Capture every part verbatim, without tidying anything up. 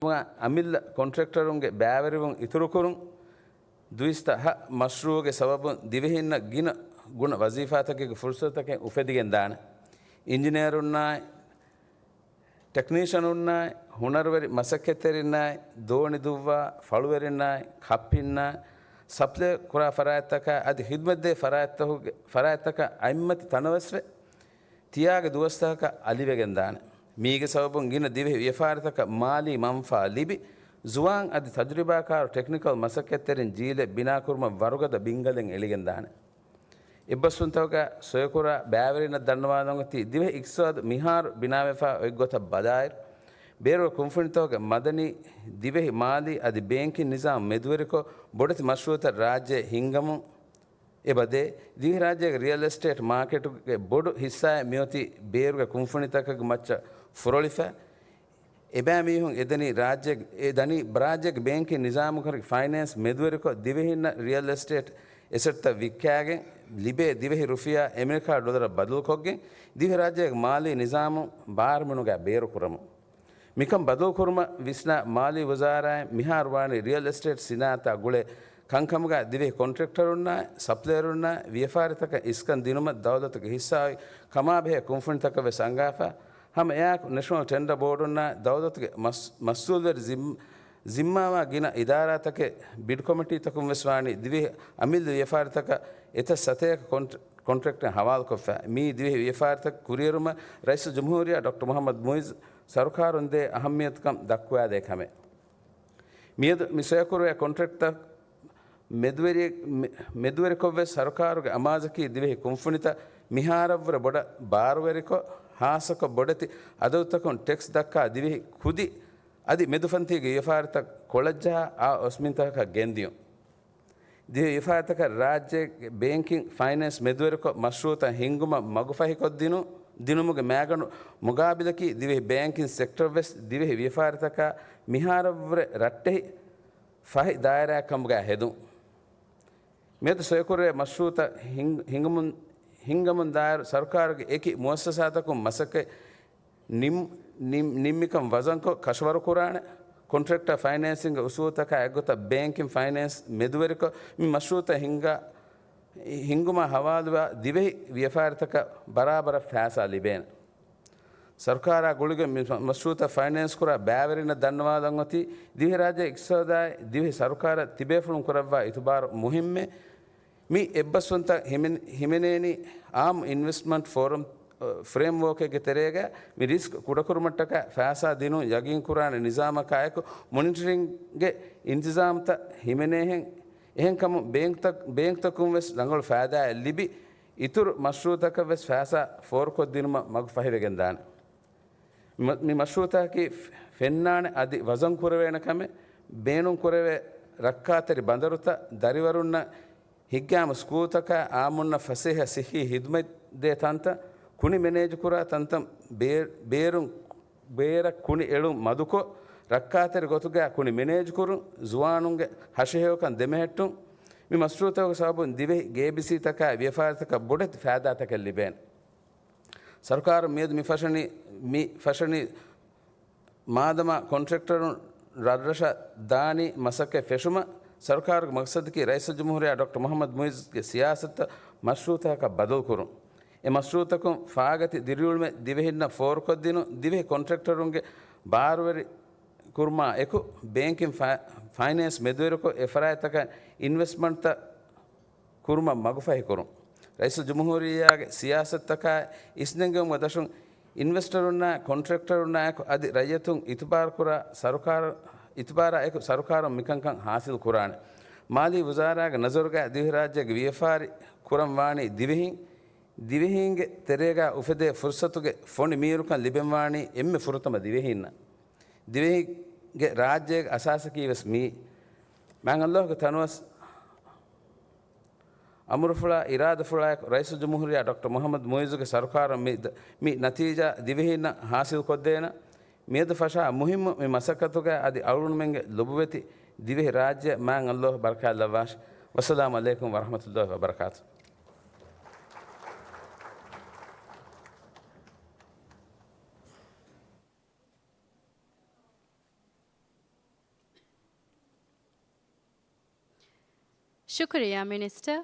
އަމިއްލަ ކޮންޓްރެކްޓަރުންގެ ބައިވެރިވުން އިތުރުކުރުން. ދުއިސައްތަ މަޝްރޫޢުގެ ސަބަބުން ދިވެހިންނަށް ގިނަ ގުނަ ވަޒީފާތަކެއްގެ ފުރުސަތުތަކެއް އުފެދިގެންދާނެ. އިންޖިނިއަރުންނާއި، ޓެކްނީޝަނުންނާއި، ހުނަރުވެރި މަސައްކަތްތެރިންނާއި، ދޯނި ދުއްވާ، ފަޅުވެރިންނާއި، ކައްޕިންނާއި، ސަޕްލައި ކުރާ ފަރާތްތަކާ އަދި ޚިދުމަތްދޭ ފަރާތްތަކުގެ، ފަރާތްތަކަށް އަތްމަތި ތަނަވަސްވެ، ތިޔާގެ ދުވަސްތަކަކަށް އަލިވެގެންދާނެ. މީގެ ސަބަބުން ގިނަ ދިވެހި ވިޔަފާރިތަކަށް މާލީ މަންފާ ލިބި، ޒުވާން އަދި ތަޖުރިބާކާރު ޓެކްނިކަލް މަސައްކަތްތެރިން ޖީލެއް ބިނާކުރުމަށް ވަރުގަދަ ބިންގަލެއް އެޅިގެންދާނެ. އެއްބަސްވުންތަކުގަ ސޮއިކުރާ ބައިވެރިންނަށް ދަންނަވާލަން އޮތީ، ދިވެހި އިޤްތިޞާދު މިހާރު ބިނާވެފާ އޮތްގޮތަށް ބަލާއިރު، ބޭރުގެ ކުންފުނިތަކުގެ މަދަނީ، ދިވެހި މާލީ އަދި ބޭންކިން ނިޒާމް މެދުވެރިކޮށް، ބޮޑެތި މަޝްރޫޢުތައް ރާއްޖެ ހިންގަމުން އެބަދޭ. ދިވެހިރާއްޖޭގެ ރިއަލް އެސްޓޭޓް މާކެޓުގެ ބޮޑު ހިއްސާއެއް މިއޮތީ ބޭރުގެ ކުންފުނިތަކުގެ މައްޗަށް ފުރޮޅިފަ. އެބައިމީހުން އެދަނީ ރާއްޖޭގެ، އެ ދަނީ ރާއްޖޭގެ ބޭންކިން ނިޒާމުގެ ފައިނޭންސް މެދުވެރިކޮށް، ދިވެހިންނަށް ރިއަލް އެސްޓޭޓް އެސެޓްތައް ވިއްކާގެން ލިބޭ ދިވެހި ރުފިޔާ އެމެރިކާ ޑޮލަރަށް ބަދަލުކޮށްގެން، ދިވެހިރާއްޖޭގެ މާލީ ނިޒާމު ބާރުމިނުގައި ބޭރުކުރަމު. މިކަން ބަދަލުކުރުމަށް ވިސްނާ މާލީ ވުޒާރާއިން މިހާރު ވާނީ ރިއަލް އެސްޓޭޓް ސިނާއަތާ ގުޅޭ ކަންކަމުގައި ދިވެހި ކޮންޓްރެކްޓަރުންނާއި، ސަޕްލަޔަރުންނާއި، ވިޔަފާރިތަކަށް އިސްކަން ދިނުމަށް ދައުލަތުގެ ހިއްސާއޮތް ކަމާބެހޭ ކުންފުނިތަކަށް ވެސް އަންގާފަ. ހަމަ އެއާއެކު ނެޝަނަލް ޓެންޑަ ބޯޑުންނާއި ދައުލަތުގެ މަސް-، މަސްއޫލްވެރި ޒިން-، ޒިންމާވާ ގިނަ އިދާރާތަކެއް ބިޑް ކޮމިޓީތަކުން ވެސް ވާނީ ދިވެހި އަމިއްލަ ވިޔަފާރިތަކަށް އެތައް ސަތޭކަ ކޮންޓް-، ކޮންޓްރެކްޓެއް ހަވާލުކޮށްފަ. މިއީ ދިވެހި ވިޔަފާރިތައް ކުރިއެރުމަށް ރައީސުލްޖުމްހޫރިއްޔާ ޑޮކްޓަރ މުޙައްމަދު މުޢިއްޒު ސަރުކާރުން ދޭ އަހައްމިޔަތުކަން ދައްކުވާދޭ ކަމެއް. މިއަދު މި ސޮއިކުރެވޭ ކޮންޓްރެކްޓްތައް މެދުވެރި-، މެ-، މެދުވެރިކޮށްވެސް ސަރުކާރުގެ އަމާޒަކީ ދިވެހި ކުންފުނިތައް މިހާރަށްވުރެ ބޮޑަށް ބާރުވެރިކޮށް، ހާއްސަކޮށް ބޮޑެތި އަދަދުތަކުން ޓެކްސް ދައްކާ ދިވެހި ކުދި އަދި މެދުފަންތީގެ ވިޔަފާރިތައް ކޮޅަށްޖަހާ އާ އޮސްމިންތަކަކަށް ގެންދިޔުން. ދިވެހި ވިޔަފާރިތަކަށް ރާއްޖޭގެ ބޭންކިން ފައިނޭންސް މެދުވެރިކޮށް، މަޝްރޫޢުތައް ހިންގުމަށް މަގުފަހިކޮށްދިނު-، ދިނުމުގެ މައިގަނޑު މުގާބިލަކީ، ދިވެހި ބޭންކިން ސެކްޓަރވެސް ދިވެހި ވިޔަފާރިތަކާ މިހާރަށްވުރެ ރައްޓެހި ފަހި ދާއިރާއެއް ކަމުގައި ހެދުން. މިއަދު ސޮއިކުރެވޭ މަޝްރޫޢުތައް ހިން-، ހިންގަމުން، ހިންގަމުން ދާއިރު ސަރުކާރުގެ އެކި މުއައްސަސާތަކުން މަސައްކަތް ނިން-، ނިން-، ނިންމިކަން ވަޒަންކޮށް ކަށަވަރުކުރާނެ. ކޮންޓްރެކްޓަރ ފައިނޭންސިންގ އުސޫލުތަކާ އެއްގޮތަށް ބޭންކިން ފައިނޭންސް މެދުވެރިކޮށް، މި މަޝްރޫޢުތައް ހިންގާ، ހިންގުމާ ހަވާލުވާ ދިވެހި ވިޔަފާރިތަކަށް ބަރާބަރަށް ފައިސާ ލިބޭނެ. ސަރުކާރާ ގުޅިގެން މި މަޝްރޫޢުތައް ފައިނޭންސް ކުރާ ބައިވެރިންނަށް ދަންނަވާލަން އޮތީ، ދިވެހިރާއްޖޭގެ އިޤްތިޞާދާއި ދިވެހި ސަރުކާރަށް ތިބޭފުޅުން ކުރައްވާ އިތުބާރު މުހިއްމެއް. މި އެއްބަސްވުންތައް ހިމެން-، ހިމެނޭނީ އާއްމު އިންވެސްޓްމަންޓް ފޯރަމް، އަ، ފްރޭމްވޯކެއްގެ ތެރޭގަ މި ރިސްކް ކުޑަކުރުމަށްޓަކާ ފައިސާ ދިނުން ޔަގީންކުރާނެ ނިޒާމަކާއެކު މޮނިޓަރިންގެ އިންތިޒާމްތައް ހިމެނޭހެން. އެހެންކަމުން ބޭންކްތައް-، ބޭންކްތަކުން ވެސް ރަނގަޅު ފައިދާއެއް ލިބި، އިތުރު މަޝްރޫޢުތަކަށް ވެސް ފައިސާ ފޯރުކޮށްދިނުމަށް މަގު ފަހިވެގެންދާނެ. މަ-، މި މަޝްރޫޢުތަކަކީ ފެންނާނެ އަދި ވަޒަން ކުރެވޭނެ ކަމެއް، ބޭނުން ކުރެވޭ ރައްކާތެރި ބަނދަރުތައް، ދަރިވަރުންނަށް ހިތްގައިމު ސްކޫލްތަކާ އާއްމުންނަށް ފަސޭހަ ސިއްހީ ހިދުމަތް ދޭ ތަންތަން، ކުނި މެނޭޖުކުރާ ތަންތަން، ބޭ-، ބޭރުން، ބޭރަށް ކުނި އެޅުން މަދުކޮށް، ރައްކާތެރި ގޮތުގައި ކުނި މެނޭޖުކުރުން، ޒުވާނުންގެ ހަށިހެޔޮކަން ދެމެހެއްޓުން. މި މަޝްރޫޢުތަކުގެ ސަބަބުން ދިވެހި ގޭބިސީތަކާއި ވިޔަފާރިތަކަށް ބޮޑެތި ފައިދާތަކެއް ލިބޭނެ. ސަރުކާރުން މިއަދު މި ފަށަނީ، މި ފަށަނީ މާދަމާ ކޮންޓްރެކްޓަރުން ރަށްރަށަށް ދާނީ މަސައްކަތް ފެށުމަށް. ސަރުކާރުގެ މަގްސަދަކީ ރައީސުލްޖުމްހޫރިއްޔާ ޑޮކްޓަރ މުޙައްމަދު މުޢިއްޒުގެ ސިޔާސަތުތައް މަޝްރޫޢުތަކަށް ބަދަލުކުރުން. އެ މަޝްރޫޢުތަކުން ފާގަތި ދިރިއުޅުމެއް ދިވެހިންނަށް ފޯރުކޮށްދިނުން، ދިވެހި ކޮންޓްރެކްޓަރުންގެ ބާރުވެރި ކުރުމާ އެކު، ބޭންކިން ފަ-، ފައިނޭންސް މެދުވެރިކޮށް، އެ ފަރާތްތަކަށް އިންވެސްޓްމަންޓްތައް ކުރުމަށް މަގުފަހިކުރުން. ރައީސުލްޖުމްހޫރިއްޔާގެ ސިޔާސަތުތަކާއި އިސްނެންގެވުމުގެ ދަށުން އިންވެސްޓަރުންނާއި ކޮންޓްރެކްޓަރުންނާއެކު އަދި ރައްޔިތުން އިތުބާރުކުރާ ސަރުކާރު-، އިތުބާރާއެކު ސަރުކާރުން މިކަންކަން ހާސިލް ކުރާނެ. މާލީ ވުޒާރާގެ ނަޒަރުގައި ދިވެހިރާއްޖޭގެ ވިޔަފާރި ކުރަން ވާނީ ދިވެހިން، ދިވެހީންގެ ތެރޭގަ އުފެދޭ ފުރުސަތުގެ ފޮނި މީރުކަން ލިބެންވާނީ އެންމެ ފުރަތަމަ ދިވެހީންނަށް. ދިވެހީގެ ރާއްޖޭގެ އަސާސަކީ ވެސް މިއީ. މާތް ﷲ ގެ ތަނަވަސް އަމުރުފުޅާ، އިރާދަފުޅާއެކު ރައީސުލްޖުމްހޫރިއްޔާ ޑޮކްޓަރ މުޙައްމަދު މުޢިއްޒުގެ ސަރުކާރުން މި ދ-، މި ނަތީޖާ ދިވެހީންނަށް ހާސިލްކޮށްދޭނަން. މިއަދު ފަށާ މުހިއްމު މި މަސައްކަތުގައި އަދި އަޅުގަނޑުމެންގެ ލޮބުވެތި ދިވެހި ރާއްޖެ މާތް ﷲ ބަރަކާތްލައްވާށި. ވައްސަލާމު ޢަލައިކުމް ވަރަޙްމަތުﷲ ވަބަރަކާތު. ޝުކުރިއްޔާ މިނިސްޓަރ.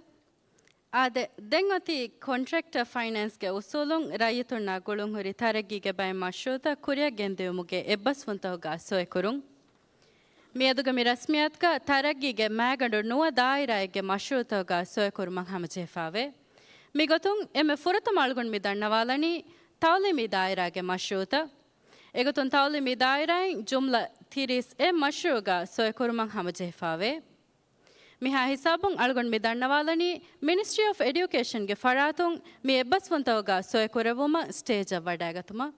އާދެ، ދެން އޮތީ ކޮންޓްރެކްޓަރ ފައިނޭންސްގެ އުސޫލުން ރައްޔިތުންނާ ގުޅުންހުރި ތަރައްގީގެ ބައެއް މަޝްރޫއުތައް ކުރިއަށް ގެންދިއުމުގެ އެއްބަސްވުންތަކުގަ ސޮއެކުރުން. މިއަދުގެ މި ރަސްމިއްޔާތުގަ ތަރައްގީގެ މާގަނޑު ނުވަ ދާއިރާއެއްގެ މަޝްރޫއުތަކުގަ ސޮއެކުރުމަށް ހަމަޖެހިފާވޭ. މިގޮތުން އެންމެ ފުރަތަމަ އަޅުގަނޑު މި ދަންނަވާލަނީ ތައުލީމީ ދާއިރާގެ މަޝްރޫއުތައް. އެގޮތުން ތައުލީމީ ދާއިރާއިން ޖުމްލަ ތިރީސް އެއް މަޝްރޫއުގަ ސޮއެކުރުމަށް ހަމަޖެހިފާވޭ. މިހާ ހިސާބުން އަޅުގަނޑު މި ދަންނަވާލަނީ މިނިސްޓްރީ އޮފް އެޑިއުކޭޝަންގެ ފަރާތުން މި އެއްބަސްވުންތަކުގަ ސޮއެކުރެއްވުމަށް ސްޓޭޖަށް ވަޑައިގަތުމަށް.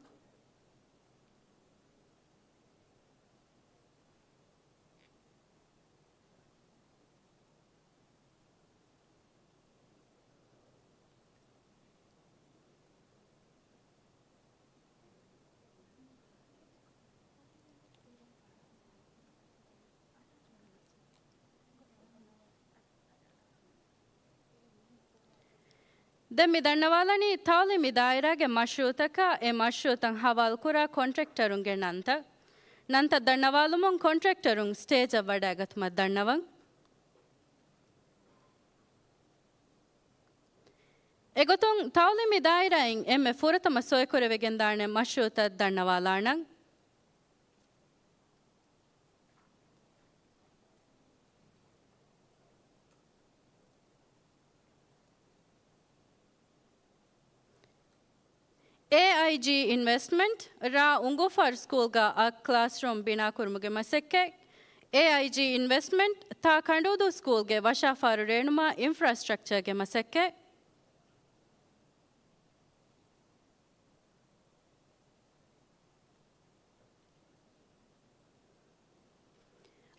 ދެން މި ދަންނަވާލަނީ ތައުލީމީ ދާއިރާގެ މަޝްރޫއުތަކާ އެ މަޝްރޫއުތައް ހަވާލުކުރާ ކޮންޓްރެކްޓަރުންގެ ނަންތައް. ނަންތައް ދަންނަވާލުމުން ކޮންޓްރެކްޓަރުން ސްޓޭޖަށް ވަޑައިގަތުމަށް ދަންނަވަން. އެގޮތުން ތައުލީމީ ދާއިރާއިން އެންމެ ފުރަތަމަ ސޮއެކުރެވިގެންދާނެ މަޝްރޫއުތައް ދަންނަވާލާނަން. އޭއައިޖީ އިންވެސްޓްމަންޓް، ރ. އުނގޫފާރު ސްކޫލްގަ އަށް ކްލާސްރޫމް ބިނާކުރުމުގެ މަސައްކަތް. އޭއައިޖީ އިންވެސްޓްމަންޓް، ތ. ކަނޑޫދޫ ސްކޫލްގެ ވަށާފާރު ރޭނުމާ އިންފްރާސްޓްރަކްޗަރގެ މަސައްކަތް.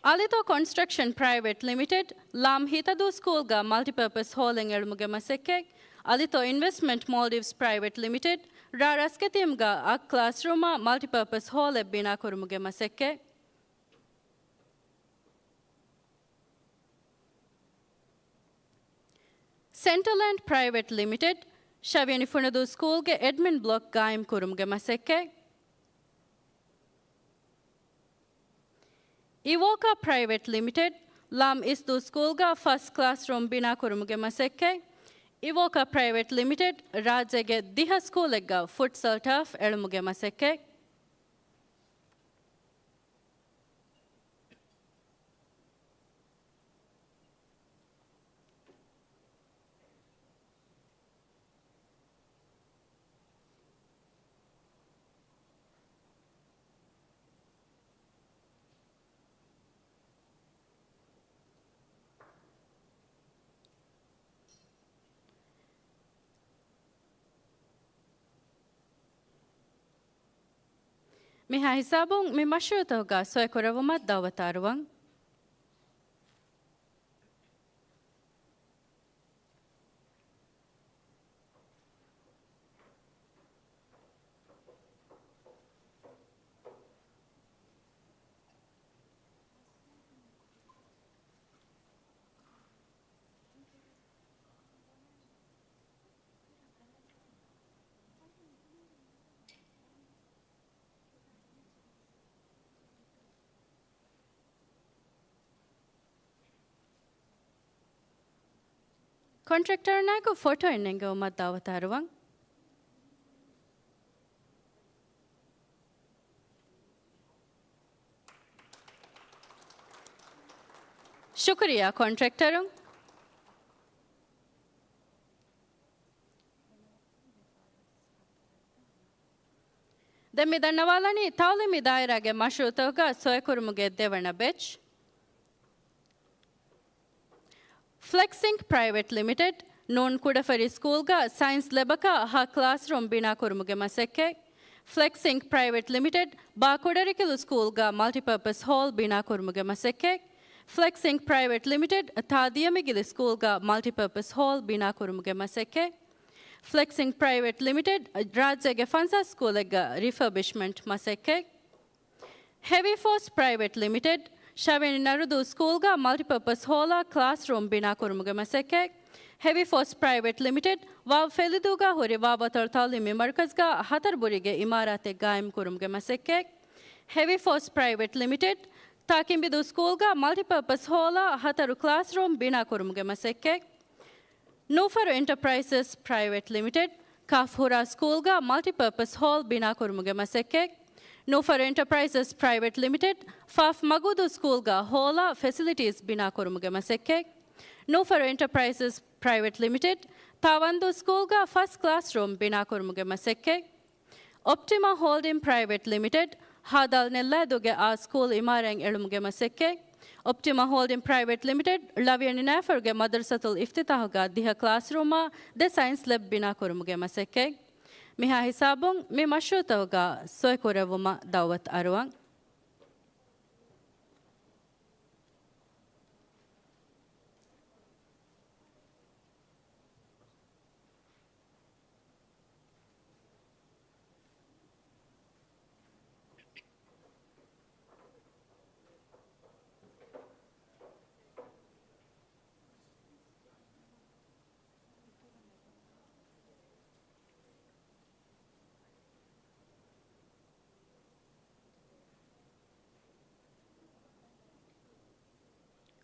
އަލިތޯ ކޮންސްޓްރަކްޝަން ޕްރައިވެޓް ލިމިޓެޑް، ލ. ހިތަދޫ ސްކޫލްގަ މަލްޓިޕާޕަސް ހޯލެއް އެޅުމުގެ މަސައްކަތް. އަލިތޯ އިންވެސްޓްމަންޓް މޯލްޑިވްސް ޕްރައިވެޓް ލިމިޓެޑް، ރ. ރަސްގެތީމްގަ އަށް ކްލާސްރޫމާ މަލްޓިޕާޕަސް ހޯލެއް ބިނާކުރުމުގެ މަސައްކަތް. ސެންޓަލް ލޭންޑް ޕްރައިވެޓް ލިމިޓެޑް، ޝަވިޔަނި ފުނަދޫ ސްކޫލްގެ އެޑްމިން ބްލޮކް ގާއިމް ކުރުމުގެ މަސައްކަތް. އިވޯކާ ޕްރައިވެޓް ލިމިޓެޑް، ލ. އިސްދޫ ސްކޫލްގަ ފަސް ކްލާސްރޫމް ބިނާކުރުމުގެ މަސައްކަތް. އިވޯކާ ޕްރައިވެޓް ލިމިޓެޑް، ރާއްޖޭގެ ދިހަ ސްކޫލެއްގަ ފުޓްސަލް ޓާފް އެޅުމުގެ މަސައްކަތް. މިހާ ހިސާބުން މި މަޝްރޫއުތަކުގަ ސޮއެކުރެއްވުމަށް ދައުވަތު އަރުވަން. ކޮންޓްރެކްޓަރުންނާއެކު ފޮޓޯއެއް ނެންގެވުމަށް ދައުވަތު އަރުވަން. ޝުކުރިއްޔާ ކޮންޓްރެކްޓަރުން. ދެން މި ދަންނަވާލަނީ ތައުލީމީ ދާއިރާގެ މަޝްރޫއުތަކުގަ ސޮއެކުރުމުގެ ދެވަނަ ބެޗް. ފްލެކްސިންކް ޕްރައިވެޓް ލިމިޓެޑް، ނޫން ކުޑަފަރި ސްކޫލްގަ ސައިންސް ލެބަކާ ހަ ކްލާސްރޫމް ބިނާކުރުމުގެ މަސައްކަތް. ފްލެކްސިންކް ޕްރައިވެޓް ލިމިޓެޑް، ބާ ކުޑަރިކިލު ސްކޫލްގަ މަލްޓިޕާޕަސް ހޯލް ބިނާކުރުމުގެ މަސައްކަތް. ފްލެކްސިންކް ޕްރައިވެޓް ލިމިޓެޑް، ތ. ދިޔަމިގިލި ސްކޫލްގަ މަލްޓިޕާޕަސް ހޯލް ބިނާކުރުމުގެ މަސައްކަތް. ފްލެކްސިންކް ޕްރައިވެޓް ލިމިޓެޑް، ރާއްޖޭގެ ފަންސާސް ސްކޫލެއްގަ ރިފަބިޝްމަންޓް މަސައްކަތް. ހެވީ ފޯސް ޕްރައިވެޓް ލިމިޓެޑް، ޝަވިޔަނި ނަރުދޫ ސްކޫލްގަ މަލްޓިޕާޕަސް ހޯލާ ކްލާސްރޫމް ބިނާކުރުމުގެ މަސައްކަތް. ހެވީ ފޯސް ޕްރައިވެޓް ލިމިޓެޑް، ވ. ފެލިދޫގަ ހުރި ވ. ވަތޮޅު ތައުލީމީ މަރުކަޒްގަ ހަތަރު ބުރީގެ އިމާރާތެއް ގާއިމްކުރުމުގެ މަސައްކަތް. ހެވީ ފޯސް ޕްރައިވެޓް ލިމިޓެޑް، ތާކިނބިދޫ ސްކޫލްގަ މަލްޓިޕާޕަސް ހޯލަށް ހަތަރު ކްލާސްރޫމް ބިނާކުރުމުގެ މަސައްކަތް. ނޫފަރު އެންޓަޕްރައިސަސް ޕްރައިވެޓް ލިމިޓެޑް، ކާފް ހުރާ ސްކޫލްގަ މަލްޓިޕާޕަސް ހޯލް ބިނާކުރުމުގެ މަސައްކަތް. ނޫފަރު އެންޓަޕްރައިސަސް ޕްރައިވެޓް ލިމިޓެޑް، ފާފް މަގޫދޫ ސްކޫލްގަ ހޯލަށް ފެސިލިޓީސް ބިނާކުރުމުގެ މަސައްކަތް. ނޫފަރު އެންޓަޕްރައިސަސް ޕްރައިވެޓް ލިމިޓެޑް، ތާވަންދޫ ސްކޫލްގަ ފަސް ކްލާސްރޫމް ބިނާކުރުމުގެ މަސައްކަތް. އޮޕްޓިމާ ހޯލްޑިން ޕްރައިވެޓް ލިމިޓެޑް، ހދ. ނެއްލައިދޫގެ އާ ސްކޫލް އިމާރާތް އެޅުމުގެ މަސައްކަތް. އޮޕްޓިމާ ހޯލްޑިން ޕްރައިވެޓް ލިމިޓެޑް، ޅ. ނިނާފަރުގެ މަދަރުސަތުލް އިފްތިތާހުގަ ދިހަ ކްލާސްރޫމާ ދެ ސައިންސް ލެބް ބިނާކުރުމުގެ މަސައްކަތް. މިހާ ހިސާބުން މި މަޝްރޫޢުތަކުގަ ސޮއިކުރެއްވުމަށް ދައުވަތު އަރުވަން.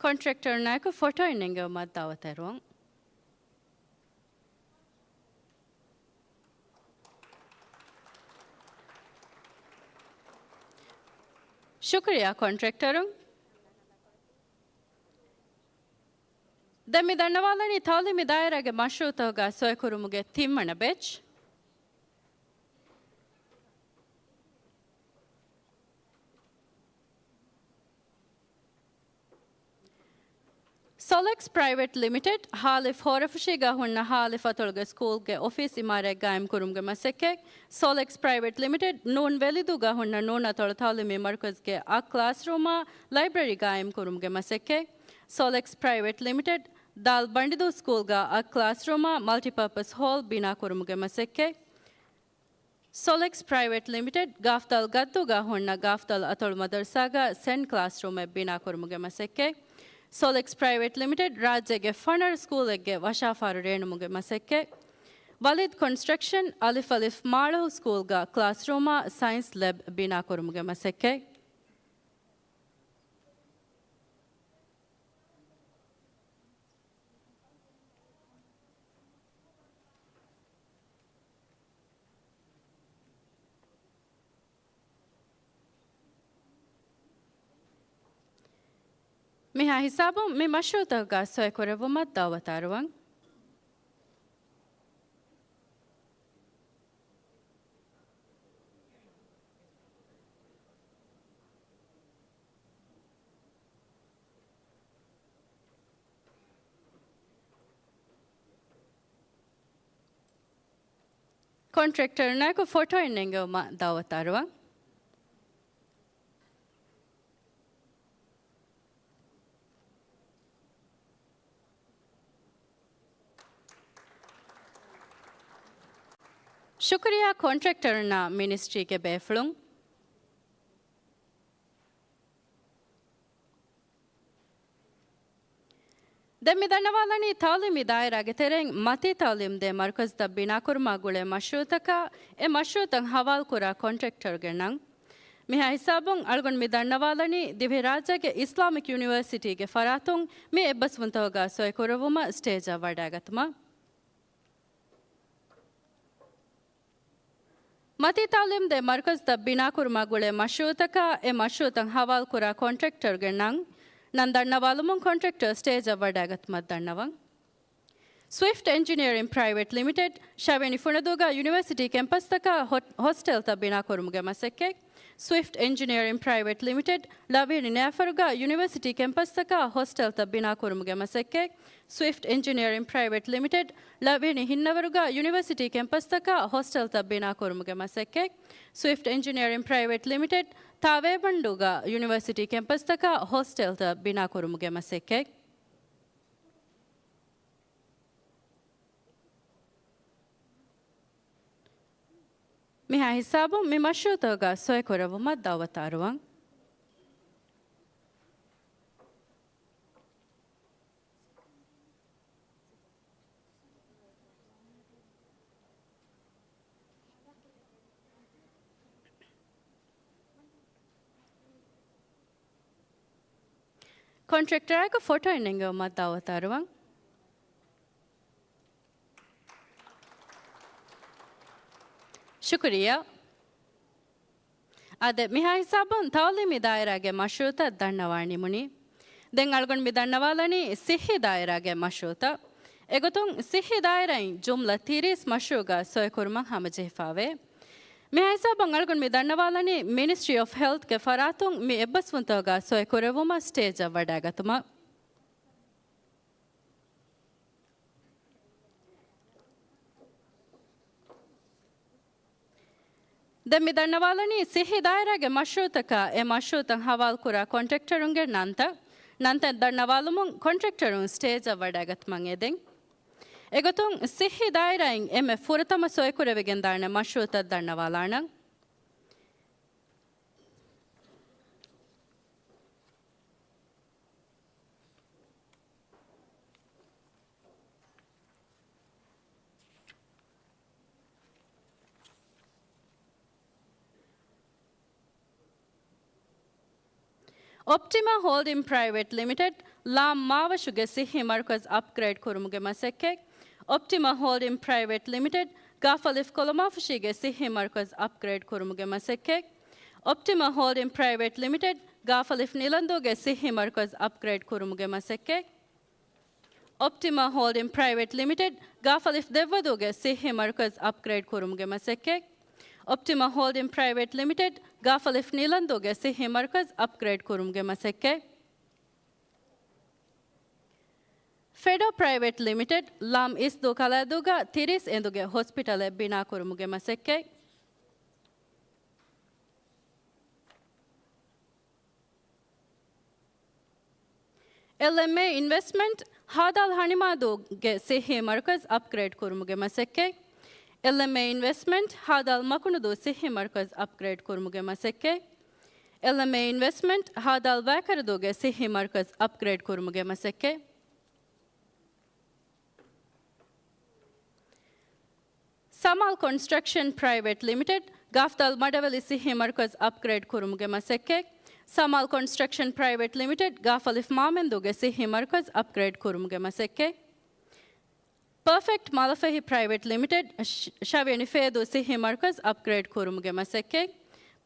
ކޮންޓްރެކްޓަރުންނާއެކު ފޮޓޯއެއް ނެންގެވުމަށް ދައުވަތުއަރުވަން. ޝުކުރިއްޔާ ކޮންޓްރެކްޓަރުން. ދެން މި ދަންނަވާލަނީ ތައުލީމީ ދާއިރާގެ މަޝްރޫޢުތަކުގަ ސޮއިކުރުމުގެ ތިންވަނަ ބެޗް. ސޮލެކްސް ޕްރައިވެޓް ލިމިޓެޑް، ހާލިފް ހޯރަފުށީގަ ހުންނަ ހާލިފް އަތޮޅުގެ ސްކޫލްގެ އޮފީސް އިމާރާތް ގާއިމްކުރުމުގެ މަސައްކަތް. ސޮލެކްސް ޕްރައިވެޓް ލިމިޓެޑް، ނޫން ވެލިދޫގަ ހުންނަ ނޫން އަތޮޅު ތައުލީމީ މަރުކަޒްގެ އަށް ކްލާސްރޫމާ ލައިބްރަރީ ގާއިމްކުރުމުގެ މަސައްކަތް. ސޮލެކްސް ޕްރައިވެޓް ލިމިޓެޑް، ދާލް ބަނޑިދޫ ސްކޫލްގަ އަށް ކްލާސްރޫމާ މަލްޓިޕާޕަސް ހޯލް ބިނާކުރުމުގެ މަސައްކަތް. ސޮލެކްސް ޕްރައިވެޓް ލިމިޓެޑް، ގާފްދާލް ގައްދޫގަ ހުންނަ ގާފްދާލް އަތޮޅު މަދަރުސާގަ ސެން ކްލާސްރޫމެއް ބިނާކުރުމުގެ މަސައްކަތް. ސޮލެކްސް ޕްރައިވެޓް ލިމިޓެޑް، ރާއްޖޭގެ ފަނަރަ ސްކޫލެއްގެ ވަށާފާރު ރޭނުމުގެ މަސައްކަތް. ވަލީދް ކޮންސްޓްރަކްޝަން، އަލިފް އަލިފް މާޅަހު ސްކޫލްގަ ކްލާސްރޫމާ ސައިންސް ލެބް ބިނާކުރުމުގެ މަސައްކަތް. މިހާ ހިސާބުން މި މަޝްރޫޢުތަކުގަ ސޮއިކުރެއްވުމަށް ދައުވަތު އަރުވަން. ކޮންޓްރެކްޓަރުންނާއެކު ފޮޓޯއެއް ނެންގެވުމަށް ދައުވަތު އަރުވަން. ޝުކުރިއްޔާ ކޮންޓްރެކްޓަރުންނާ މިނިސްޓްރީގެ ބޭފުޅުން. ދެން މި ދަންނަވާލަނީ ތައުލީމީ ދާއިރާގެ ތެރެއިން މަތީ ތައުލީމް ދޭ މަރުކަޒުތައް ބިނާކުރުމާ ގުޅޭ މަޝްރޫޢުތަކާ، އެ މަޝްރޫޢުތައް ހަވާލުކުރާ ކޮންޓްރެކްޓަރުގެ ނަން. މިހާ ހިސާބުން އަޅުގަނޑު މި ދަންނަވާލަނީ ދިވެހިރާއްޖޭގެ އިސްލާމިކް ޔުނިވަރސިޓީގެ ފަރާތުން މި އެއްބަސްވުންތަކުގަ ސޮއިކުރެއްވުމަށް ސްޓޭޖަށް ވަޑައިގަތުމަށް. މަތީ ތައުލީމް ދޭ މަރުކަޒުތައް ބިނާކުރުމާ ގުޅޭ މަޝްރޫޢުތަކާ، އެ މަޝްރޫޢުތައް ހަވާލުކުރާ ކޮންޓްރެކްޓަރުގެ ނަން، ނަން ދަންނަވާލުމުން ކޮންޓްރެކްޓަރ ސްޓޭޖަށް ވަޑައިގަތުމަށް ދަންނަވަން. ސްވިފްޓް އެންޖިނިއަރިން ޕްރައިވެޓް ލިމިޓެޑް، ޝަވިޔަނި ފުނަދޫގަ ޔުނިވަރސިޓީ ކެމްޕަސްތަކާ ހޮ-، ހޮސްޓެލްތައް ބިނާކުރުމުގެ މަސައްކަތް. ސްވިފްޓް އެންޖިނިއަރިން ޕްރައިވެޓް ލިމިޓެޑް، ޅ. ނިނާފަރުގަ ޔުނިވަރސިޓީ ކެމްޕަސްތަކާ ހޮސްޓެލްތައް ބިނާކުރުމުގެ މަސައްކަތް. ސްވިފްޓް އެންޖިނިއަރިން ޕްރައިވެޓް ލިމިޓެޑް، ޅ. ހިންނަވަރުގަ ޔުނިވަރސިޓީ ކެމްޕަސްތަކާ ހޮސްޓެލްތައް ބިނާކުރުމުގެ މަސައްކަތް. ސްވިފްޓް އެންޖިނިއަރިން ޕްރައިވެޓް ލިމިޓެޑް، ތާވައިބަނޑޫގަ ޔުނިވަރސިޓީ ކެމްޕަސްތަކާ ހޮސްޓެލްތައް ބިނާކުރުމުގެ މަސައްކަތް. މިހާ ހިސާބުން މި މަޝްރޫޢުތަކުގަ ސޮއިކުރެއްވުމަށް ދައުވަތު އަރުވަން. ކޮންޓްރެކްޓަރާއެކު ފޮޓޯއެއް ނެންގެވުމަށް ދައުވަތު އަރުވަން. ޝުކުރިއްޔާ. އާދެ، މިހާ ހިސާބުން ތައުލީމީ ދާއިރާގެ މަޝްރޫއުތައް ދަންނަވާ ނިމުނީ. ދެން އަޅުގަނޑު މި ދަންނަވާލަނީ ސިއްހީ ދާއިރާގެ މަޝްރޫއުތައް. އެގޮތުން ސިއްހީ ދާއިރާއިން ޖުމްލަ ތިރީސް މަޝްރޫއުގަ ސޮއިކުރުމަށް ހަމަޖެހިފާވޭ. މިހާ ހިސާބުން އަޅުގަނޑު މި ދަންނަވާލަނީ މިނިސްޓްރީ އޮފް ހެލްތްގެ ފަރާތުން މި އެއްބަސްވުންތަކުގަ ސޮއިކުރެއްވުމަށް ސްޓޭޖަށް ވަޑައިގަތުމަށް. ދެން މި ދަންނަވާލަނީ ސިއްހީ ދާއިރާގެ މަޝްރޫއުތަކާ އެ މަޝްރޫއުތައް ހަވާލުކުރާ ކޮންޓްރެކްޓަރުންގެ ނަންތައް. ނަންތައް ދަންނަވާލުމުން ކޮންޓްރެކްޓަރުން ސްޓޭޖަށް ވަޑައިގަތުމަށް އެދެން. އެގޮތުން ސިއްހީ ދާއިރާއިން އެންމެ ފުރަތަމަ ސޮއިކުރެވިގެންދާނެ މަޝްރޫއުތައް ދަންނަވާލާނަން. އޮޕްޓިމާ ހޯލްޑިން ޕްރައިވެޓް ލިމިޓެޑް، ލާމް މާވަށުގެ ސިއްހީ މަރުކަޒް އަޕްގްރޭޑް ކުރުމުގެ މަސައްކަތް. އޮޕްޓިމާ ހޯލްޑިން ޕްރައިވެޓް ލިމިޓެޑް، ގާފަލިފް ކޮލޮމާފުށީގެ ސިއްހީ މަރުކަޒް އަޕްގްރޭޑް ކުރުމުގެ މަސައްކަތް. އޮޕްޓިމާ ހޯލްޑިން ޕްރައިވެޓް ލިމިޓެޑް، ގާފަލިފް ނިލަންދޫގެ ސިއްހީ މަރުކަޒް އަޕްގްރޭޑް ކުރުމުގެ މަސައްކަތް. އޮޕްޓިމާ ހޯލްޑިން ޕްރައިވެޓް ލިމިޓެޑް، ގާފަލިފް ދެއްވަދޫގެ ސިއްހީ މަރުކަޒް އަޕްގްރޭޑް ކުރުމުގެ މަސައްކަތް. އޮޕްޓިމާ ހޯލްޑިން ޕްރައިވެޓް ލިމިޓެޑް، ގާފަލިފް ނިލަންދޫގެ ސިއްހީ މަރުކަޒް އަޕްގްރޭޑް ކުރުމުގެ މަސައްކަތް. ފެޑޯ ޕްރައިވެޓް ލިމިޓެޑް، ލާމް އިސްދޫ ކަލައިދޫގަ ތިރީސް އެނދުގެ ހޮސްޕިޓަލެއް ބިނާކުރުމުގެ މަސައްކަތް. އެލްއެމްއޭ އިންވެސްޓްމަންޓް، ހާދާލް ހަނިމާދޫގެ ސިއްހީ މަރުކަޒް އަޕްގްރޭޑް ކުރުމުގެ މަސައްކަތް. އެލްއެމްއޭ އިންވެސްޓްމަންޓް، ހާދާލް މަކުނުދޫ ސިއްހީ މަރުކަޒް އަޕްގްރޭޑް ކުރުމުގެ މަސައްކަތް. އެލްއެމްއޭ އިންވެސްޓްމަންޓް، ހާދާލް ވައިކަރަދޫގެ ސިއްހީ މަރުކަޒް އަޕްގްރޭޑް ކުރުމުގެ މަސައްކަތް. ސަމާލް ކޮންސްޓްރަކްޝަން ޕްރައިވެޓް ލިމިޓެޑް، ގާފަލިފް މަޑަވެލި ސިއްހީ މަރުކަޒް އަޕްގްރޭޑް ކުރުމުގެ މަސައްކަތް. ސަމާލް ކޮންސްޓްރަކްޝަން ޕްރައިވެޓް ލިމިޓެޑް، ގާފަލިފް މާމެންދޫގެ ސިއްހީ މަރުކަޒް އަޕްގްރޭޑް ކުރުމުގެ މަސައްކަތް. ޕަރފެކްޓް މަލަފަހި ޕްރައިވެޓް ލިމިޓެޑް، ޝަ-، ޝަވިޔަނި ފޭދޫ ސިއްހީ މަރުކަޒް އަޕްގްރޭޑް ކުރުމުގެ މަސައްކަތް.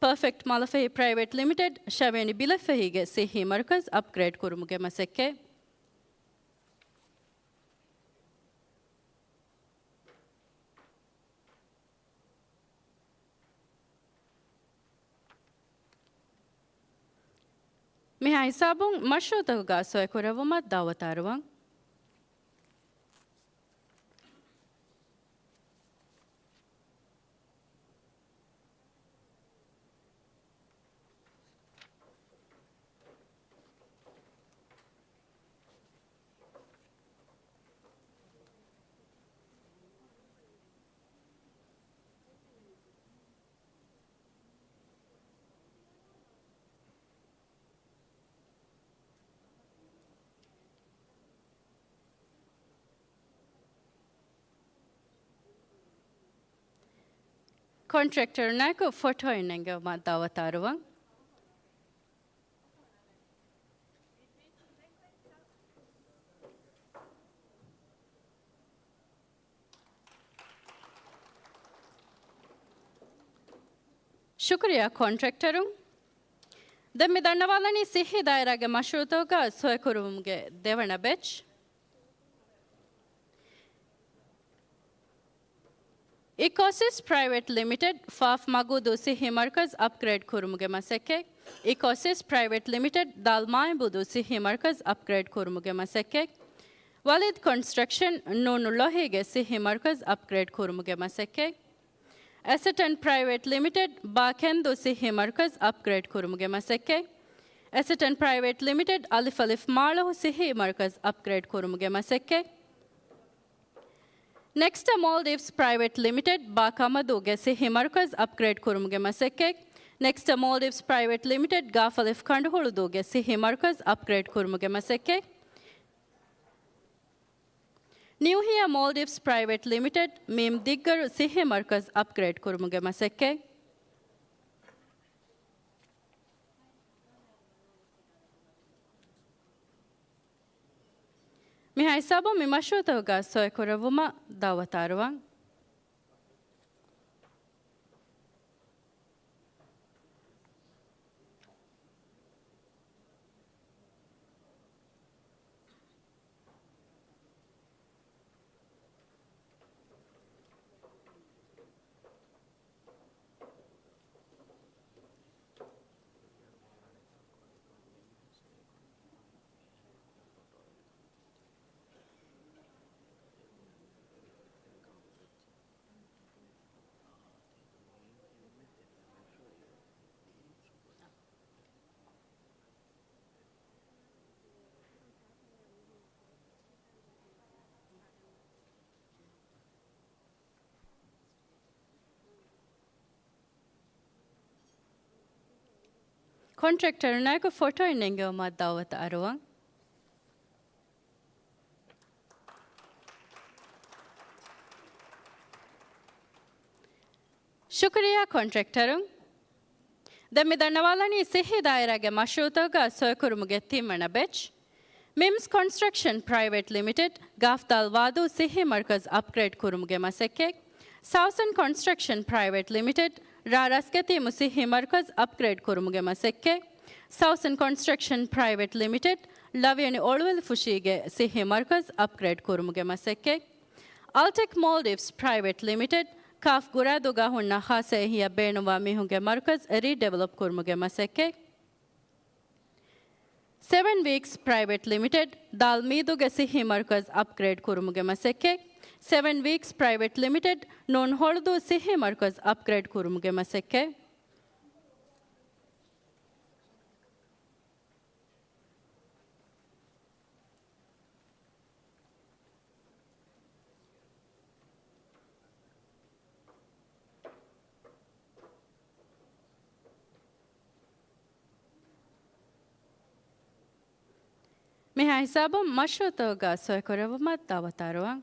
ޕަރފެކްޓް މަލަފަހި ޕްރައިވެޓް ލިމިޓެޑް، ޝަވިޔަނި ބިލެފަހީގެ ސިއްހީ މަރުކަޒް އަޕްގްރޭޑް ކުރުމުގެ މަސައްކަތް. މިހާ ހިސާބުން މަޝްރޫއުތަކުގަ ސޮއިކުރެއްވުމަށް ދައުވަތު އަރުވަން. ކޮންޓްރެކްޓަރުންނާއެކު ފޮޓޯއެއް ނެންގެވުމަށް ދައުވަތު އަރުވަން. ޝުކުރިއްޔާ ކޮންޓްރެކްޓަރުން. ދެން މި ދަންނަވާލަނީ ސިއްހީ ދާއިރާގެ މަޝްރޫއުތަކުގަ ސޮއިކުރުވުމުގެ ދެވަނަ ބެޗް. އިކޯސިސް ޕްރައިވެޓް ލިމިޓެޑް، ފާފް މަގޫދޫ ސިއްހީ މަރުކަޒް އަޕްގްރޭޑް ކުރުމުގެ މަސައްކަތް. އިކޯސިސް ޕްރައިވެޓް ލިމިޓެޑް، ދާލް މާއިބޫދޫ ސިއްހީ މަރުކަޒް އަޕްގްރޭޑް ކުރުމުގެ މަސައްކަތް. ވަލީދް ކޮންސްޓްރަކްޝަން، ނޫނު ލޮހީގެ ސިއްހީ މަރުކަޒް އަޕްގްރޭޑް ކުރުމުގެ މަސައްކަތް. އެސެޓަން ޕްރައިވެޓް ލިމިޓެޑް، ބާ ކެންދޫ ސިއްހީ މަރުކަޒް އަޕްގްރޭޑް ކުރުމުގެ މަސައްކަތް. އެސެޓަން ޕްރައިވެޓް ލިމިޓެޑް، އަލިފަލިފް މާޅޮހު ސިއްހީ މަރުކަޒް އަޕްގްރޭޑް ކުރުމުގެ މަސައްކަތް. ނެކްސްޓާ މޯލްޑިވްސް ޕްރައިވެޓް ލިމިޓެޑް، ބާ ކަމަދޫގެ ސިއްހީ މަރުކަޒް އަޕްގްރޭޑް ކުރުމުގެ މަސައްކަތް. ނެކްސްޓާ މޯލްޑިވްސް ޕްރައިވެޓް ލިމިޓެޑް، ގާފަލިފް ކަނޑުހުޅުދޫގެ ސިއްހީ މަރުކަޒް އަޕްގްރޭޑް ކުރުމުގެ މަސައްކަތް. ނިއުހިއާ މޯލްޑިވްސް ޕްރައިވެޓް ލިމިޓެޑް، މީމް ދިއްގަރު ސިއްހީ މަރުކަޒް އަޕްގްރޭޑް ކުރުމުގެ މަސައްކަތް. މިހާ ހިސާބުން މި މަޝްރޫޢުތަކުގަ ސޮއިކުރެއްވުމަށް ދަޢުވަތު އަރުވަން. ކޮންޓްރެކްޓަރުންނާއެކު ފޮޓޯއެއް ނެންގެވުމަށް ދަޢުވަތު އަރުވަން. ޝުކުރިއްޔާ ކޮންޓްރެކްޓަރުން. ދެން މި ދަންނަވާލަނީ ސިއްހީ ދާއިރާގެ މަޝްރޫޢުތަކުގަ ސޮއިކުރުމުގެ ތިންވަނަ ބެޗް. މިމްސް ކޮންސްޓްރަކްޝަން ޕްރައިވެޓް ލިމިޓެޑް، ގާފްދާލް ވާދޫ ސިއްހީ މަރުކަޒް އަޕްގްރޭޑް ކުރުމުގެ މަސައްކަތް. ސައުސަން ކޮންސްޓްރަކްޝަން ޕްރައިވެޓް ލިމިޓެޑް، ރ. ރަސްގެތީމު ސިއްހީ މަރުކަޒް އަޕްގްރޭޑް ކުރުމުގެ މަސައްކަތް. ސައުސަން ކޮންސްޓްރަކްޝަން ޕްރައިވެޓް ލިމިޓެޑް، ޅަވިޔަނި އޮޅުވެލިފުށީގެ ސިއްހީ މަރުކަޒް އަޕްގްރޭޑް ކުރުމުގެ މަސައްކަތް. އަލްޓެކް މޯލްޑިވްސް ޕްރައިވެޓް ލިމިޓެޑް، ކާފް ގުރާދޫގަ ހުންނަ ޚާއްސަ އެހީއަށް ބޭނުންވާ މީހުންގެ މަރުކަޒް ރީޑިވެލޮޕް ކުރުމުގެ މަސައްކަތް. ސެވެން ވީކްސް ޕްރައިވެޓް ލިމިޓެޑް، ދާލް މީދޫގެ ސިއްހީ މަރުކަޒް އަޕްގްރޭޑް ކުރުމުގެ މަސައްކަތް. ސެވެން ވީކްސް ޕްރައިވެޓް ލިމިޓެޑް، ނޫން ހޮޅުދޫ ސިއްހީ މަރުކަޒް އަޕްގްރޭޑް ކުރުމުގެ މަސައްކަތް. މިހާ ހިސާބުން މަޝްރޫޢުތަކުގަ ސޮއިކުރެއްވުމަށް ދަޢުވަތު އަރުވަން.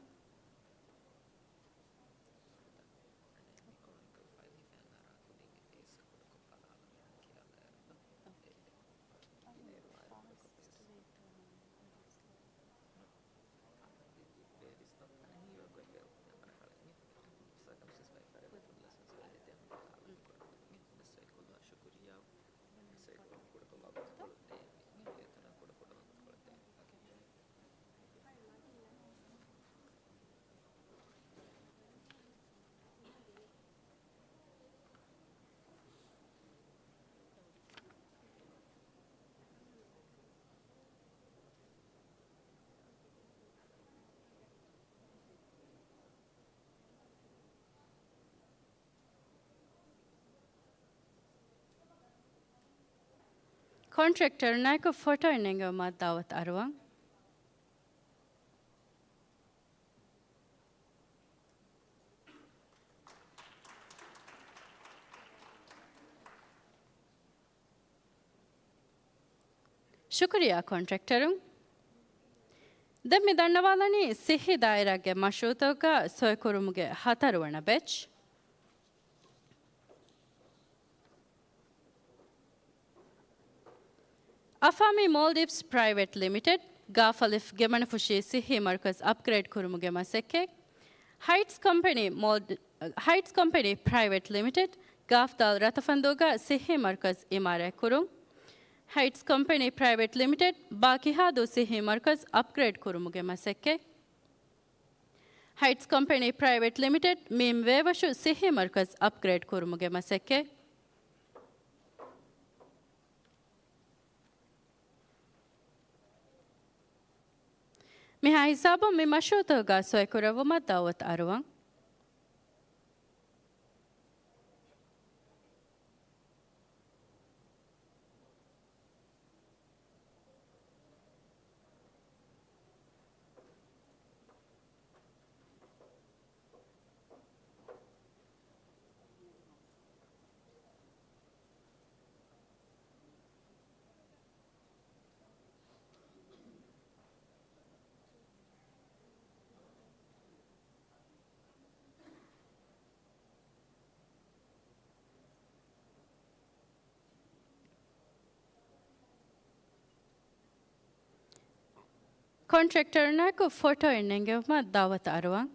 ކޮންޓްރެކްޓަރުންނާއެކު ފޮޓޯއެއް ނެންގެވުމަށް ދަޢުވަތު އަރުވަން. ޝުކުރިއްޔާ ކޮންޓްރެކްޓަރުން. ދެން މި ދަންނަވާލަނީ ސިއްހީ ދާއިރާގެ މަޝްރޫޢުތަކުގަ ސޮއިކުރުމުގެ ހަތަރުވަނަ ބެޗް. އަފާމީ މޯލްޑިވްސް ޕްރައިވެޓް ލިމިޓެޑް، ގާފް އަލިފް ގެމަނުފުށީ ސިއްހީ މަރުކަޒް އަޕްގްރޭޑް ކުރުމުގެ މަސައްކަތް. ހައިޓްސް ކަމްޕެނީ މޯލްޑި-، ހައިޓްސް ކަމްޕެނީ ޕްރައިވެޓް ލިމިޓެޑް، ގާފްދާލް ރަތަފަންދޫގަ ސިއްހީ މަރުކަޒް އިމާރާތް ކުރުން. ހައިޓްސް ކަމްޕެނީ ޕްރައިވެޓް ލިމިޓެޑް، ބާކިހާދޫ ސިއްހީ މަރުކަޒް އަޕްގްރޭޑް ކުރުމުގެ މަސައްކަތް. ހައިޓްސް ކަމްޕެނީ ޕްރައިވެޓް ލިމިޓެޑް، މީމް ވޭވަށު ސިއްހީ މަރުކަޒް އަޕްގްރޭޑް ކުރުމުގެ މަސައްކަތް. މިހާ ހިސާބުން މި މަޝްރޫޢުތަކުގަ ސޮއިކުރެއްވުމަށް ދަޢުވަތު އަރުވަން. ކޮންޓްރެކްޓަރުންނާއެކު ފޮޓޯއެއް ނެންގެވުމަށް ދައުވަތު އަރުވަން.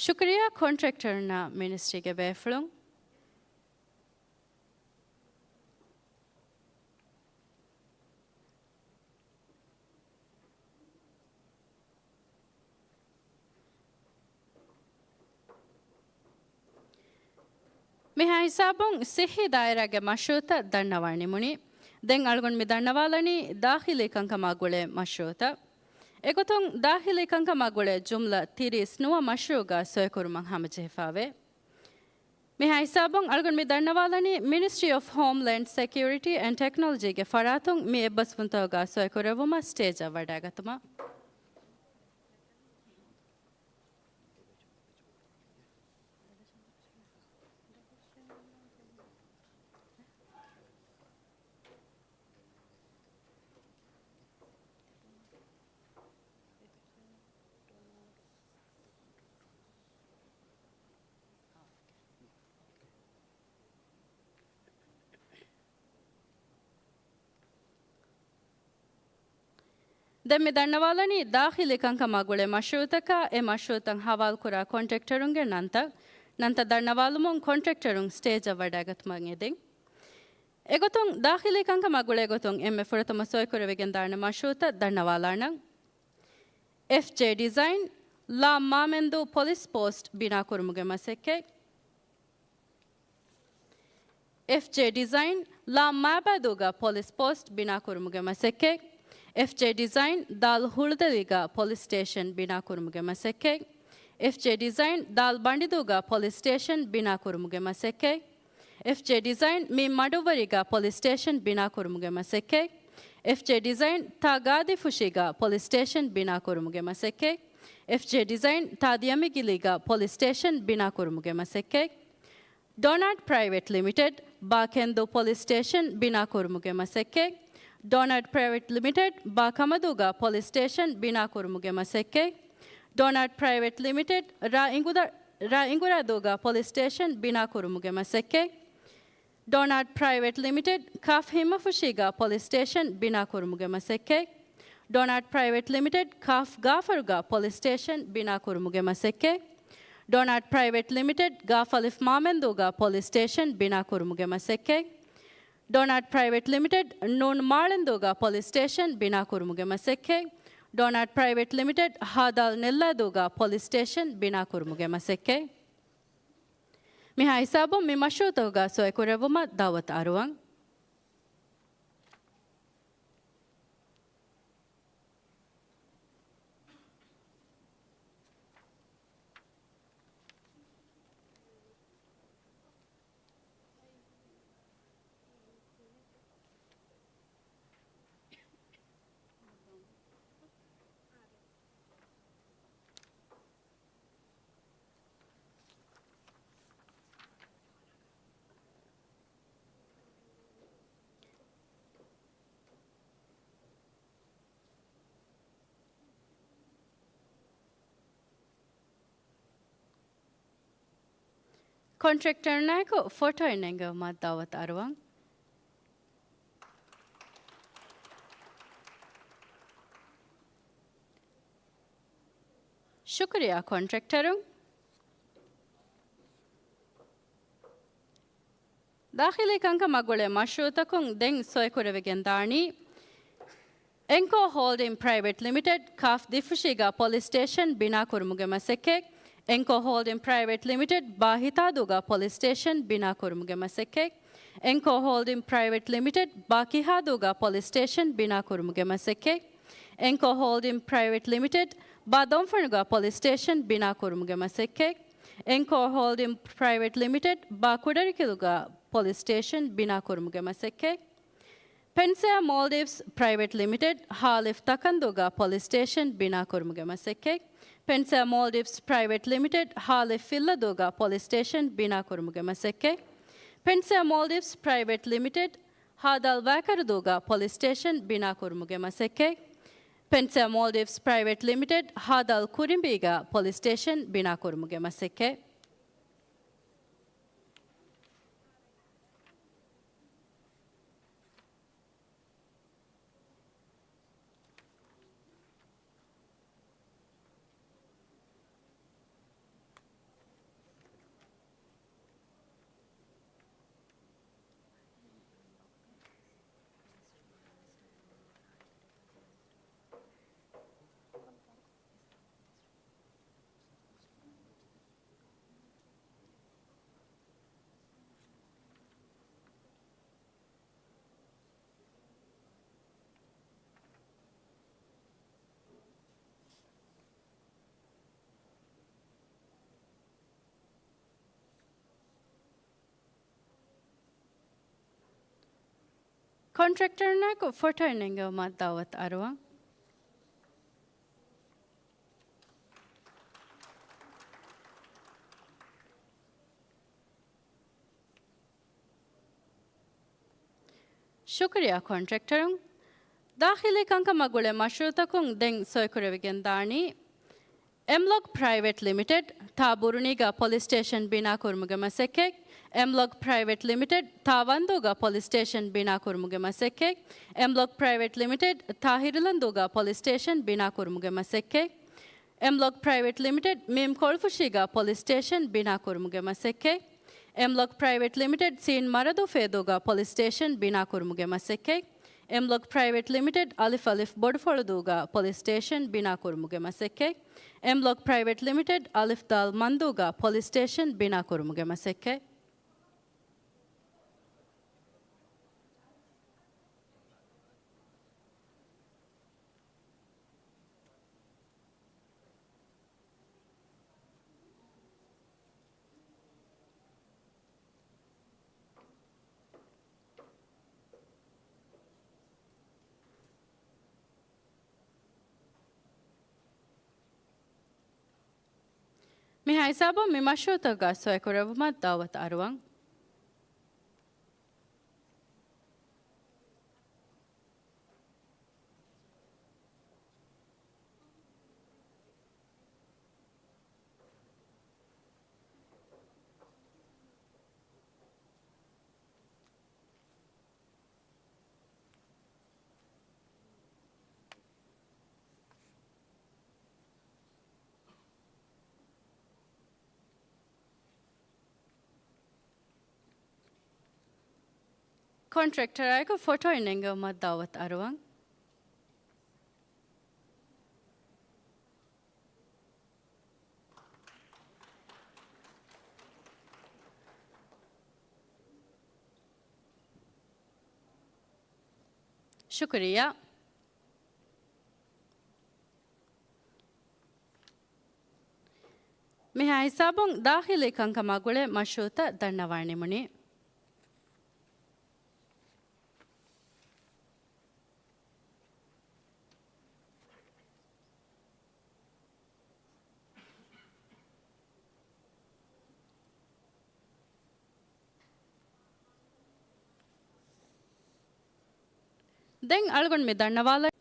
ޝުކުރިއްޔާ ކޮންޓްރެކްޓަރުންނާ މިނިސްޓްރީގެ ބޭފުޅުން. މިހާ ހިސާބުން ސިއްހީ ދާއިރާގެ މަޝްރޫއުތައް ދަންނަވާ ނިމުނީ. ދެން އަޅުގަނޑު މި ދަންނަވާލަނީ ދާޚިލީ ކަންކަމާ ގުޅޭ މަޝްރޫއުތައް. އެގޮތުން ދާޚިލީ ކަންކަމާ ގުޅޭ ޖުމްލަ ތިރީސް ނުވަ މަޝްރޫއުގަ ސޮއިކުރުމަށް ހަމަޖެހިފައިވޭ. މިހާ ހިސާބުން އަޅުގަނޑު މި ދަންނަވާލަނީ މިނިސްޓްރީ އޮފް ހޯމްލޭންޑް ސެކިއުރިޓީ އެންޑް ޓެކްނޮލޮޖީގެ ފަރާތުން މި އެއްބަސްވުންތަކުގަ ސޮއިކުރެއްވުމަށް ސްޓޭޖަށް ވަޑައިގަތުމަށް. ދެން މި ދަންނަވާލަނީ ދާޚިލީ ކަންކަމާ ގުޅޭ މަޝްރޫއުތަކާ، އެ މަޝްރޫއުތައް ހަވާލުކުރާ ކޮންޓްރެކްޓަރުންގެ ނަންތައް. ނަންތައް ދަންނަވާލުމުން ކޮންޓްރެކްޓަރުން ސްޓޭޖަށް ވަޑައިގަތުމަށް އެދެން. އެގޮތުން ދާޚިލީ ކަންކަމާ ގުޅޭ ގޮތުން އެންމެ ފުރަތަމަ ސޮއިކުރެވިގެން ދާނެ މަޝްރޫއުތައް ދަންނަވާލާނަން. އެފްޖޭ ޑިޒައިން، ލާ މާމެންދޫ ޕޮލިސް ޕޯސްޓް ބިނާކުރުމުގެ މަސައްކަތް. އެފްޖޭ ޑިޒައިން، ލާ މާބައިދޫގަ ޕޮލިސް ޕޯސްޓް ބިނާކުރުމުގެ މަސައްކަތް. އެފްޖޭ ޑިޒައިން، ދާލް ހުޅުދެލީގަ ޕޮލިސް ސްޓޭޝަން ބިނާކުރުމުގެ މަސައްކަތް. އެފްޖޭ ޑިޒައިން، ދާލް ބަނޑިދޫގަ ޕޮލިސް ސްޓޭޝަން ބިނާކުރުމުގެ މަސައްކަތް. އެފްޖޭ ޑިޒައިން، މި މަޑުއްވަރީގަ ޕޮލިސް ސްޓޭޝަން ބިނާކުރުމުގެ މަސައްކަތް. އެފްޖޭ ޑިޒައިން، ތާ ގާދީފުށީގަ ޕޮލިސް ސްޓޭޝަން ބިނާކުރުމުގެ މަސައްކަތް. އެފްޖޭ ޑިޒައިން، ތާ ދިޔަމިގިލީގަ ޕޮލިސް ސްޓޭޝަން ބިނާކުރުމުގެ މަސައްކަތް. ޑޮނާޓް ޕްރައިވެޓް ލިމިޓެޑް، ބާ ކެންދޫ ޕޮލިސް ސްޓޭޝަން ބިނާކުރުމުގެ މަސައްކަތް. ޑޮނާޓް ޕްރައިވެޓް ލިމިޓެޑް، ބާ ކަމަދޫގަ ޕޮލިސް ސްޓޭޝަން ބިނާކުރުމުގެ މަސައްކަތް. ޑޮނާޓް ޕްރައިވެޓް ލިމިޓެޑް، ރ. އިނގުދަ-، ރ. އިނގުރާދޫގަ ޕޮލިސް ސްޓޭޝަން ބިނާކުރުމުގެ މަސައްކަތް. ޑޮނާޓް ޕްރައިވެޓް ލިމިޓެޑް، ކ. ހިންމަފުށީގަ ޕޮލިސް ސްޓޭޝަން ބިނާކުރުމުގެ މަސައްކަތް. ޑޮނާޓް ޕްރައިވެޓް ލިމިޓެޑް، ކ. ގާފަރުގަ ޕޮލިސް ސްޓޭޝަން ބިނާކުރުމުގެ މަސައްކަތް. ޑޮނާޓް ޕްރައިވެޓް ލިމިޓެޑް، ގ. އަލިފް މާމެންދޫގަ ޕޮލިސް ސްޓޭޝަން ބިނާކުރުމުގެ މަސައްކަތް. ޑޮނާޓް ޕްރައިވެޓް ލިމިޓެޑް، ނޫން މާޅެންދޫގަ ޕޮލިސް ސްޓޭޝަން ބިނާކުރުމުގެ މަސައްކަތް. ޑޮނާޓް ޕްރައިވެޓް ލިމިޓެޑް، ހ. ދާލް ނެއްލާދޫގަ ޕޮލިސް ސްޓޭޝަން ބިނާކުރުމުގެ މަސައްކަތް. މިހާ ހިސާބުން މި މަޝްރޫއުތަކުގަ ސޮއިކުރެއްވުމަށް ދައުވަތު އަރުވަން. ކޮންޓްރެކްޓަރުންނާއެކު ފޮޓޯއެއް ނެންގެވުމަށް ދައުވަތު އަރުވަން. ޝުކުރިއްޔާ ކޮންޓްރެކްޓަރުން. ދާޚިލީ ކަންކަމާ ގުޅޭ މަޝްރޫއުތަކުން ދެން ސޮއިކުރެވިގެން ދާނީ، އެންކޯ ހޯލްޑިން ޕްރައިވެޓް ލިމިޓެޑް، ކ. ދިފުށީގަ ޕޮލިސް ސްޓޭޝަން ބިނާކުރުމުގެ މަސައްކަތް. އެންކޯ ހޯލްޑިން ޕްރައިވެޓް ލިމިޓެޑް، ބާ ހިތާދޫގަ ޕޮލިސް ސްޓޭޝަން ބިނާކުރުމުގެ މަސައްކަތް. އެންކޯ ހޯލްޑިން ޕްރައިވެޓް ލިމިޓެޑް، ބާ ކިހާދޫގަ ޕޮލިސް ސްޓޭޝަން ބިނާކުރުމުގެ މަސައްކަތް. އެންކޯ ހޯލްޑިން ޕްރައިވެޓް ލިމިޓެޑް، ބާ ދޮންފަނުގަ ޕޮލިސް ސްޓޭޝަން ބިނާކުރުމުގެ މަސައްކަތް. އެންކޯ ހޯލްޑިން ޕްރައިވެޓް ލިމިޓެޑް، ބާ ކުޑަރިކިލުގަ ޕޮލިސް ސްޓޭޝަން ބިނާކުރުމުގެ މަސައްކަތް. ޕެންސެއާ މޯލްޑިވްސް ޕްރައިވެޓް ލިމިޓެޑް، ހ. އަލިފް ތަކަންދޫގަ ޕޮލިސް ސްޓޭޝަން ބިނާކުރުމުގެ މަސައްކަތް. ޕެންސެއާ މޯލްޑިވްސް ޕްރައިވެޓް ލިމިޓެޑް، ހ. އަލިފް ފިއްލަދޫގަ ޕޮލިސް ސްޓޭޝަން ބިނާކުރުމުގެ މަސައްކަތް. ޕެންސެއާ މޯލްޑިވްސް ޕްރައިވެޓް ލިމިޓެޑް، ހ. ދާލް ވައިކަރަދޫގަ ޕޮލިސް ސްޓޭޝަން ބިނާކުރުމުގެ މަސައްކަތް. ޕެންސޭ މޯލްޑިވްސް ޕްރައިވެޓް ލިމިޓެޑް ހާދަލް ކުރިނބީގަ ޕޮލިސް ސްޓޭޝަން ބިނާކުރުމުގެ މަސައްކަތް. ކޮންޓްރެކްޓަރުންނާއެކު ފޮޓޯއެއް ނެންގެވުމަށް ދައުވަތު އަރުވަން. ޝުކުރިއްޔާ ކޮންޓްރެކްޓަރުން. ދާޚިލީ ކަންކަމާ ގުޅޭ މަޝްރޫއުތަކުން ދެން ސޮއިކުރެވިގެން ދާނީ، އެމްލޮކް ޕްރައިވެޓް ލިމިޓެޑް ތާ ބުރުނީގަ ޕޮލިސް ސްޓޭޝަން ބިނާކުރުމުގެ މަސައްކަތް، އެމްލޮކް ޕްރައިވެޓް ލިމިޓެޑް ތާ ވަންދޫގަ ޕޮލިސް ސްޓޭޝަން ބިނާކުރުމުގެ މަސައްކަތް، އެމްލޮކް ޕްރައިވެޓް ލިމިޓެޑް ތާ ހިރުލަންދޫގަ ޕޮލިސް ސްޓޭޝަން ބިނާކުރުމުގެ މަސައްކަތް، އެމްލޮކް ޕްރައިވެޓް ލިމިޓެޑް މީމް ކޮޅުފުށީގަ ޕޮލިސް ސްޓޭޝަން ބިނާކުރުމުގެ މަސައްކަތް، އެމްލޮކް ޕްރައިވެޓް ލިމިޓެޑް ސީން މަރަދޫ ފޭދޫގަ ޕޮލިސް ސްޓޭޝަން ބިނާކުރުމުގެ މަސައްކަތް، އެމްލޮކް ޕްރައިވެޓް ލިމިޓެޑް އަލިފް އަލިފް ބޮޑުފޮޅުދޫގަ ޕޮލިސް ސްޓޭޝަން ބިނާކުރުމުގެ މަސައްކަތް، އެމްލޮކް ޕްރައިވެޓް ލިމިޓެޑް އަލިފް ދާލް މަންދޫގަ ޕޮލިސް ސްޓޭޝަން ބިނާކުރުމުގެ މަސައްކަތް. މިހާ ހިސާބުން މި މަޝްރޫއުތަކުގަ ސޮއިކުރެއްވުމަށް ދައުވަތު އަރުވަން. ކޮންޓްރެކްޓަރާއެކު ފޮޓޯއެއް ނެންގެވުމަށް ދައުވަތު އަރުވަން. ޝުކުރިއްޔާ. މިހާ ހިސާބުން ދާޚިލީ ކަންކަމާ ގުޅޭ މަޝްރޫއުތައް ދަންނަވާން ނިމުނީ. ދެން އަޅުގަނޑު މި ދަންނަވާލަން.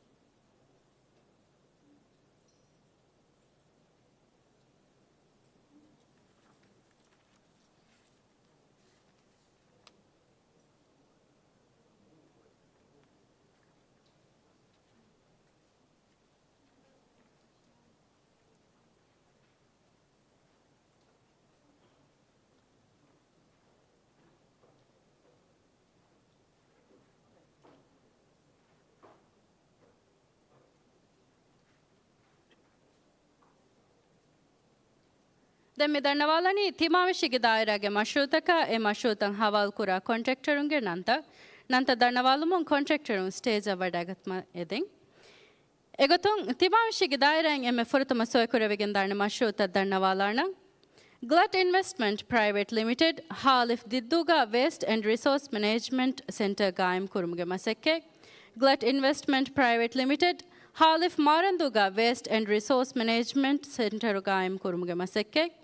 ދެން މި ދަންނަވާލަނީ ތިމާވެށިގެ ދާއިރާގެ މަޝްރޫއުތަކާ އެ މަޝްރޫއުތައް ހަވާލުކުރާ ކޮންޓްރެކްޓަރުންގެ ނަންތައް. ނަންތައް ދަންނަވާލުމުން ކޮންޓްރެކްޓަރުން ސްޓޭޖަށް ވަޑައިގަތުމަށް އެދެން. އެގޮތުން، ތިމާވެށިގެ ދާއިރާއިން އެންމެ ފުރަތަމަ ސޮއިކުރެވިގެންދާނެ މަޝްރޫއުތައް ދަންނަވާލާނަން. ގްލަޓް އިންވެސްޓްމަންޓް ޕްރައިވެޓް ލިމިޓެޑް، ހ އަލިފް ދިއްދޫގަ ވޭސްޓް އެންޑް ރިސޯސް މެނޭޖްމަންޓް ސެންޓަރ ގާއިމް ކުރުމުގެ މަސައްކަތް. ގްލަޓް އިންވެސްޓްމަންޓް ޕްރައިވެޓް ލިމިޓެޑް، ހ އަލިފް މާރަންދޫގަ ވޭސްޓް އެންޑް ރިސޯސް މެނޭޖްމަންޓް ސެންޓަރު ގާއިމް ކުރުމުގެ މަސައްކަތް.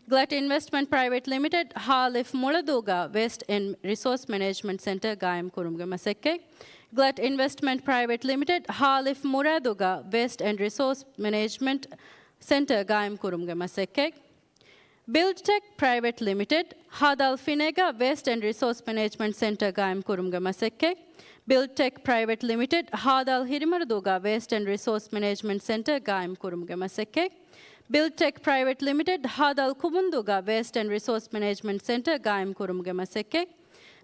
ގްލަޓް އިންވެސްޓްމަންޓް ޕްރައިވެޓް ލިމިޓެޑް، ހ އަލިފް މުޅަދޫގަ ވޭސްޓް އެންޑް ރިސޯސް މެނޭޖްމަންޓް ސެންޓަރ ގާއިމް ކުރުމުގެ މަސައްކަތް. ގްލަޓް އިންވެސްޓްމަންޓް ޕްރައިވެޓް ލިމިޓެޑް ހާލިފް މުރާދުގަ ވޭސްޓް އެންޑް ރިސޯސް މެނޭޖްމަންޓް ސެންޓަރ ގާއިމް ކުރުމުގެ މަސައްކަތް. ބިލްޑްޓެކް ޕްރައިވެޓް ލިމިޓެޑް ހާދާލް ފިނޭގަ ވޭސްޓް އެންޑް ރިސޯސް މެނޭޖްމަންޓް ސެންޓަރ ގާއިމް ކުރުމުގެ މަސައްކަތް. ބިލްޑްޓެކް ޕްރައިވެޓް ލިމިޓެޑް ހާދާލް ހިރިމަރުދޫގަ ވޭސްޓް އެންޑް ރިސޯސް މެނޭޖްމަންޓް ސެންޓަރ ގާއިމް ކުރުމުގެ މަސައްކަތް. ބިލްޑްޓެކް ޕްރައިވެޓް ލިމިޓެޑް ހާދާލް ކުބުންދޫގަ ވޭސްޓް އެންޑް ރިސޯސް މެނޭޖްމަންޓް ސެންޓަރ ގާއިމް ކުރުމުގެ މަސައްކަތް.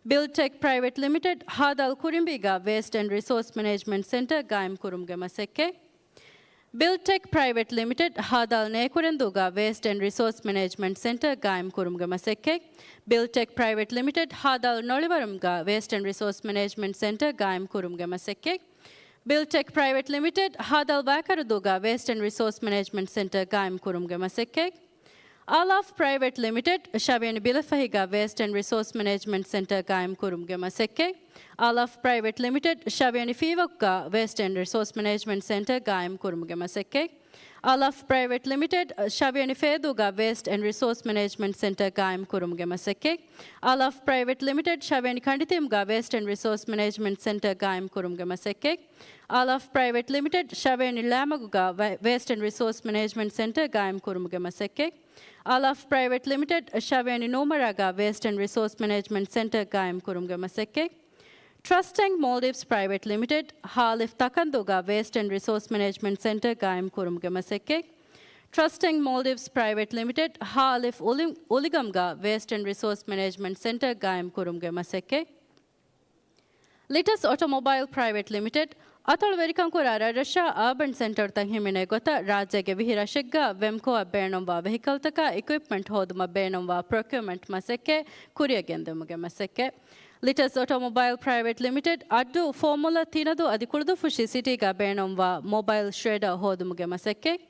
ބިލްޑްޓެކް ޕްރައިވެޓް ލިމިޓެޑް ހާދާލް ކުރިނބީގަ ވޭސްޓް އެންޑް ރިސޯސް މެނޭޖްމަންޓް ސެންޓަރ ގާއިމް ކުރުމުގެ މަސައްކަތް. ބިލްޑްޓެކް ޕްރައިވެޓް ލިމިޓެޑް ހާދާލް ނޭކުރެންދޫގަ ވޭސްޓް އެންޑް ރިސޯސް މެނޭޖްމަންޓް ސެންޓަރ ގާއިމް ކުރުމުގެ މަސައްކަތް. ބިލްޑްޓެކް ޕްރައިވެޓް ލިމިޓެޑް ހާދާލް ނޮޅިވަރުމްގަ ވޭސްޓް އެންޑް ރިސޯސް މެނޭޖްމަންޓް ސެންޓަރ ގާއިމް ކުރުމުގެ މަސައްކަތް. ބިލްޑްޓެކް ޕްރައިވެޓް ލިމިޓެޑް ހާދާލް ވައިކަރުދޫގަ ވޭސްޓް އެންޑް ރިސޯސް މެނޭޖްމަންޓް ސެންޓަރ ގާއިމް ކުރުމުގެ މަސައްކަތް. އާލާފް ޕްރައިވެޓް ލިމިޓެޑް ޝަވިޔަނި ބިލަފަހިގަ ވޭސްޓް އެންޑް ރިސޯސް މެނޭޖްމަންޓް ސެންޓަރ ގާއިމް ކުރުމުގެ މަސައްކަތް. އާލާފް ޕްރައިވެޓް ލިމިޓެޑް ޝަވިޔަނި ފީވަކުގަ ވޭސްޓް އެންޑް ރިސޯސް މެނޭޖްމަންޓް ސެންޓަރ ގާއިމް ކުރުމުގެ މަސައްކަތް. އާލާފް ޕްރައިވެޓް ލިމިޓެޑް ޝަވިޔަނި ފޭދޫގަ ވޭސްޓް އެންޑް ރިސޯސް މެނޭޖްމަންޓް ސެންޓަރ ގާއިމް ކުރުމުގެ މަސައްކަތް. އާލާފް ޕްރައިވެޓް ލިމިޓެޑް ޝަވިޔަނި ކަނޑިތީމުގަ ވޭސްޓް އެންޑް ރިސޯސް މެނޭޖްމަންޓް ސެންޓަރ ގާއިމް ކުރުމުގެ މަސައްކަތް. އާލާފް ޕްރައިވެޓް ލިމިޓެޑް ޝަވިޔަނި ޅާމަގުގަ ވޭ-، ވޭސްޓް އެންޑް ރިސޯސް މެނޭޖްމަންޓް ސެންޓަރ ގާއިމް ކުރުމުގެ މަސައްކަތް. އާލާފް ޕްރައިވެޓް ލިމިޓެޑް ޝަވިޔަނި ނޫމަރާގަ ވޭސްޓް އެންޑް ރިސޯސް މެނޭޖްމަންޓް ސެންޓަރ ގާއިމް ކުރުމުގެ މަސައްކަތް. ޓްރަސްޓް އިން މޯލްޑިވްސް ޕްރައިވެޓް ލިމިޓެޑް ހާލިފް ތަކަންދޫގަ ވޭސްޓް އެންޑް ރިސޯސް މެނޭޖްމަންޓް ސެންޓަރ ގާއިމް ކުރުމުގެ މަސައްކަތް. ޓްރަސްޓް އިން މޯލްޑިވްސް ޕްރައިވެޓް ލިމިޓެޑް ހާލިފް އުލި-، އުލިގަމްގަ ވޭސްޓް އެންޑް ރިސޯސް މެނޭޖްމަންޓް ސެންޓަރ ގާއިމް ކުރުމުގެ މަސައްކަތް. ލިޓަސް އޮޓޯމޮބައިލް ޕްރައިވެޓް ލިމިޓެޑް އަތޮޅުވެރިކަން ކުރާ ރަށްރަށާ އާބަން ސެންޓަރުތައް ހިމެނޭ ގޮތަށް ރާއްޖޭގެ ވިހި ރަށެއްގަ ވެމްކޯއަށް ބޭނުންވާ ވެހިކަލްތަކާ އިކުއިޕްމަންޓް ހޯދުމަށް ބޭނުންވާ ޕްރޮކިއުމަންޓް މަސައްކަތް ކުރިއަށް ގެންދިއުމުގެ މަސައްކަތް. ލިޓަސް އޮޓޯމޮބައިލް ޕްރައިވެޓް ލިމިޓެޑް އައްޑޫ ފޯމުލަ ތިނަދޫ އަދި ކުޅުދުއްފުށި ސިޓީގަ ބޭނުންވާ މޮބައިލް ޝްރެޑަރ ހޯދުމުގެ މަސައްކަތް.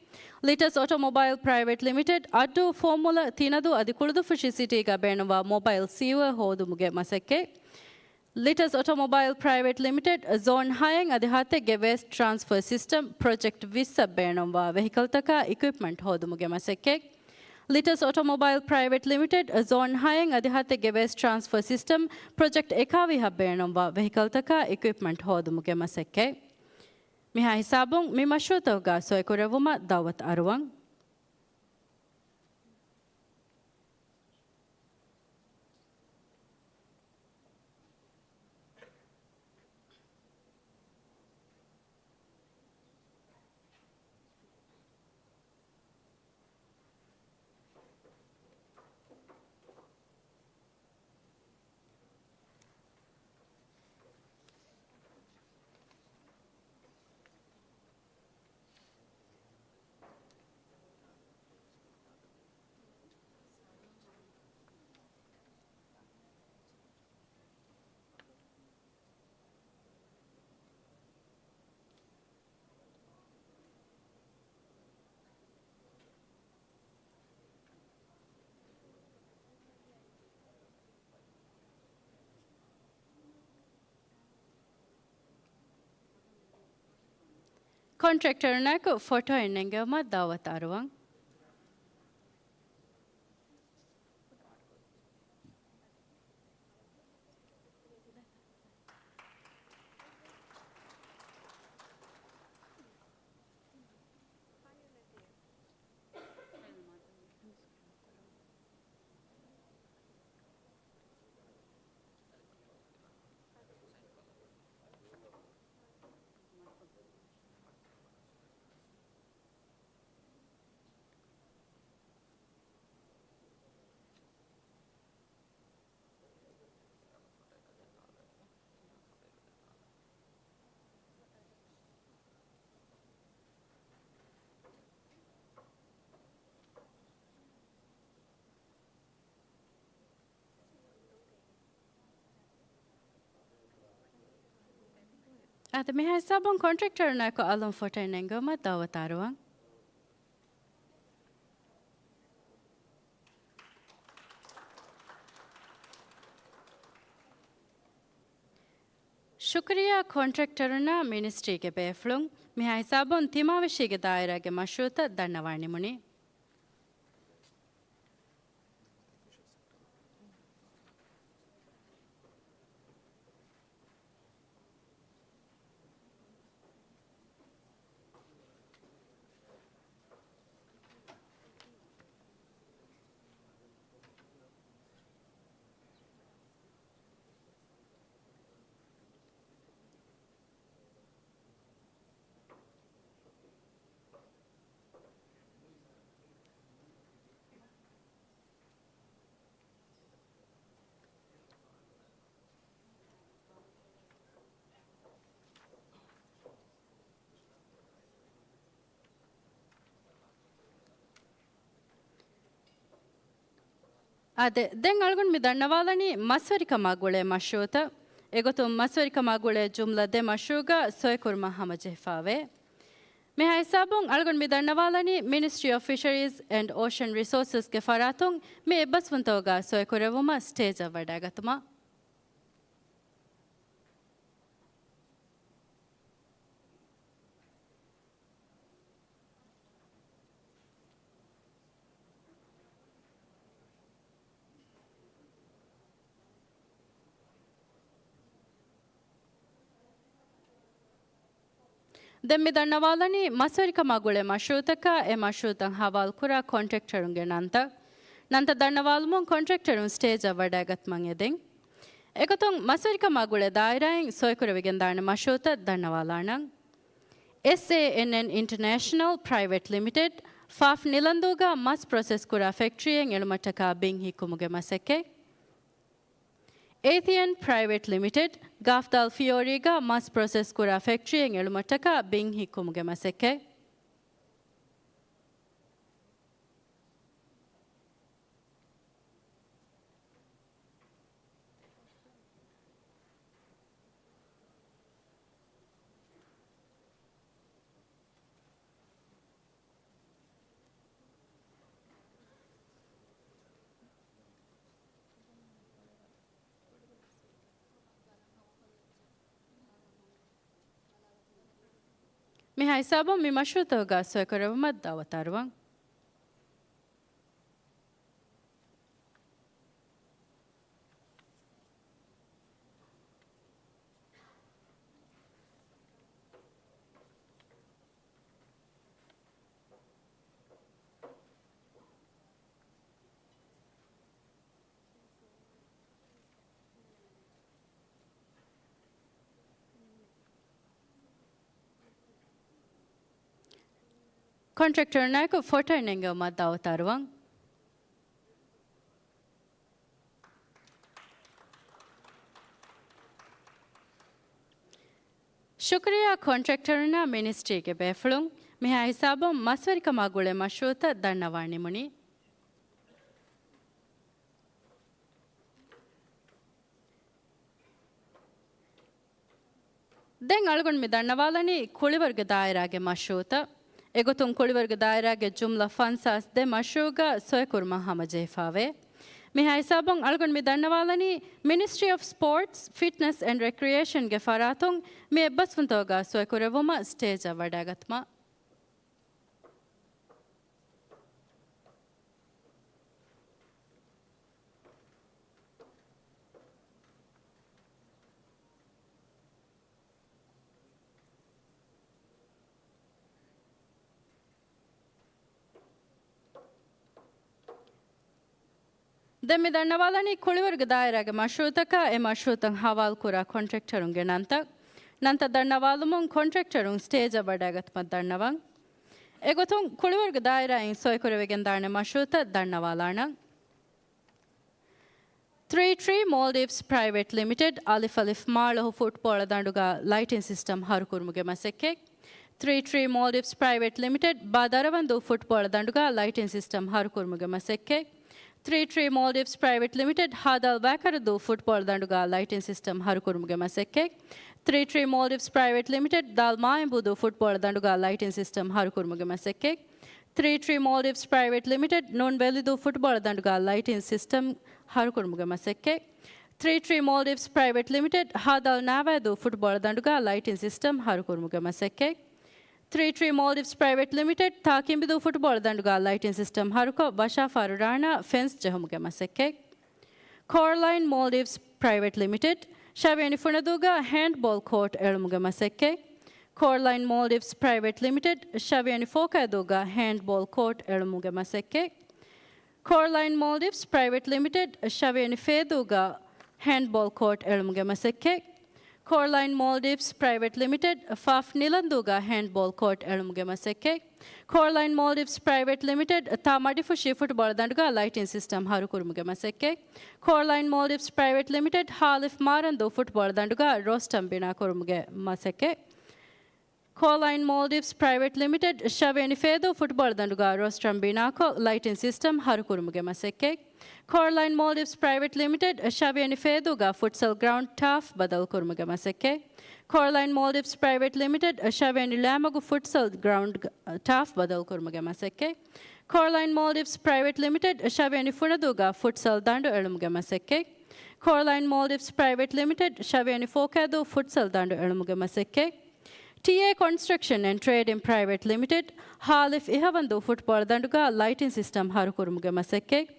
ލިޓަސް އޮޓޯމޮބައިލް ޕްރައިވެޓް ލިމިޓެޑް އައްޑޫ ފޯމުލަ ތިނަދޫ އަދި ކުޅުދުއްފުށި ސިޓީގަ ބޭނުންވާ މޮބައިލް ސީވަރ ހޯދުމުގެ މަސައްކަތް. ލިޓަސް އޮޓޯމޮބައިލް ޕްރައިވެޓް ލިމިޓެޑް ޒޯން ހައެއް އަދި ހަތެއްގެ ވޭސްޓް ޓްރާންސްފަރ ސިސްޓަމް ޕްރޮޖެކްޓް ވިއްސަށް ބޭނުންވާ ވެހިކަލްތަކާ އިކުއިޕްމަންޓް ހޯދުމުގެ މަސައްކަތް. ލިޓަސް އޮޓޯމޮބައިލް ޕްރައިވެޓް ލިމިޓެޑް ޒޯން ހައެއް އަދި ހަތެއްގެ ވޭސްޓް ޓްރާންސްފަރ ސިސްޓަމް ޕްރޮޖެކްޓް އެކާވީހަށް ބޭނުންވާ ވެހިކަލްތަކާ އިކުއިޕްމަންޓް ހޯދުމުގެ މަސައްކަތް. މިހާ ހިސާބުން މި މަޝްރޫއުތަކުގަ ސޮއިކުރެއްވުމަށް ދައުވަތު އަރުވަން. ކޮންޓްރެކްޓަރުންނާއެކު ފޮޓޯއެއް ނެންގެވުމަށް ދައުވަތު އަރުވަން. އާދެ، މިހާ ހިސާބުން ކޮންޓްރެކްޓަރުންނާއެކު އަލުން ފޮޓޯއެއް ނެންގެވުމަށް ދައުވަތު އަރުވަން. ޝުކުރިއްޔާ ކޮންޓްރެކްޓަރުންނާ މިނިސްޓްރީގެ ބޭފުޅުން. މިހާ ހިސާބުން ތިމާވެށީގެ ދާއިރާގެ މަޝްރޫއުތައް ދަންނަވާ ނިމުނީ. އާދެ، ދެން އަޅުގަނޑު މި ދަންނަވާލަނީ މަސްވެރިކަމާ ގުޅޭ މަޝްރޫޢުތައް. އެގޮތުން މަސްވެރިކަމާ ގުޅޭ ޖުމްލަ ދެ މަޝްރޫޢުގަ ސޮއިކުރުމަށް ހަމަޖެހިފާވޭ. މިހާ ހިސާބުން އަޅުގަނޑު މި ދަންނަވާލަނީ މިނިސްޓްރީ އޮފް ފިޝަރީޒް އެންޑް އޯޝަން ރިސޯސަސްގެ ފަރާތުން މި އެއްބަސްވުންތަކުގަ ސޮއިކުރެއްވުމަށް ސްޓޭޖަށް ވަޑައިގަތުމަށް. ދެން މި ދަންނަވާލަނީ މަސްވެރިކަމާ ގުޅޭ މަޝްރޫޢުތަކާ އެ މަޝްރޫޢުތައް ހަވާލުކުރާ ކޮންޓްރެކްޓަރުންގެ ނަންތައް. ނަންތައް ދަންނަވާލުމުން ކޮންޓްރެކްޓަރުން ސްޓޭޖަށް ވަޑައިގަތުމަށް އެދެން. އެގޮތުން މަސްވެރިކަމާ ގުޅޭ ދާއިރާއިން ސޮއިކުރެވިގެންދާނެ މަޝްރޫޢުތައް ދަންނަވާލާނަން. އެސްއޭއެންއެން އިންޓަރނޭޝަނަލް ޕްރައިވެޓް ލިމިޓެޑް، ފާފް ނިލަންދޫގަ މަސް ޕްރޮސެސް ކުރާ ފެކްޓްރީއެއް އެޅުމަށްޓަކާ ބިން ހިއްކުމުގެ މަސައްކަތް. އޭތިއެން ޕްރައިވެޓް ލިމިޓެޑް، ގާފްދާލް ފިޔޯރީގަ މަސް ޕްރޮސެސް ކުރާ ފެކްޓްރީއެއް އެޅުމަށްޓަކާ ބިން ހިއްކުމުގެ މަސައްކަތް. މިހާ ހިސާބުން މި މަޝްރޫޢުތަކުގަ ސޮއިކުރެއްވުމަށް ދަޢުވަތު އަރުވަން. ކޮންޓްރެކްޓަރުންނާއެކު ފޮޓޯއެއް ނެންގެވުމަށް ދަޢުވަތު އަރުވަން. ޝުކުރިއްޔާ ކޮންޓްރެކްޓަރުންނާ މިނިސްޓްރީގެ ބޭފުޅުން. މިހާ ހިސާބުން މަސްވެރިކަމާ ގުޅޭ މަޝްރޫޢުތައް ދަންނަވާ ނިމުނީ. ދެން އަޅުގަނޑު މި ދަންނަވާލަނީ ކުޅިވަރުގެ ދާއިރާގެ މަޝްރޫޢުތައް. އެގޮތުން ކުޅިވަރުގެ ދާއިރާގެ ޖުމްލަ ފަންސާސް ދެ މަޝްރޫޢުގަ ސޮއިކުރުމަށް ހަމަޖެހިފާވޭ. މިހާ ހިސާބުން އަޅުގަނޑު މި ދަންނަވާލަނީ މިނިސްޓްރީ އޮފް ސްޕޯޓްސް، ފިޓްނަސް އެންޑް ރެކްރިއޭޝަންގެ ފަރާތުން މި އެއްބަސްވުންތަކުގަ ސޮއިކުރެއްވުމަށް ސްޓޭޖަށް ވަޑައިގަތުމަށް. ދެން މި ދަންނަވާލަނީ ކުޅިވަރުގެ ދާއިރާގެ މަޝްރޫޢުތަކާ އެ މަޝްރޫޢުތައް ހަވާލުކުރާ ކޮންޓްރެކްޓަރުންގެ ނަންތައް. ނަންތައް ދަންނަވާލުމުން ކޮންޓްރެކްޓަރުން ސްޓޭޖަށް ވަޑައިގަތުމަށް ދަންނަވަން. އެގޮތުން ކުޅިވަރުގެ ދާއިރާއިން ސޮއިކުރެވިގެންދާނެ މަޝްރޫޢުތައް ދަންނަވާލާނަން. ތްރީ ޓްރީ މޯލްޑިވްސް ޕްރައިވެޓް ލިމިޓެޑް، އަލިފް އަލިފް މާޅޮހު ފުޓްބޯޅަ ދަނޑުގަ ލައިޓިން ސިސްޓަމް ހަރުކުރުމުގެ މަސައްކަތް. ތްރީ ޓްރީ މޯލްޑިވްސް ޕްރައިވެޓް ލިމިޓެޑް، ބާ ދަރަވަންދޫ ފުޓްބޯޅަ ދަނޑުގަ ލައިޓިން ސިސްޓަމް ހަރުކުރުމުގެ މަސައްކަތް. ތްރީ ޓްރީ މޯލްޑިވްސް ޕްރައިވެޓް ލިމިޓެޑް، ހާދަލް ވައިކަރަދޫ ފުޓްބޯޅަ ދަނޑުގަ ލައިޓިން ސިސްޓަމް ހަރުކުރުމުގެ މަސައްކަތް. ތްރީ ޓްރީ މޯލްޑިވްސް ޕްރައިވެޓް ލިމިޓެޑް، ދާލް މާއިނބޫދޫ ފުޓްބޯޅަ ދަނޑުގަ ލައިޓިން ސިސްޓަމް ހަރުކުރުމުގެ މަސައްކަތް. ތްރީ ޓްރީ މޯލްޑިވްސް ޕްރައިވެޓް ލިމިޓެޑް، ނޫން ވެލިދޫ ފުޓްބޯޅަ ދަނޑުގަ ލައިޓިން ސިސްޓަމް ހަރުކުރުމުގެ މަސައްކަތް. ތްރީ ޓްރީ މޯލްޑިވްސް ޕްރައިވެޓް ލިމިޓެޑް، ހާދަލް ނާވައިދޫ ފުޓްބޯޅަ ދަނޑުގަ ލައިޓިން ސިސްޓަމް ހަރުކުރުމުގެ މަސައްކަތް. ތްރީ ޓްރީ މޯލްޑިވްސް ޕްރައިވެޓް ލިމިޓެޑް، ތާކިނބިދޫ ފުޓްބޯޅަ ދަނޑުގަ ލައިޓިން ސިސްޓަމް ހަރުކޮށް، ވަށާފާރު ރާނާ ފެންސް ޖެހުމުގެ މަސައްކަތް. ކޯރަލައިން މޯލްޑިވްސް ޕްރައިވެޓް ލިމިޓެޑް، ޝަވިޔަނި ފުނަދޫގަ ހޭންޑްބޯލް ކޯޓް އެޅުމުގެ މަސައްކަތް. ކޯރަލައިން މޯލްޑިވްސް ޕްރައިވެޓް ލިމިޓެޑް، ޝަވިޔަނި ފޯކައިދޫގަ ހޭންޑްބޯލް ކޯޓް އެޅުމުގެ މަސައްކަތް. ކޯރަލައިން މޯލްޑިވްސް ޕްރައިވެޓް ލިމިޓެޑް، ޝަވިޔަނި ފޭދޫގަ ހޭންޑްބޯލް ކޯޓް އެޅުމުގެ މަސައްކަތް. ކޯރަލައިން މޯލްޑިވްސް ޕްރައިވެޓް ލިމިޓެޑް، ފާފް ނިލަންދޫގަ ހޭންޑްބޯލް ކޯޓް އެޅުމުގެ މަސައްކަތް. ކޯރަލައިން މޯލްޑިވްސް ޕްރައިވެޓް ލިމިޓެޑް، ތާ މަޑިފުށި ފުޓްބޯޅަ ދަނޑުގަ ލައިޓިން ސިސްޓަމް ހަރުކުރުމުގެ މަސައްކަތް. ކޯރަލައިން މޯލްޑިވްސް ޕްރައިވެޓް ލިމިޓެޑް، ހާލިފް މާރަންދޫ ފުޓްބޯޅަ ދަނޑުގަ ރޯސްޓަމް ބިނާކުރުމުގެ މަސައްކަތް. ކޯލައިން މޯލްޑިވްސް ޕްރައިވެޓް ލިމިޓެޑް ޝަވިޔަނި ފޭދޫ ފުޓްބޯޅަ ދަނޑުގަ ރޯސްޓްރަމް ބިނާކޮށް، ލައިޓިން ސިސްޓަމް ހަރުކުރުމުގެ މަސައްކަތް. ކޯލައިން މޯލްޑިވްސް ޕްރައިވެޓް ލިމިޓެޑް ޝަވިޔަނި ފޭދޫގަ ފުޓްސަލް ގްރައުންޑް ޓާފް ބަދަލުކުރުމުގެ މަސައްކަތް. ކޯލައިން މޯލްޑިވްސް ޕްރައިވެޓް ލިމިޓެޑް ޝަވިޔަނި ލާމަގު ފުޓްސަލް ގްރައުންޑް ޓާފް ބަދަލުކުރުމުގެ މަސައްކަތް. ކޯލައިން މޯލްޑިވްސް ޕްރައިވެޓް ލިމިޓެޑް ޝަވިޔަނި ފުނަދޫގަ ފުޓްސަލް ދަނޑު އެޅުމުގެ މަސައްކަތް. ކޯލައިން މޯލްޑިވްސް ޕްރައިވެޓް ލިމިޓެޑް ޝަވިޔަނި ފޯކައިދޫ ފުޓްސަލް ދަނޑު އެޅުމުގެ މަސައްކަތް. ޓީއޭ ކޮންސްޓްރަކްޝަން އެންޑް ޓްރޭޑިން ޕްރައިވެޓް ލިމިޓެޑް ހާލިފް އިހަވަންދޫ ފުޓްބޯޅަ ދަނޑުގަ ލައިޓިން ސިސްޓަމް ހަރުކުރުމުގެ މަސައްކަތް.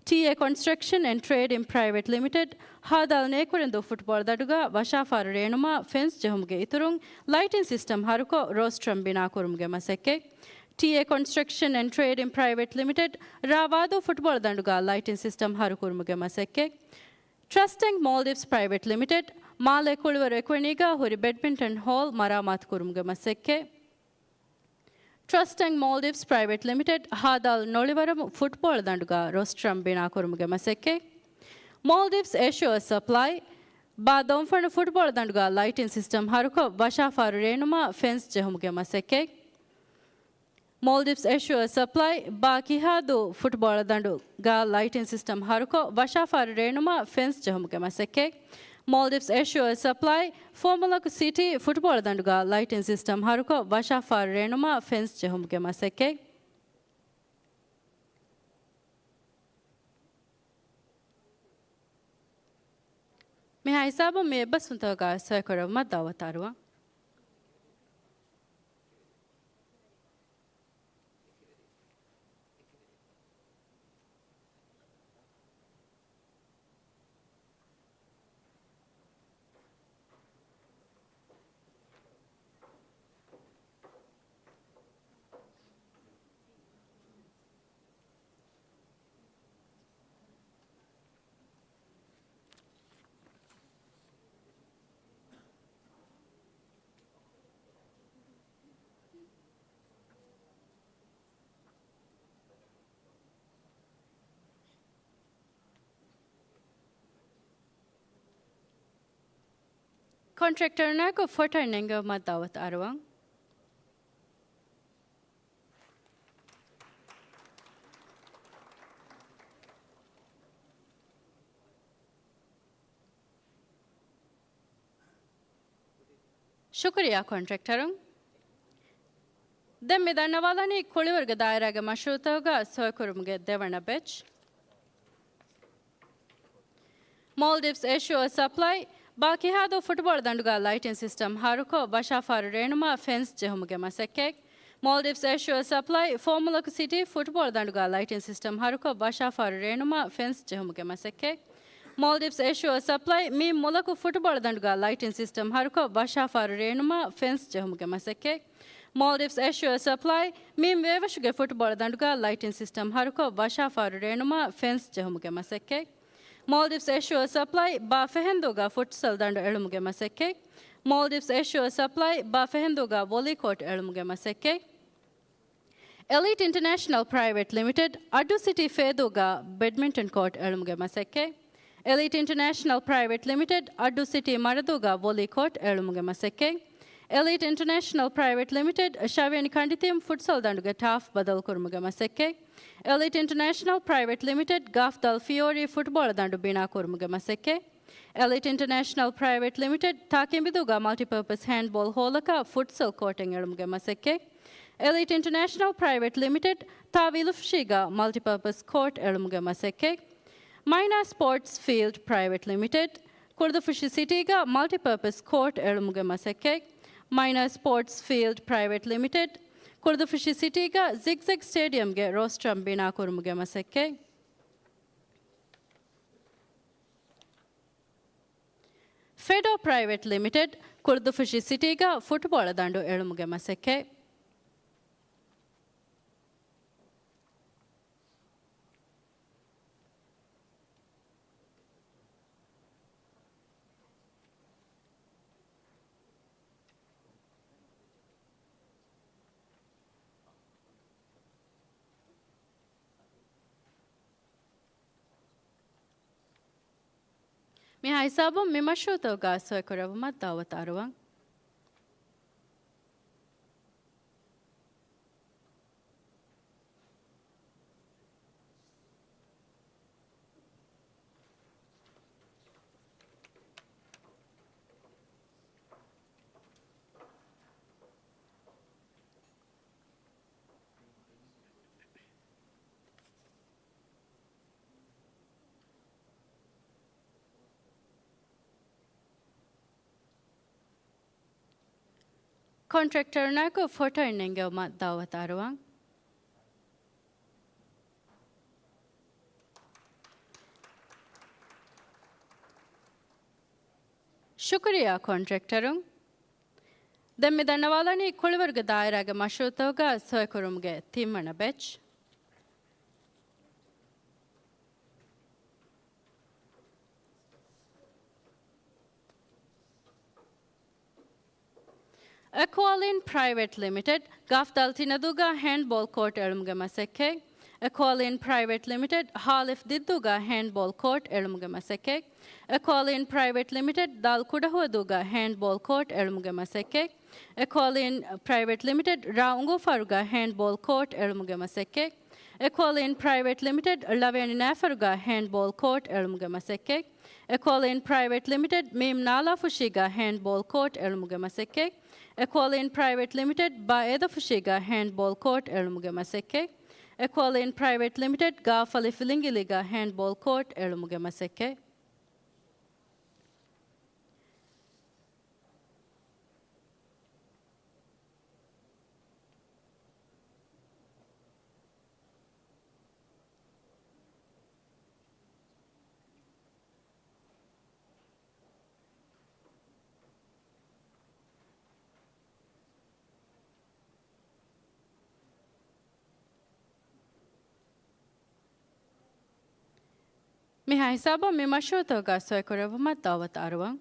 ޓީއޭ ކޮންސްޓްރަކްޝަން އެންޑް ޓްރޭޑިން ޕްރައިވެޓް ލިމިޓެޑް ހާދައަލް ނޭކުރެންދޫ ފުޓްބޯޅަ ދަނޑުގަ ވަށާފާރު ރޭނުމާ ފެންސް ޖެހުމުގެ އިތުރުން، ލައިޓިން ސިސްޓަމް ހަރުކޮށް، ރޯސްޓްރަމް ބިނާކުރުމުގެ މަސައްކަތް. ޓީއޭ ކޮންސްޓްރަކްޝަން އެންޑް ޓްރޭޑިން ޕްރައިވެޓް ލިމިޓެޑް ރާވާދޫ ފުޓްބޯޅަ ދަނޑުގަ ލައިޓިން ސިސްޓަމް ހަރުކުރުމުގެ މަސައްކަތް. ޓްރަސްޓް ޓެންކް މޯލްޑިވްސް ޕްރައިވެޓް ލިމިޓެޑް މާލޭ ކުޅިވަރު އެކުވެނީގަ ހުރި ބެޑްމިންޓަން ހޯލް މަރާމާތުކުރުމުގެ މަސައްކަތް. ޓްރަސްޓް ޓެންކް މޯލްޑިވްސް ޕްރައިވެޓް ލިމިޓެޑް ހާދައަލް ނޮޅިވަރަމު ފުޓްބޯޅަ ދަނޑުގަ ރޯސްޓްރަމް ބިނާކުރުމުގެ މަސައްކަތް. މޯލްޑިވްސް އެޝުއަރ ސަޕްލައި ބާ ދޮންފަނު ފުޓްބޯޅަ ދަނޑުގަ ލައިޓިން ސިސްޓަމް ހަރުކޮށް، ވަށާފާރު ރޭނުމާ ފެންސް ޖެހުމުގެ މަސައްކަތް. މޯލްޑިވްސް އެޝުއަރ ސަޕްލައި ބާ ކިހާދޫ ފުޓްބޯޅަ ދަނޑުގަ ލައިޓިން ސިސްޓަމް ހަރުކޮށް، ވަށާފާރު ރޭނުމާ ފެންސް ޖެހުމުގެ މަސައްކަތް. މޯލްޑިވްސް އެޝުއަރ ސަޕްލައި ފުވައްމުލަކު ސިޓީ ފުޓްބޯޅަ ދަނޑުގަ ލައިޓިން ސިސްޓަމް ހަރުކޮށް، ވަށާފާރު ރޭނުމާ ފެންސް ޖެހުމުގެ މަސައްކަތް. މިހާ ހިސާބުން މި އެއްބަސްވުންތަކުގަ ސޮއިކުރެވުމަށް ދައުވަތު އަރުވަން. ކޮންޓްރެކްޓަރުންނާއެކު ފޮޓަށް ނެންގެވުމަށް ދައުވަތު އަރުވަން. ޝުކުރިއްޔާ ކޮންޓްރެކްޓަރުން. ދެން މި ދަންނަވާލަނީ ކުޅިވަރުގެ ދާއިރާގެ މަޝްރޫއުތަކުގަ ސޮއިކުރުމުގެ ދެވަނަ ބެޗް. މޯލްޑިވްސް އެޝުއަރ ސަޕްލައި ބާ ކިހާދޫ ފުޓްބޯޅަ ދަނޑުގަ ލައިޓިން ސިސްޓަމް ހަރުކޮށް، ވަށާފާރު ރޭނުމާ ފެންސް ޖެހުމުގެ މަސައްކަތް. މޯލްޑިވްސް އެޝުއަރ ސަޕްލައި ފުވައްމުލަކު ސިޓީ ފުޓްބޯޅަ ދަނޑުގަ ލައިޓިން ސިސްޓަމް ހަރުކޮށް، ވަށާފާރު ރޭނުމާ ފެންސް ޖެހުމުގެ މަސައްކަތް. މޯލްޑިވްސް އެޝުއަރ ސަޕްލައި މީން މުލަކު ފުޓްބޯޅަ ދަނޑުގަ ލައިޓިން ސިސްޓަމް ހަރުކޮށް، ވަށާފާރު ރޭނުމާ ފެންސް ޖެހުމުގެ މަސައްކަތް. މޯލްޑިވްސް އެޝުއަރ ސަޕްލައި މީން ވޭވަށުގެ ފުޓްބޯޅަ ދަނޑުގަ ލައިޓިން ސިސްޓަމް ހަރުކޮށް، ވަށާފާރު ރޭނުމާ ފެންސް ޖެހުމުގެ މަސައްކަތް. މޯލްޑިވްސް އެޝުއަރ ސަޕްލައި ބާ ފެހެންދޫގަ ފުޓްސަލް ދަނޑު އެޅުމުގެ މަސައްކަތް. މޯލްޑިވްސް އެޝުއަރ ސަޕްލައި ބާ ފެހެންދޫގަ ވޮލީ ކޯޓް އެޅުމުގެ މަސައްކަތް. އެލީޓް އިންޓަރނޭޝަނަލް ޕްރައިވެޓް ލިމިޓެޑް، އައްޑޫ ސިޓީ ފޭދޫގަ ބެޑްމިންޓަން ކޯޓް އެޅުމުގެ މަސައްކަތް. އެލީޓް އިންޓަރނޭޝަނަލް ޕްރައިވެޓް ލިމިޓެޑް، އައްޑޫ ސިޓީ މަރަދޫގަ ވޮލީ ކޯޓް އެޅުމުގެ މަސައްކަތް. އެލީޓް އިންޓަރނޭޝަނަލް ޕްރައިވެޓް ލިމިޓެޑް، ޝަވިޔަނި ކަނޑިތީމް ފުޓްސަލް ދަނޑުގެ ޓާފް ބަދަލުކުރުމުގެ މަސައްކަތް. އެލީޓް އިންޓަރނޭޝަނަލް ޕްރައިވެޓް ލިމިޓެޑް، ގާފްދަލް ފިޔޯރީ ފުޓްބޯޅަ ދަނޑު ބިނާކުރުމުގެ މަސައްކަތް. އެލީޓް އިންޓަރނޭޝަނަލް ޕްރައިވެޓް ލިމިޓެޑް، ތާކިނބިދޫގަ މަލްޓިޕާޕަސް ހޭންޑްބޯލް ހޯލަކަށް ފުޓްސަލް ކޯޓެއް އެޅުމުގެ މަސައްކަތް. އެލީޓް އިންޓަރނޭޝަނަލް ޕްރައިވެޓް ލިމިޓެޑް، ތާ ވިލުފުށީގަ މަލްޓިޕާޕަސް ކޯޓް އެޅުމުގެ މަސައްކަތް. މައިނާ ސްޕޯޓްސް ފީލްޑް ޕްރައިވެޓް ލިމިޓެޑް، ކުޅުދުފުށި ސިޓީގަ މަލްޓިޕާޕަސް ކޯޓް އެޅުމުގެ މަސައްކަތް. މައިނާ ސްޕޯޓްސް ފީލްޑް ޕްރައިވެޓް ލިމިޓެޑް، ކުޅުދުފުށި ސިޓީގަ ޒިގްޒެގް ސްޓޭޑިއަމްގެ ރޯސްޓްރަމް ބިނާކުރުމުގެ މަސައްކަތް. ފެޑޯ ޕްރައިވެޓް ލިމިޓެޑް، ކުޅުދުފުށި ސިޓީގަ ފުޓްބޯޅަ ދަނޑު އެޅުމުގެ މަސައްކަތް. މިހާ ހިސާބުން މި މަޝްރޫއުތަކުގަ ސޮއިކުރެވުމަށް ދައުވަތު އަރުވަން. ކޮންޓްރެކްޓަރުންނާއެކު ފޮޓޯއެއް ނެންގެވުމަށް ދައުވަތު އަރުވަން. ޝުކުރިއްޔާ ކޮންޓްރެކްޓަރުން. ދެން މި ދަންނަވާލަނީ ކުޅިވަރުގެ ދާއިރާގެ މަޝްރޫއުތަކުގަ ސޮއިކުރުމުގެ ތިންވަނަ ބެޗް. އެކުއަލިން ޕްރައިވެޓް ލިމިޓެޑް، ގާފްދާލް ތިނަދޫގަ ހޭންޑްބޯލް ކޯޓް އެޅުމުގެ މަސައްކަތް. އެކުއަލިން ޕްރައިވެޓް ލިމިޓެޑް، ހާލިފް ދިއްދޫގަ ހޭންޑްބޯލް ކޯޓް އެޅުމުގެ މަސައްކަތް. އެކުއަލިން ޕްރައިވެޓް ލިމިޓެޑް، ދާލް ކުޑަހުވަދޫގަ ހޭންޑްބޯލް ކޯޓް އެޅުމުގެ މަސައްކަތް. އެކުއަލިން ޕްރައިވެޓް ލިމިޓެޑް، ރ. އުނގޫފާރުގަ ހޭންޑްބޯލް ކޯޓް އެޅުމުގެ މަސައްކަތް. އެކުއަލިން ޕްރައިވެޓް ލިމިޓެޑް، ޅ. ނާފަރުގަ ހޭންޑްބޯލް ކޯޓް އެޅުމުގެ މަސައްކަތް. އެކުއަލިން ޕްރައިވެޓް ލިމިޓެޑް، މ. ނާލާފުށީގަ ހޭންޑްބޯލް ކޯޓް އެޅުމުގެ މަސައްކަތް. އެކުއަލިން ޕްރައިވެޓް ލިމިޓެޑް، ބ. އޭދަފުށީގަ ހޭންޑްބޯލް ކޯޓް އެޅުމުގެ މަސައްކަތް. އެކުއަލިން ޕްރައިވެޓް ލިމިޓެޑް، ގ. ފަލި ފިލިނގިލީގަ ހޭންޑްބޯލް ކޯޓް އެޅުމުގެ މަސައްކަތް. މިހާ ހިސާބުން މި މަޝްރޫއުތަކުގަ ސޮއިކުރެއްވުމަށް ދައުވަތު އަރުވަން.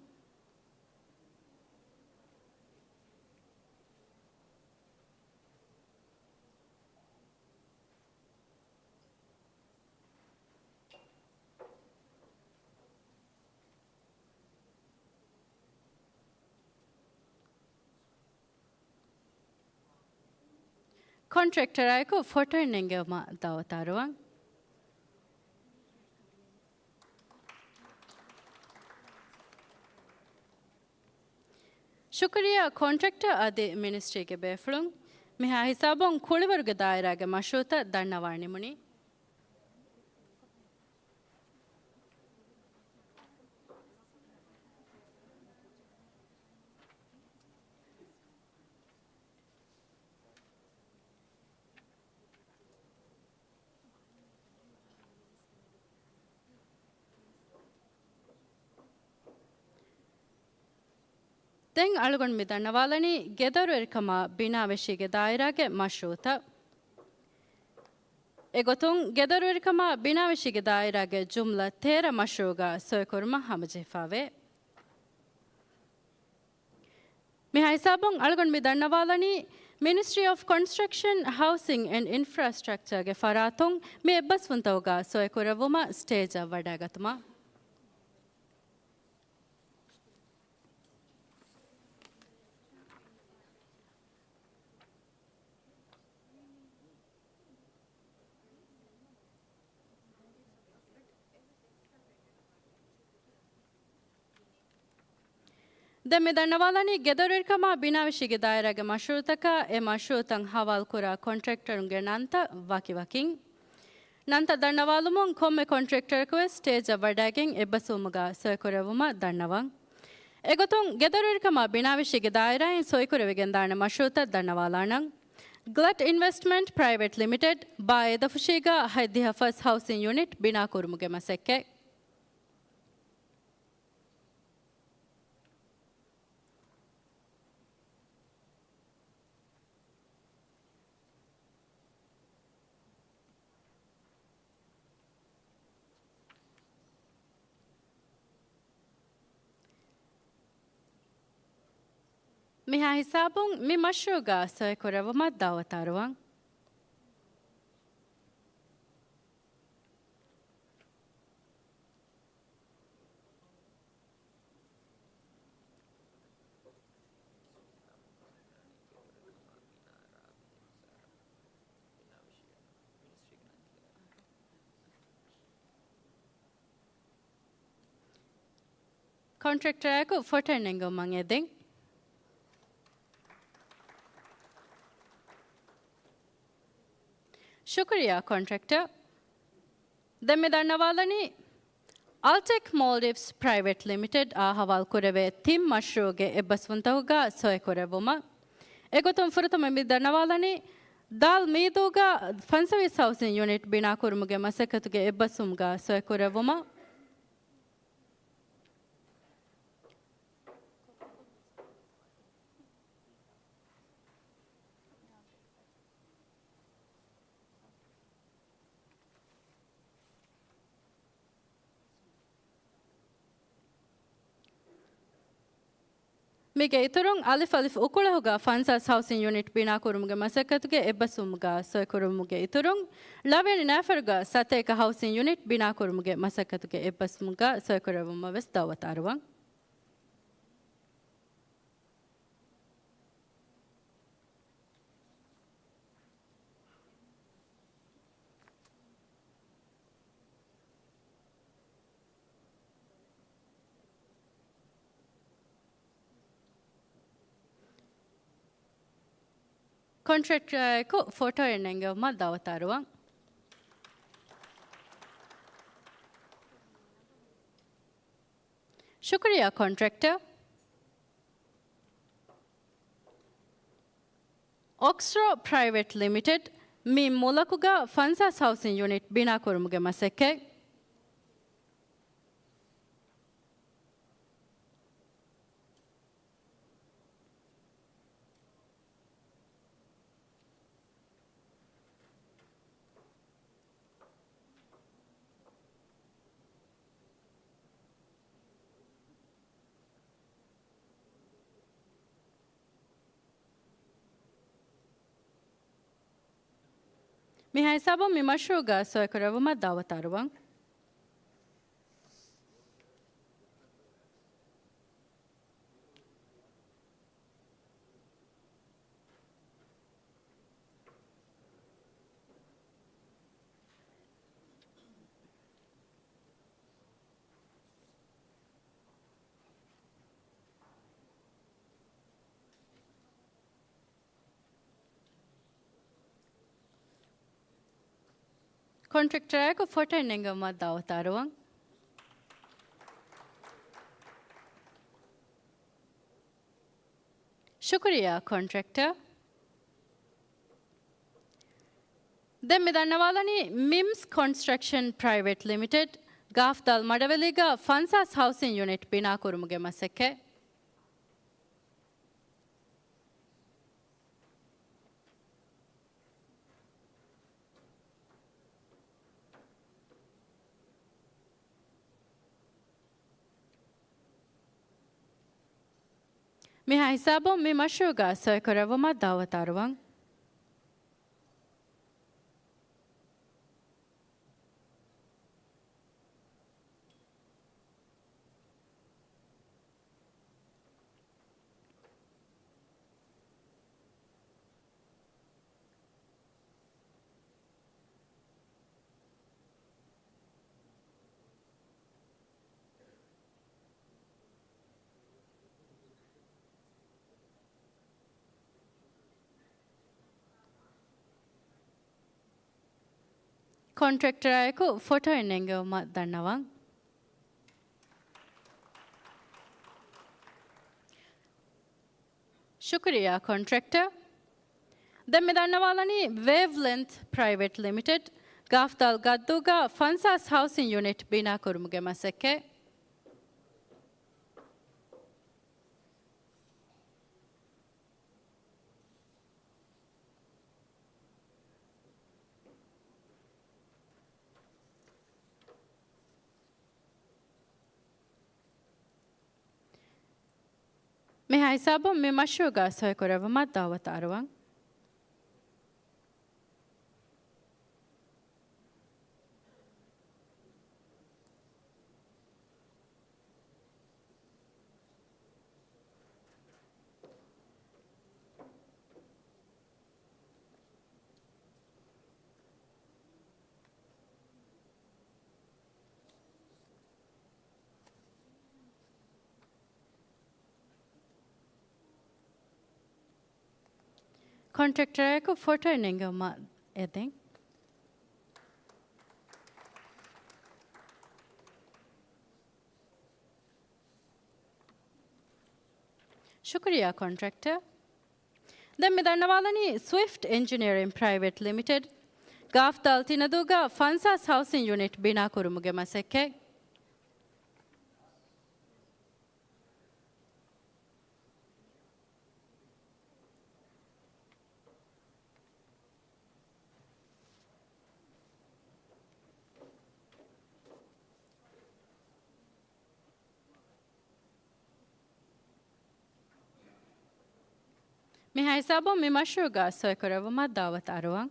ކޮންޓްރެކްޓަރާއެކު ފޮޓޯއެއް ނެންގެވުމަށް ދައުވަތު އަރުވަން. ޝުކުރިއްޔާ ކޮންޓްރެކްޓަރ އަދި މިނިސްޓްރީގެ ބޭފުޅުން. މިހާ ހިސާބުން ކުޅިވަރުގެ ދާއިރާގެ މަޝްރޫއުތައް ދަންނަވާ ނިމުނީ. ދެން އަޅުގަނޑު މި ދަންނަވާލަނީ ގެދޮރުވެރިކަމާ ބިނާވެށީގެ ދާއިރާގެ މަޝްރޫއުތައް. އެގޮތުން، ގެދޮރުވެރިކަމާ ބިނާވެށީގެ ދާއިރާގެ ޖުމްލަ ތޭރަ މަޝްރޫއުގަ ސޮއިކުރުމަށް ހަމަޖެހިފަވޭ. މިހާ ހިސާބުން އަޅުގަނޑު މި ދަންނަވާލަނީ މިނިސްޓްރީ އޮފް ކޮންސްޓްރަކްޝަން، ހައުސިން އެންޑް އިންފްރާސްޓްރަކްޗާގެ ފަރާތުން މި އެއްބަސްވުންތަކުގަ ސޮއިކުރެއްވުމަށް ސްޓޭޖަށް ވަޑައިގަތުމަށް. ދެން މި ދަންނަވާލަނީ ގެދޮރުވެރިކަމާ ބިނާވެށީގެ ދާއިރާގެ މަޝްރޫއުތަކާ، އެ މަޝްރޫއުތައް ހަވާލުކުރާ ކޮންޓްރެކްޓަރުންގެ ނަންތައް ވަކިވަކިން. ނަންތައް ދަންނަވާލުމުން ކޮންމެ ކޮންޓްރެކްޓަރަކުވެސް ސްޓޭޖަށް ވަޑައިގެން އެއްބަސްވުމުގަ ސޮއިކުރެއްވުމަށް ދަންނަވަން. އެގޮތުން، ގެދޮރުވެރިކަމާ ބިނާވެށީގެ ދާއިރާއިން ސޮއިކުރެވިގެންދާނެ މަޝްރޫއުތައް ދަންނަވާލާނަން. ގްލަޓް އިންވެސްޓްމަންޓް ޕްރައިވެޓް ލިމިޓެޑް، ބާ އޭދަފުށީގަ ހަތްދިހަ ފަސް ހައުސިން ޔުނިޓް ބިނާކުރުމުގެ މަސައްކަތް. މިހާ ހިސާބުން މި މަޝްރޫއުގަ ސޮއިކުރެއްވުމަށް ދައުވަތު އަރުވަން. ކޮންޓްރެކްޓަރާއެކު ފޮޓޯއެއް ނެންގެވުމަށް އެދެން. ޝުކުރިއްޔާ ކޮންޓްރެކްޓަރ. ދެން މި ދަންނަވާލަނީ އަލްޓެކް މޯލްޑިވްސް ޕްރައިވެޓް ލިމިޓެޑް އާ ހަވާލުކުރެވޭ ތިން މަޝްރޫއުގެ އެއްބަސްވުންތަކުގަ ސޮއިކުރެއްވުމަށް. އެގޮތުން ފުރަތަމަ މި ދަންނަވާލަނީ ދާލް މީދޫގަ ފަންސަވީސް ހައުސިން ޔުނިޓް ބިނާކުރުމުގެ މަސައްކަތުގެ އެއްބަސްވުމުގަ ސޮއެކުރެއްވުމަށް. މީގެ އިތުރުން، އަލިފް އަލިފް އުކުޅަހުގަ ފަންސާސް ހައުސިން ޔުނިޓް ބިނާކުރުމުގެ މަސައްކަތުގެ އެއްބަސްވުމުގަ ސޮއެކުރުވުމުގެ އިތުރުން، ޅަވިޔަނި ނައިފަރުގަ ސަތޭކަ ހައުސިން ޔުނިޓް ބިނާކުރުމުގެ މަސައްކަތުގެ އެއްބަސްވުމުގަ ސޮއެކުރެއްވުމަށް ވެސް ދައުވަތު އަރުވަން. ކޮންޓްރެކްޓަރާއެކު ފޮޓޯއެއް ނެންގެވުމަށް ދައުވަތު އަރުވަން. ޝުކުރިއްޔާ ކޮންޓްރެކްޓަރ. އޮކްސްރޯ ޕްރައިވެޓް ލިމިޓެޑް މި މުލަކުގަ ފަންސާސް ހައުސިން ޔުނިޓް ބިނާކުރުމުގެ މަސައްކަތް. މިހާ ހިސާބުން މި މަޝްރޫޢުގަ ސޮއެކުރެއްވުމަށް ދައުވަތު އަރުވަން. ކޮންޓްރެކްޓަރާއެކު ފޮޓޯއެއް ނެންގެވުމަށް ދައުވަތު އަރުވަން. ޝުކުރިއްޔާ ކޮންޓްރެކްޓަރ. ދެން މި ދަންނަވާލަނީ މިމްސް ކޮންސްޓްރަކްޝަން ޕްރައިވެޓް ލިމިޓެޑް ގާފްދާލް މަޑަވެލީގަ ފަންސާސް ހައުސިން ޔުނިޓް ބިނާކުރުމުގެ މަސައްކަތް. މިހާ ހިސާބުން މި މަޝްރޫޢުގަ ސޮއެކުރެއްވުމަށް ދައުވަތު އަރުވަން. ކޮންޓްރެކްޓަރާއެކު ފޮޓޯއެއް ނެންގެވުމަށް ދަންނަވަން. ޝުކުރިއްޔާ ކޮންޓްރެކްޓަރ. ދެން މި ދަންނަވާލަނީ ވޭވްލެންތް ޕްރައިވެޓް ލިމިޓެޑް ގާފްދާލް ގައްދޫގަ ފަންސާސް ހައުސިން ޔުނިޓް ބިނާކުރުމުގެ މަސައްކަތް. މިހާ ހިސާބުން މި މަޝްރޫޢުގަ ސޮއެކުރެއްވުމަށް ދައުވަތު އަރުވަން. ކޮންޓްރެކްޓަރާއެކު ފޮޓޯއެއް ނެންގެވުމަށް އެދެން. ޝުކުރިއްޔާ ކޮންޓްރެކްޓަރ. ދެން މި ދަންނަވާލަނީ ސްވިފްޓް އެންޖިނިއަރިން ޕްރައިވެޓް ލިމިޓެޑް، ގާފްދާލް ތިނަދޫގަ ފަންސާސް ހައުސިން ޔުނިޓް ބިނާ ކުރުމުގެ މަސައްކަތް. މިހާ ހިސާބުން މި މަޝްރޫޢުގަ ސޮއިކުރެއްވުމަށް ދަޢުވަތު އަރުވަން.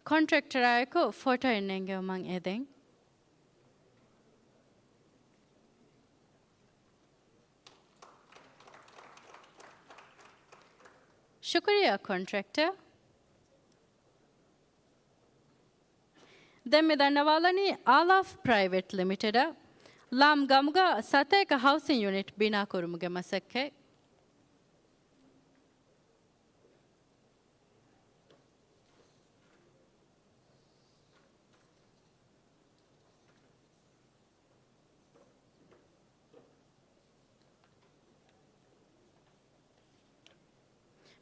ކޮންޓްރެކްޓަރާއެކު ފޮޓޯއެއް ނެންގެވުމަށް އެދެން. ޝުކުރިއްޔާ ކޮންޓްރެކްޓަރ. ދެން މި ދަންނަވާލަނީ އާލާފް ޕްރައިވެޓް ލިމިޓެޑަށް ލާމް ގަމުގަ ސަތޭކަ ހައުސިން ޔުނިޓް ބިނާ ކުރުމުގެ މަސައްކަތް.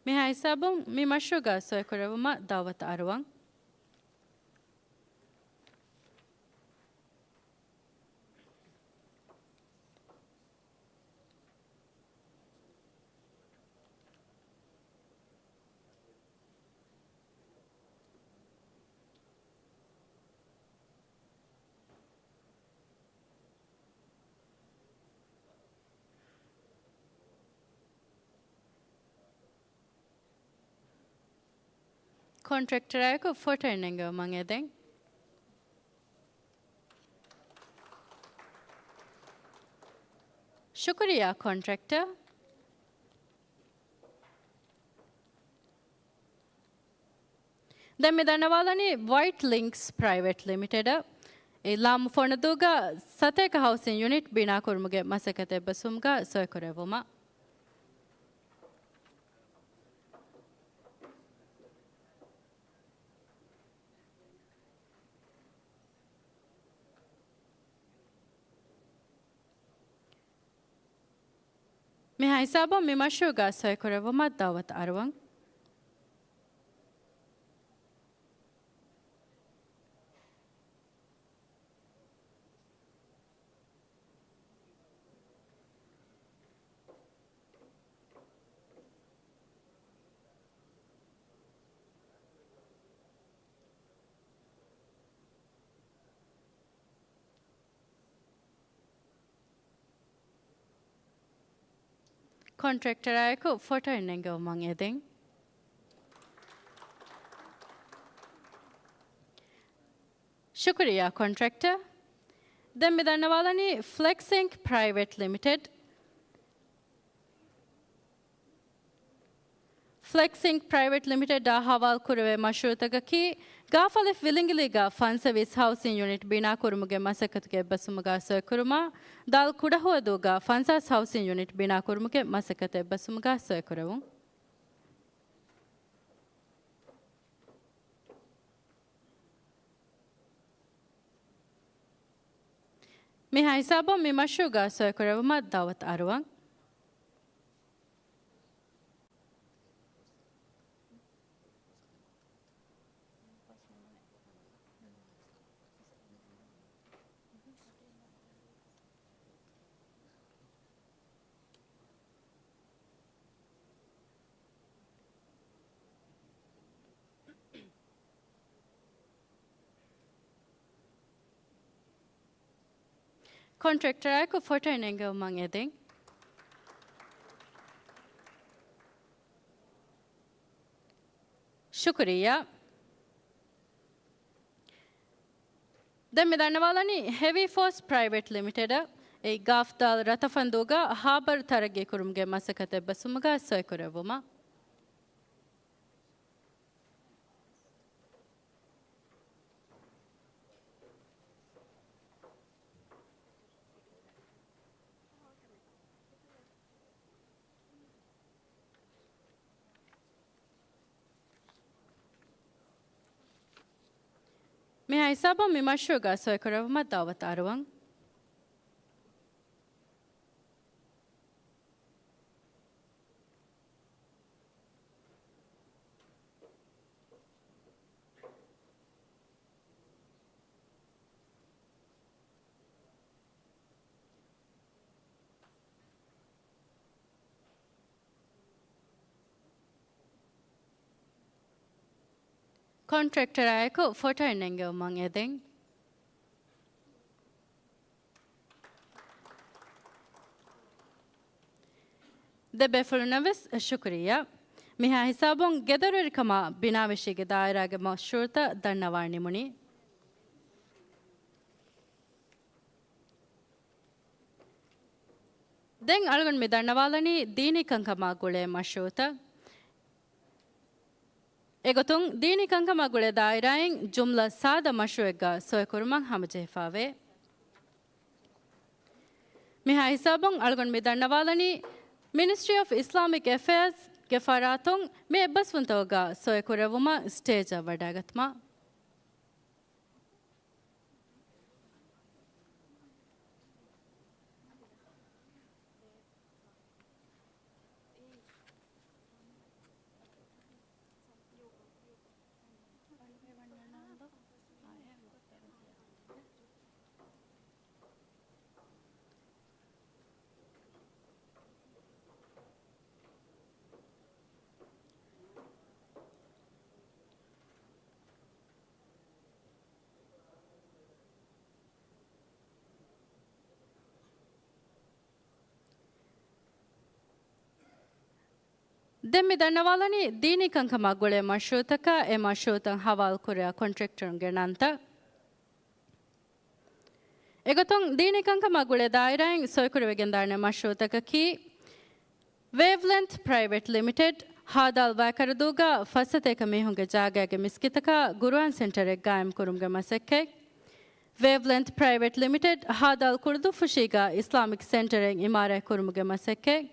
މިހާ ހިސާބުން މި މަޝްރޫޢުގަ ސޮއިކުރެއްވުމަށް ދަޢުވަތު އަރުވަން. ކޮންޓްރެކްޓަރާއެކު ފޮޓޯއެއް ނެންގެވުމަށް އެދެން. ޝުކުރިއްޔާ ކޮންޓްރެކްޓަރ. ދެން މި ދަންނަވާލަނީ ވައިޓް ލިންކްސް ޕްރައިވެޓް ލިމިޓެޑަށް އެ ލާމް ފޮނަދޫގަ ސަތޭކަ ހައުސިން ޔުނިޓް ބިނާކުރުމުގެ މަސައްކަތް އެއްބަސްވުމުގަ ސޮއިކުރެއްވުމަށް. މިހާ ހިސާބުން މި މަޝްރޫޢުގަ ސޮއިކުރެއްވުމަށް ދަޢުވަތު އަރުވަން. ކޮންޓްރެކްޓަރާއެކު ފޮޓޯއެއް ނެންގެވުމަށް އެދެން. ޝުކުރިއްޔާ ކޮންޓްރެކްޓަރ. ދެން މި ދަންނަވާލަނީ ފްލެކްސް އިންކް ޕްރައިވެޓް ލިމިޓެޑް. ފްލެކްސް އިންކް ޕްރައިވެޓް ލިމިޓެޑާ ހަވާލު ކުރެވޭ މަޝްރޫޢުތަކަކީ، ގާފަލިފް ވިލިނގިލީގަ ފަންސަވީސް ހައުސިން ޔުނިޓް ބިނާ ކުރުމުގެ މަސައްކަތުގެ އެއްބަސްވުމުގަ ސޮއިކުރުމަށް، ދާލް ކުޑަހުވަދޫގަ ފަންސާސް ހައުސިން ޔުނިޓް ބިނާ ކުރުމުގެ މަސައްކަތު އެއްބަސްވުމުގަ ސޮއިކުރެވުން. މިހާ ހިސާބުން މި މަޝްރޫޢުގަ ސޮއިކުރެއްވުމަށް ދަޢުވަތު އަރުވަން. ކޮންޓްރެކްޓަރާއެކު ފޮޓޯއެއް ނެންގެވުމަށް އެދެން. ޝުކުރިއްޔާ. ދެން މި ދަންނަވާލަނީ ހެވީ ފޯސް ޕްރައިވެޓް ލިމިޓެޑަށް އެ ގާފްދާލް ރަތަފަންދޫގަ ހާބަރު ތަރައްގީ ކުރުމުގެ މަސައްކަތް އެއްބަސްވުމުގަ ސޮއިކުރެއްވުމަށް. މިހާ ހިސާބުން މި މަޝްރޫޢުގަ ސޮއިކުރެއްވުމަށް ދަޢުވަތު އަރުވަން. ކޮންޓްރެކްޓަރާއެކު ފޮޓޯއެއް ނެންގެވުމަށް އެދެން. ދެބޭފުޅުންނަށް ވެސް ޝުކުރިއްޔާ. މިހާ ހިސާބުން ގެދޮރުވެރިކަމާ ބިނާވެށީގެ ދާއިރާގެ މަޝްރޫޢުތައް ދަންނަވާން ނިމުނީ. ދެން އަޅުގަނޑު މި ދަންނަވާލަނީ ދީނީ ކަންކަމާ ގުޅޭ މަޝްރޫޢުތައް. އެގޮތުން، ދީނީ ކަންކަމާ ގުޅޭ ދާއިރާއިން ޖުމްލަ ސާދަ މަޝްރޫޢެއްގަ ސޮއިކުރުމަށް ހަމަޖެހިފާވޭ. މިހާ ހިސާބުން އަޅުގަނޑު މި ދަންނަވާލަނީ މިނިސްޓްރީ އޮފް އިސްލާމިކް އެފެއާޒްގެ ފަރާތުން މި އެއްބަސްވުންތަކުގަ ސޮއިކުރެއްވުމަށް ސްޓޭޖަށް ވަޑައިގަތުމަށް. ދެން މި ދަންނަވާލަނީ ދީނީ ކަންކަމާ ގުޅޭ މަޝްރޫޢުތަކާ އެ މަޝްރޫޢުތައް ހަވާލުކުރާ ކޮންޓްރެކްޓަރުންގެ ނަންތައް. އެގޮތުން، ދީނީ ކަންކަމާ ގުޅޭ ދާއިރާއިން ސޮއިކުރެވިގެންދާނެ މަޝްރޫޢުތަކަކީ، ވޭވްލެންތް ޕްރައިވެޓް ލިމިޓެޑް، ހާދާލް ވައިކަރަދޫގަ ފައްސަތޭކަ މީހުންގެ ޖާގައިގެ މިސްކިތަކަށް ގުރުއާން ސެންޓަރެއް ގާއިމްކުރުމުގެ މަސައްކަތް. ވޭވްލެންތް ޕްރައިވެޓް ލިމިޓެޑް، ހާދާލް ކުޅުދުއްފުށީގަ އިސްލާމިކް ސެންޓަރެއް އިމާރާތްކުރުމުގެ މަސައްކަތް.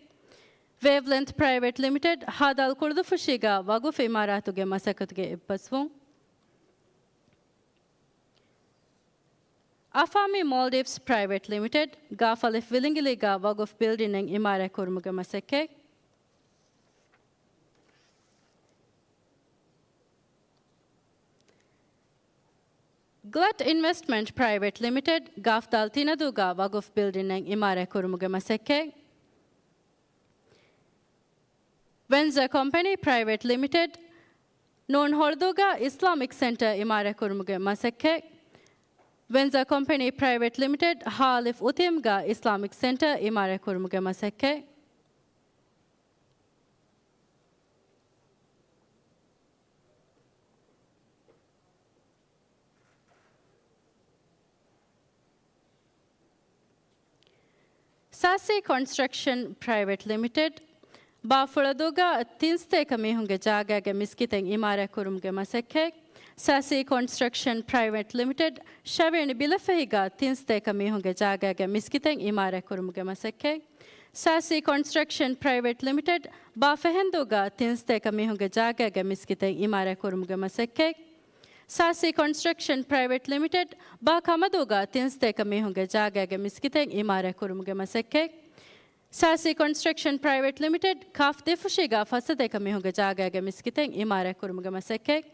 ވޭވްލެންތް ޕްރައިވެޓް ލިމިޓެޑް، ހާދާލް ކުޅުދުއްފުށީގަ ވަގުފް އިމާރާތުގެ މަސައްކަތުގެ އެއްބަސްވުން. އަފާމީ މޯލްޑިވްސް ޕްރައިވެޓް ލިމިޓެޑް، ގާފަލިފް ވިލިނގިލީގަ ވަގުފް ބިލްޑިނެއް އިމާރާތްކުރުމުގެ މަސައްކަތް. ގްލަޓް އިންވެސްޓްމަންޓް ޕްރައިވެޓް ލިމިޓެޑް، ގާފްދާލް ތިނަދޫގަ ވަގުފް ބިލްޑިނެއް އިމާރާތްކުރުމުގެ މަސައްކަތް. ވެންޒަ ކޮމްޕެނީ ޕްރައިވެޓް ލިމިޓެޑް، ނޫން ހޮޅުދޫގަ އިސްލާމިކް ސެންޓަރ އިމާރާތްކުރުމުގެ މަސައްކަތް. ވެންޒަ ކޮމްޕެނީ ޕްރައިވެޓް ލިމިޓެޑް، ހާލިފް އުތީމްގަ އިސްލާމިކް ސެންޓަރ އިމާރާތްކުރުމުގެ މަސައްކަތް. ސާސީ ކޮންސްޓްރަކްޝަން ޕްރައިވެޓް ލިމިޓެޑް، ބާފުޅަދޫގަ ތިންސަތޭކަ މީހުންގެ ޖާގައިގެ މިސްކިތެއް އިމާރާތްކުރުމުގެ މަސައްކަތް. ސާސީ ކޮންސްޓްރަކްޝަން ޕްރައިވެޓް ލިމިޓެޑް، ޝަވިޔަނި ބިލަށްފަހީގަ ތިންސަތޭކަ މީހުންގެ ޖާގައިގެ މިސްކިތެއް އިމާރާތްކުރުމުގެ މަސައްކަތް. ސާސީ ކޮންސްޓްރަކްޝަން ޕްރައިވެޓް ލިމިޓެޑް، ބާފެހެންދޫގަ ތިންސަތޭކަ މީހުންގެ ޖާގައިގެ މިސްކިތެއް އިމާރާތްކުރުމުގެ މަސައްކަތް. ސާސީ ކޮންސްޓްރަކްޝަން ޕްރައިވެޓް ލިމިޓެޑް، ބާ ކަމަދޫގަ ތިންސަތޭކަ މީހުންގެ ޖާގައިގެ މިސްކިތެއް އިމާރާތްކުރުމުގެ މަސައްކަތް. ސާސީ ކޮންސްޓްރަކްޝަން ޕްރައިވެޓް ލިމިޓެޑް، ކާފް ދިފުށީގަ ފައްސަތޭކަ މީހުންގެ ޖާގައިގެ މިސްކިތެއް އިމާރާތްކުރުމުގެ މަސައްކަތް.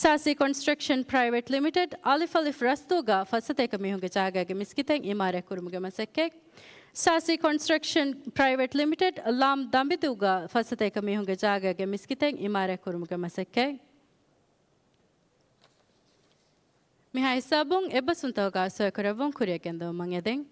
ސާސީ ކޮންސްޓްރަކްޝަން ޕްރައިވެޓް ލިމިޓެޑް، އަލިފް އަލިފް ރަސްދޫގަ ފައްސަތޭކަ މީހުންގެ ޖާގައިގެ މިސްކިތެއް އިމާރާތްކުރުމުގެ މަސައްކަތް. ސާސީ ކޮންސްޓްރަކްޝަން ޕްރައިވެޓް ލިމިޓެޑް، ލާމް ދަނބިދޫގަ ފައްސަތޭކަ މީހުންގެ ޖާގައިގެ މިސްކިތެއް އިމާރާތްކުރުމުގެ މަސައްކަތް. މިހާ ހިސާބުން އެއްބަސްވުންތަކުގަ ސޮއިކުރެއްވުން ކުރިއަށް ގެންދެވުމަށް އެދެން.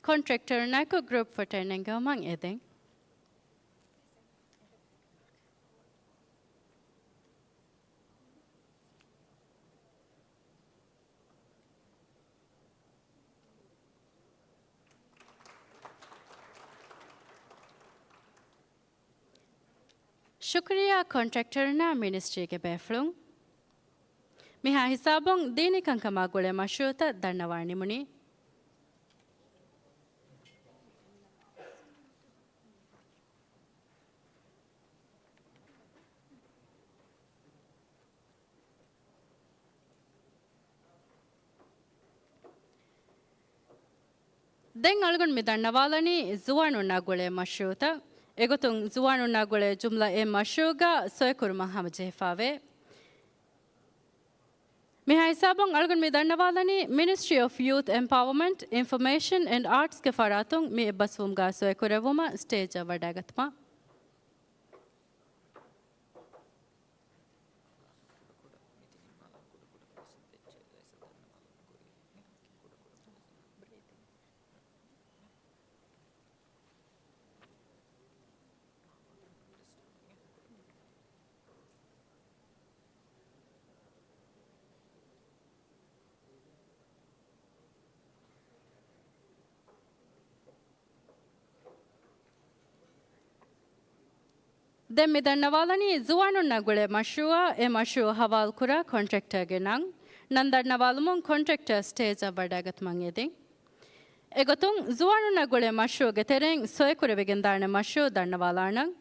ކޮންޓްރެކްޓަރުންނާއެކު ގްރޫޕް ފޮޓޯ ނެންގެވުމަށް އެދެން. ޝުކުރިއްޔާ ކޮންޓްރެކްޓަރުންނާ މިނިސްޓްރީގެ ބޭފުޅުން. މިހާ ހިސާބުން ދީނީ ކަންކަމާ ގުޅޭ މަޝްރޫޢުތައް ދަންނަވާ ނިމުނީ. ދެން އަޅުގަނޑު މި ދަންނަވާލަނީ ޒުވާނުންނާ ގުޅޭ މަޝްރޫޢުތައް. އެގޮތުން ޒުވާނުންނާ ގުޅޭ ޖުމްލަ އެއް މަޝްރޫޢުގަ ސޮއެކުރުމަށް ހަމަޖެހިފާވޭ. މިހާ ހިސާބުން އަޅުގަނޑު މި ދަންނަވާލަނީ މިނިސްޓްރީ އޮފް ޔޫތު އެމްޕަވަރމަންޓް، އިންފޮމޭޝަން އެންޑް އާޓްސްގެ ފަރާތުން މި އެއްބަސްވުމުގަ ސޮއެކުރެއްވުމަށް ސްޓޭޖަށް ވަޑައިގަތުމަށް. ދެން މި ދަންނަވާލަނީ ޒުވާނުންނާ ގުޅޭ މަޝްރޫޢަށް އެ މަޝްރޫޢު ހަވާލުކުރާ ކޮންޓްރެކްޓަރގެ ނަން. ނަން ދަންނަވާލުމުން ކޮންޓްރެކްޓަރ ސްޓޭޖަށް ވަޑައިގަތުމަށް އެދެން. އެގޮތުން ޒުވާނުންނާ ގުޅޭ މަޝްރޫޢުގެ ތެރެއިން ސޮއެކުރެވިގެންދާނެ މަޝްރޫޢު ދަންނަވާލާނަން.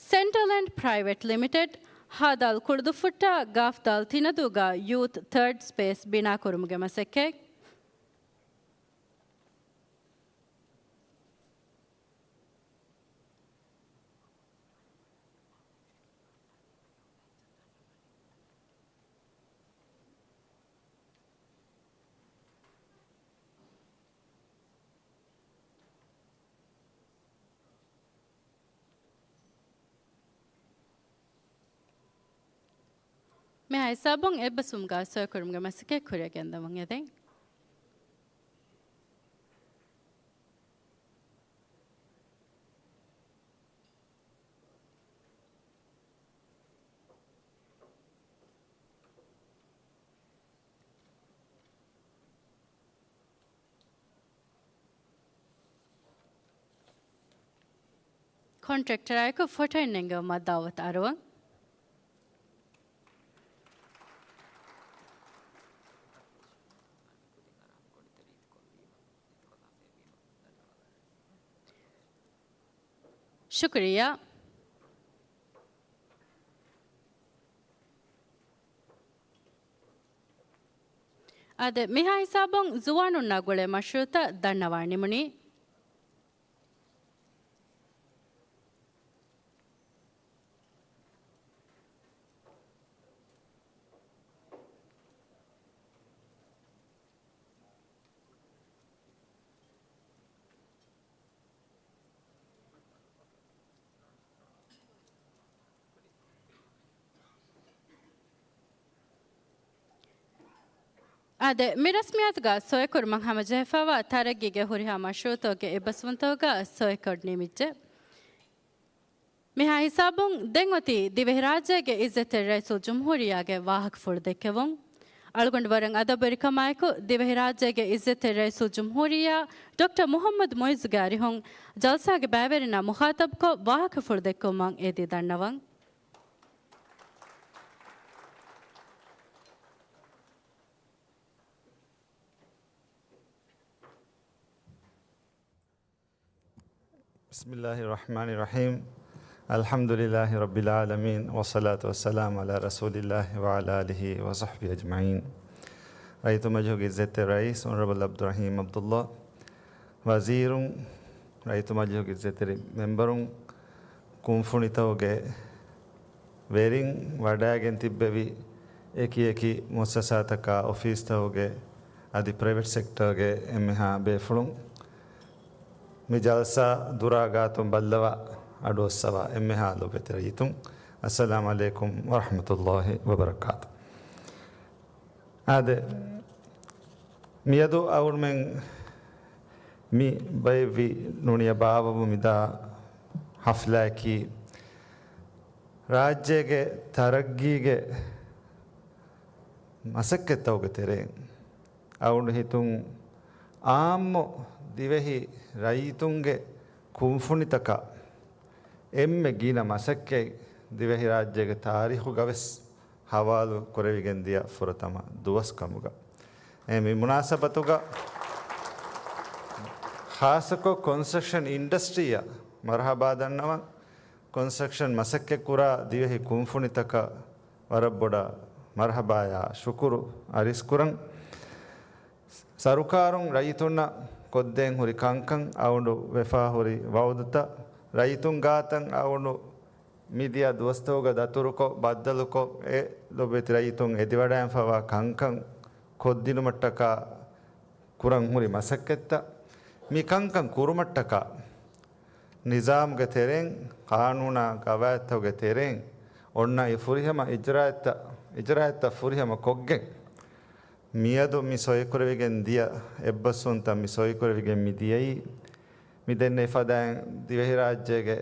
ސެންޓްރަލް އެންޑް ޕްރައިވެޓް ލިމިޓެޑް، ހާދާލް ކުޅުދުއްފުއްޓާ ގާފްދާލް ތިނަދޫގަ ޔޫތު ތާޑް ސްޕޭސް ބިނާކުރުމުގެ މަސައްކަތް. މިހާ ހިސާބުން އެއްބަސްވުމުގަ ސޮއެކުރުމުގެ މަސައްކަތް ކުރިއަށް ގެންދަވަން އެދެން. ކޮންޓްރެކްޓަރާއެކު ފޮޓޯއެއް ނެންގެވުމަށް ދަޢުވަތު އަރުވަން. ޝުކުރިއްޔާ. އާދެ، މިހާ ހިސާބުން ޒުވާނުންނާ ގުޅޭ މަޝްރޫޢުތައް ދަންނަވާ ނިމުނީ. އާދެ، މި ރަސްމިއްޔާތުގަ ސޮއެކުރުމަށް ހަމަޖެހިފައިވާ ތަރައްގީގެ ހުރިހާ މަޝްރޫޢުތަކުގެ އެއްބަސްވުންތަކުގަ ސޮއެކޮށް ނިމިއްޖެ. މިހާ ހިސާބުން ދެން އޮތީ ދިވެހިރާއްޖޭގެ އިއްޒަތްތެރި ރައީސުލްޖުމްހޫރިއްޔާގެ ވާހަކަފުޅު ދެއްކެވުން. އަޅުގަނޑު ވަރަށް އަދަބުވެރިކަމާއެކު ދިވެހިރާއްޖޭގެ އިއްޒަތްތެރި ރައީސުލްޖުމްހޫރިއްޔާ ޑޮކްޓަރ މުޙައްމަދު މުޢިއްޒުގެ އަރިހުން ޖަލްސާގެ ބައިވެރިންނާ މުޚާޠަބުކޮށް ވާހަކަފުޅު ދެއްކެވުމަށް އެދި ދަންނަވަން. بسم الله الرحمن الرحيم. الحمد لله رب العالمين، والصلاة والسلام على رسول الله وعلى آله وصحبه أجمعين. ރައްޔިތު މަޖިލިހުގެ އިއްޒަތްތެރި ރައީސް އޮނަރަބަލް ޢަބްދުއްރަޙީމް ޢަބްދުﷲ، ވަޒީރުން، ރައްޔިތު މަޖިލިހުގެ އިއްޒަތްތެރި މެމްބަރުން، ކުންފުނިތަކުގެ ވެރިން، ވަޑައިގެން ތިއްބެވި އެކި އެކި މުއައްސަސާތަކާ، އޮފީސްތަކުގެ އަދި ޕްރައިވެޓް ސެކްޓަރގެ އެންމެހާ ބޭފުޅުން، މި ޖަލްސާ ދުރާ ގާތުން ބައްލަވާ އަޑުއައްސަވާ އެންމެހާ ލޮބުވެތި ރައްޔިތުން، އައްސަލާމު ޢަލައިކުމް ވަރަޙްމަތުﷲ ވަބަރަކާތު. އާދެ، މިއަދު އަޅުގަނޑުމެން މި ބައެއްވި ނޫނީ ބާއްވަމުން މިދާ ޙަފްލާއަކީ ރާއްޖޭގެ ތަރައްގީގެ މަސައްކަތްތަކުގެ ތެރެއިން އަޅުގަނޑު ހިތުން އާއްމު ދިވެހި ރައްޔިތުންގެ ކުންފުނިތަކަށް އެންމެ ގިނަ މަސައްކަތް ދިވެހިރާއްޖޭގެ ތާރީޚުގަވެސް ހަވާލު ކުރެވިގެން ދިޔަ ފުރަތަމަ ދުވަސް ކަމުގަ. އެ މި މުނާސަބަތުގަ ޚާއްޞަކޮށް ކޮންސްޓްރަކްޝަން އިންޑަސްޓްރީއަށް މަރުޙަބާ ދަންނަވަން، ކޮންސްޓްރަކްޝަން މަސައްކަތްކުރާ ދިވެހި ކުންފުނިތަކަށް ވަރަށް ބޮޑަށް މަރުޙަބާޔާ ޝުކުރު އަރިސްކުރަން. ސަރުކާރުން ރައްޔިތުންނަށް ކޮށްދޭން ހުރި ކަންކަން، އައުނޑު ވެފާ ހުރި ވައުދުތައް، ރައްޔިތުން ގާތަށް އައުނޑު މިދިޔަ ދުވަސްތަކުގަ ދަތުރުކޮށް، ބައްދަލުކޮށް، އެ ލޮބުވެތި ރައްޔިތުން އެދިވަޑައިފަވާ ކަންކަން ކޮށްދިނުމަށްޓަކާ ކުރަން ހުރި މަސައްކަތްތައް، މި ކަންކަން ކުރުމަށްޓަކާ ނިޒާމުގެ ތެރެއިން، ޤާނޫނާ ގަވާއިދުތަކުގެ ތެރެއިން އޮންނަ އެ ފުރިހަމަ އިޖްރާއަތްތައް، އިޖްރާއަތްތައް ފުރިހަމަ ކޮށްގެން، މިއަދު މި ސޮއިކުރެވިގެން ދިޔަ އެއްބަސްވުންތައް މި ސޮއިކުރެވިގެން މި ދިޔައީ، މި ދެންނެވި ފަދައިން ދިވެހިރާއްޖޭގެ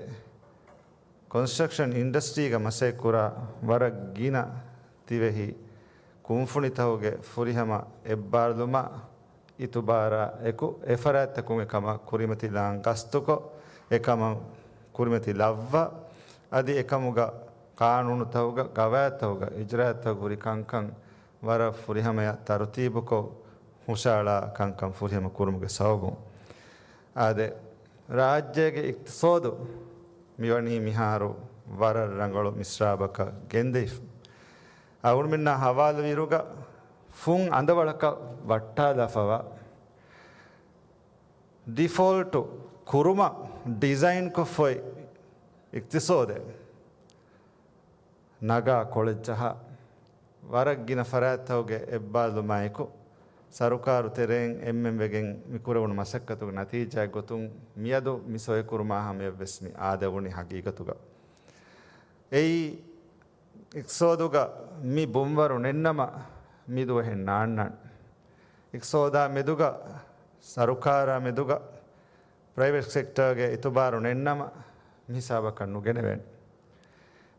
ކޮންސްޓްރަކްޝަން އިންޑަސްޓްރީގަ މަސައްކަތްކުރާ ވަރަށް ގިނަ ދިވެހި ކުންފުނިތަކުގެ ފުރިހަމަ އެއްބާރުލުމާ އިތުބާރާ އެކު، އެފަރާތްތަކުން އެކަމަށް ކުރިމަތިލާން ގަސްތުކޮށް، އެކަމަށް ކުރިމަތި ލައްވާ، އަދި އެކަމުގަ ޤާނޫނުތަކުގަ، ގަވާއިދުތަކުގަ، އިޖްރާއަތްތަކުގަ ހުރި ކަންކަން ވަރަށް ފުރިހަމަޔަށް ތަރުތީބުކޮށް، ހުށައަޅާ ކަންކަން ފުރިހަމަ ކުރުމުގެ ސަބަބުން. އާދެ، ރާއްޖޭގެ އިޤްތިޞާދު މިވަނީ މިހާރު ވަރަށް ރަނގަޅު މިސްރާބަކަށް ގެންދެވިފަ. އަޅުގަނޑުމެންނާ ހަވާލުވިއިރުގަ ފުން އަނދަވަޅަކަށް ވައްޓާލާފަވާ ޑިފޯލްޓު ކުރުމަށް ޑިޒައިންކޮށްފައި އިޤްތިޞާދެއް ނަގާ ކޮޅެއް ޖަހާ، ވަރަށް ގިނަ ފަރާތްތަކުގެ އެއްބާރުލުމާއެކު، ސަރުކާރު ތެރެއިން އެންމެން ވެގެން މި ކުރެވުނު މަސައްކަތުގެ ނަތީޖާއެއް ގޮތުން މިއަދު މި ސޮއިކުރުމާ ހަމަޔަށްވެސް މި އާދެވުނީ ހަގީގަތުގަ. އެއީ، އިޤްތިޞާދުގަ މި ބުންވަރު ނެންނަމަ މި ދުވަހެއް ނާންނާނެ. އިޤްތިޞާދާ މެދުގަ، ސަރުކާރާ މެދުގަ، ޕްރައިވެޓް ސެކްޓަރގެ އިތުބާރު ނެންނަމަ މި ހިސާބަކަށް ނުގެނެވޭނެ.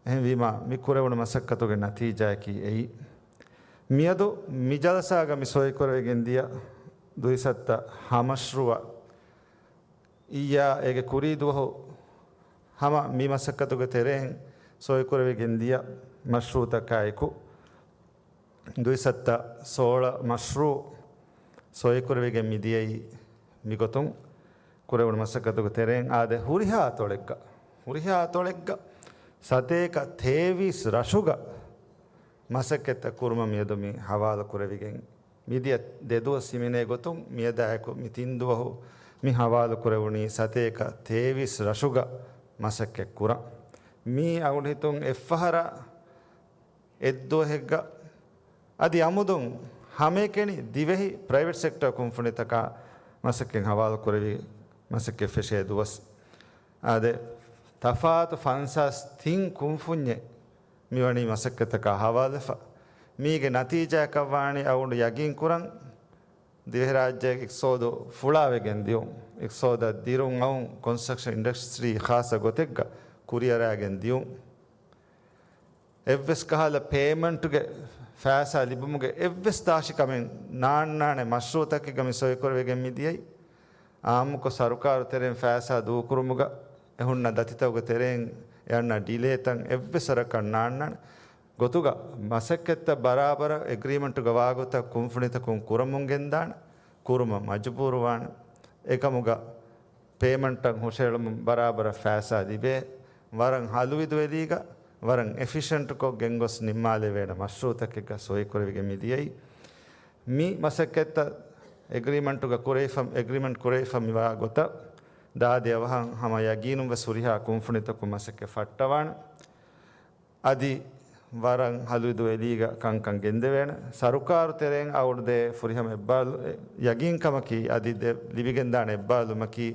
އެހެންވީމާ، މި ކުރެވުނު މަސައްކަތުގެ ނަތީޖާއަކީ އެއީ. މިއަދު މި ޖަލްސާގަ މި ސޮއިކުރެވިގެން ދިޔަ ދުއިސައްތަ ހަ މަޝްރޫއަށް އިއްޔާ އޭގެ ކުރީ ދުވަހު ހަމަ މި މަސައްކަތުގެ ތެރެއިން ސޮއިކުރެވިގެން ދިޔަ މަޝްރޫއުތަކާއެކު، ދުއިސައްތަ ސޯޅަ މަޝްރޫއު ސޮއިކުރެވިގެން މިދިޔައީ މިގޮތުން ކުރެވުނު މަސައްކަތުގެ ތެރެއިން. އާދެ، ހުރިހާ އަތޮޅެއްގަ، ހުރިހާ އަތޮޅެއްގަ ސަތޭކަ ތޭވީސް ރަށުގަ މަސައްކަތްތައް ކުރުމަށް މިއަދު މި ހަވާލު ކުރެވިގެން މިދިޔަ ދެދުވަސް ހިމެނޭ ގޮތުން، މިއަދާއެކު މި ތިން ދުވަހު މި ހަވާލު ކުރެވުނީ ސަތޭކަ ތޭވީސް ރަށުގަ މަސައްކަތް ކުރަން. މީ އަޅުގަނޑު ހިތުން އެއްފަހަރާ އެއްދުވަހެއްގަ އަދި އަމުދުން ހަމައެކަނި ދިވެހި ޕްރައިވެޓް ސެކްޓަރ ކުންފުނިތަކާ މަސައްކަތް ހަވާލު ކުރެވި މަސައްކަތް ފެށޭ ދުވަސް. އާދެ، ތަފާތު ފަންސާސް ތިން ކުންފުންޏެއް މިވަނީ މަސައްކަތަކާ ހަވާލުވެފަ. މީގެ ނަތީޖާއަކަށްވާނީ އަޅުގަނޑު ޔަގީން ކުރަން، ދިވެހިރާއްޖޭގެ އިޤްތިޞާދު ފުޅާވެގެން ދިޔުން، އިޤްތިޞާދަށް ދިރުން އައުން ކޮންސްޓްރަކްޝަން އިންޑަސްޓްރީ ޚާއްޞަ ގޮތެއްގަ ކުރިއަރާގެން ދިޔުން. އެއްވެސް ކަހަލަ ޕޭމަންޓުގެ ފައިސާ ލިބުމުގެ އެއްވެސް ދާށި ކަމެއް ނާންނާނެ މަޝްރޫއުތަކެއްގަ މި ސޮއިކުރެވިގެން މި ދިޔައީ. އާއްމުކޮށް ސަރުކާރު ތެރެއިން ފައިސާ ދޫކުރުމުގަ އެ ހުންނަ ދަތިތަކުގެ ތެރެއިން އެ އަންނަ ޑިލޭތައް އެއްވެސް ވަރަކަށް ނާންނާނެ ގޮތުގަ މަސައްކަތްތައް ބަރާބަރަށް އެގްރީމަންޓުގަ ވާގޮތަށް ކުންފުނިތަކުން ކުރަމުން ގެންދާނެ، ކުރުމަށް މަޖުބޫރުވާނެ. އެކަމުގަ ޕޭމަންޓަށް ހުށައެޅުމުން ބަރާބަރަށް ފައިސާ ލިބޭ، ވަރަށް ހަލުވިދުވެލީގަ، ވަރަށް އެފިޝަންޓްކޮށް ގެންގޮސް ނިންމާލެވޭނެ މަޝްރޫއުތަކެއްގަ ސޮއިކުރެވިގެން މިދިޔައީ. މި މަސައްކަތްތައް އެގްރީމަންޓުގަ ކުރެވިފަ، އެގްރީމަންޓް ކުރެވިފަ މިވާ ގޮތަށް ދާދި އަވަހަށް ހަމަ ޔަގީނުން ވެސް ހުރިހާ ކުންފުނިތަކުން މަސައްކަތް ފައްޓަވާނެ. އަދި ވަރަށް ހަލުވިދު އެލީގަ ކަންކަން ގެންދެވޭނެ. ސަރުކާރު ތެރެއިން އަޅުގަނޑު ދޭ ފުރިހަމަ އެއްބާރު-، އެ، ޔަގީންކަމަކީ، އަދި ދޭ ލިބިގެންދާނެ އެއްބާރުލުމަކީ،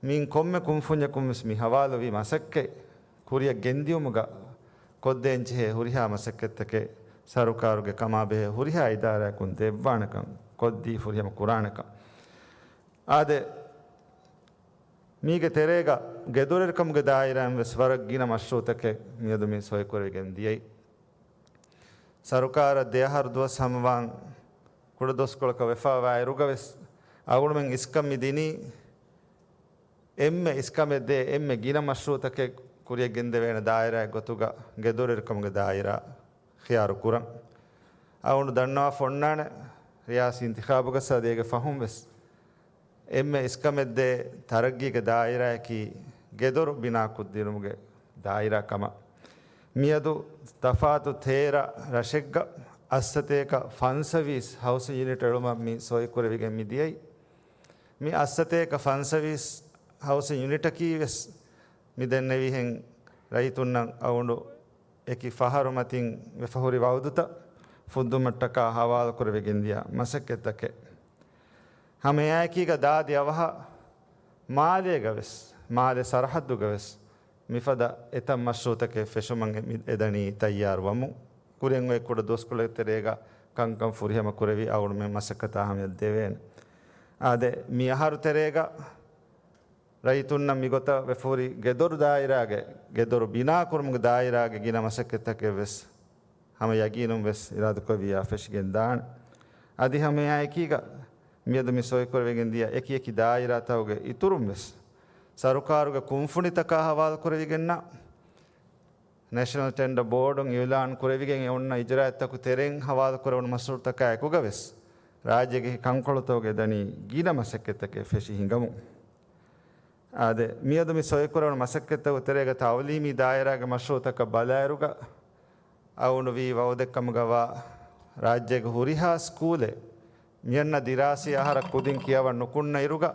މިއިން ކޮންމެ ކުންފުންޏަކުން ވެސް މި ހަވާލުވި މަސައްކަތް ކުރިއަށް ގެންދިއުމުގަ ކޮށްދޭންޖެހޭ ހުރިހާ މަސައްކަތްތަކެއް ސަރުކާރުގެ ކަމާބެހޭ ހުރިހާ އިދާރާއަކުން ދެއްވާނެކަން، ކޮށްދީ ފުރިހަމަ ކުރާނެކަން. އާދެ، މީގެ ތެރޭގަ ގެދޮރެއްކަމުގެ ދާއިރާއިން ވެސް ވަރަށް ގިނަ މަޝްރޫއުތަކެއް މިއަދު މި ސޮއިކުރެވިގެން ދިޔައީ. ސަރުކާރަށް ދެއަހަރު ދުވަސް ހަމަވާން ކުޑަދުވަސްކޮޅަކަށް ވެފަވާއިރުގަ ވެސް އަޅުގަނޑުމެން އިސްކަން މި ދިނީ އެންމެ އިސްކަމެއް ދޭ އެންމެ ގިނަ މަޝްރޫއުތަކެއް ކުރިޔަށް ގެންދެވޭނެ ދާއިރާއެއް ގޮތުގަ ގެދޮރުވެރިކަމުގެ ދާއިރާ ޚިޔާރު ކުރަން. އަޅުގަނޑު ދަންނަވާފަ އޮންނާނެ، ރިޔާސީ އިންތިޚާބުގަ ސަދޭގެ ފަހުން ވެސް އެންމެ އިސްކަމެއްދޭ ތަރައްގީގެ ދާއިރާއަކީ ގެދޮރު ބިނާކޮށްދިނުމުގެ ދާއިރާ ކަމަށް. މިއަދު ތަފާތު ތޭރަ ރަށެއްގަ އަށްސަތޭކަ ފަންސަވީސް ހައުސިން ޔުނިޓް އެޅުމަށް މި ސޮއިކުރެވިގެން މިދިޔައީ. މި އަށްސަތޭކަ ފަންސަވީސް ހައުސިން ޔުނިޓަކީ ވެސް މި ދެންނެވިހެން ރައްޔިތުންނަށް އަޅުގަނޑު އެކި ފަހަރު މަތިން ވެފަހުރި ވައުދުތައް ފުއްދުމަށްޓަކާ ހަވާލުކުރެވިގެންދިޔަ މަސައްކަތްތަކެއް. ހަމައެއާއެކީގަ ދާދި އަވަހަށް މާލޭގަ ވެސް، މާލެ ސަރަހައްދުގަ ވެސް މިފަދަ އެތައް މަޝްރޫޢުތަކެއް ފެށުމަށް މި އެދަނީ ތައްޔާރުވަމުން. ކުރިއަށް އޮތް ކުޑަ ދުވަސްކޮޅެއް ތެރޭގަ ކަންކަން ފުރިހަމަ ކުރެވި އަޅުގަނޑުމެން މަސައްކަތާ ހަމަޔަށް ދެވޭނެ. އާދެ، މި އަހަރު ތެރޭގަ ރައްޔިތުންނަށް މިގޮތަށް ވެފަހުރި ގެދޮރު ދާއިރާގެ، ގެދޮރު ބިނާކުރުމުގެ ދާއިރާގެ ގިނަ މަސައްކަތްތަކެއް ވެސް ހަމަ ޔަގީނުން ވެސް އިރާދަކުރެއްވިޔާ ފެށިގެން ދާނެ. އަދި ހަމައެއާއެކީގަ މިއަދު މި ސޮއިކުރެވިގެން ދިޔަ އެކި އެކި ދާއިރާތަކުގެ އިތުރުން ވެސް ސަރުކާރުގެ ކުންފުނިތަކާ ހަވާލުކުރެވިގެންނަށް ނޭޝަނަލް ޓެންޑަ ބޯޑުން އިއުލާން ކުރެވިގެން އެ އޮންނަ އިޖުރާއަތްތަކު ތެރެއިން ހަވާލުކުރެވުނު މަޝްރޫޢުތަކާ އެކުގަ ވެސް ރާއްޖޭގެ ކަންކޮޅުތަކުގެ ދަނީ ގިނަ މަސައްކަތްތަކެއް ފެށި ހިނގަމުން. އާދެ، މިއަދު މި ސޮއިކުރެވުނު މަސައްކަތްތަކުގެ ތެރޭގަ ތައުލީމީ ދާއިރާގެ މަޝްރޫޢުތަކަށް ބަލާއިރުގަ އަޅުގަނޑު ވީ ވައުދެއްކަމުގަވާ ރާއްޖޭގެ ހުރިހާ ސްކޫލެއް މިއަންނަ ދިރާސީ އަހަރަށް ކުދިން ކިޔަވަން ނުކުންނަ އިރުގަ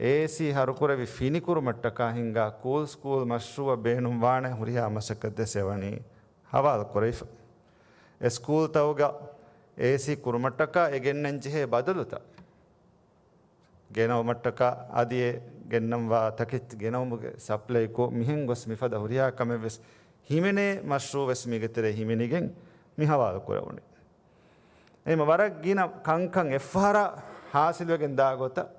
އޭސީ ހަރުކުރެވި ފިނިކުރުމަށްޓަކާ ހިންގާ ކޫލް ސްކޫލް މަޝްރޫޢަށް ބޭނުންވާނެ ހުރިހާ މަސައްކަތް ދެއްސެވަނީ ހަވާލު ކުރެވިފަ. އެ ސްކޫލްތަކުގަ އޭސީ ކުރުމަށްޓަކާ އެ ގެންނަން ޖެހޭ ބަދަލުތައް ގެނައުމަށްޓަކާ އަދި އެ ގެންނަންވާ ތަކެއްޗި ގެނައުމުގެ ސަޕްލައިކޮށް މިހެން ގޮސް މިފަދަ ހުރިހާ ކަމެއް ވެސް ހިމެނޭ މަޝްރޫޢު ވެސް މީގެ ތެރޭ ހިމެނިގެން މި ހަވާލު ކުރެވުނީ. އެހެން ވަރަށް ގިނަ ކަންކަން އެއްފަހަރާ ހާސިލްވެގެން ދާ ގޮތަށް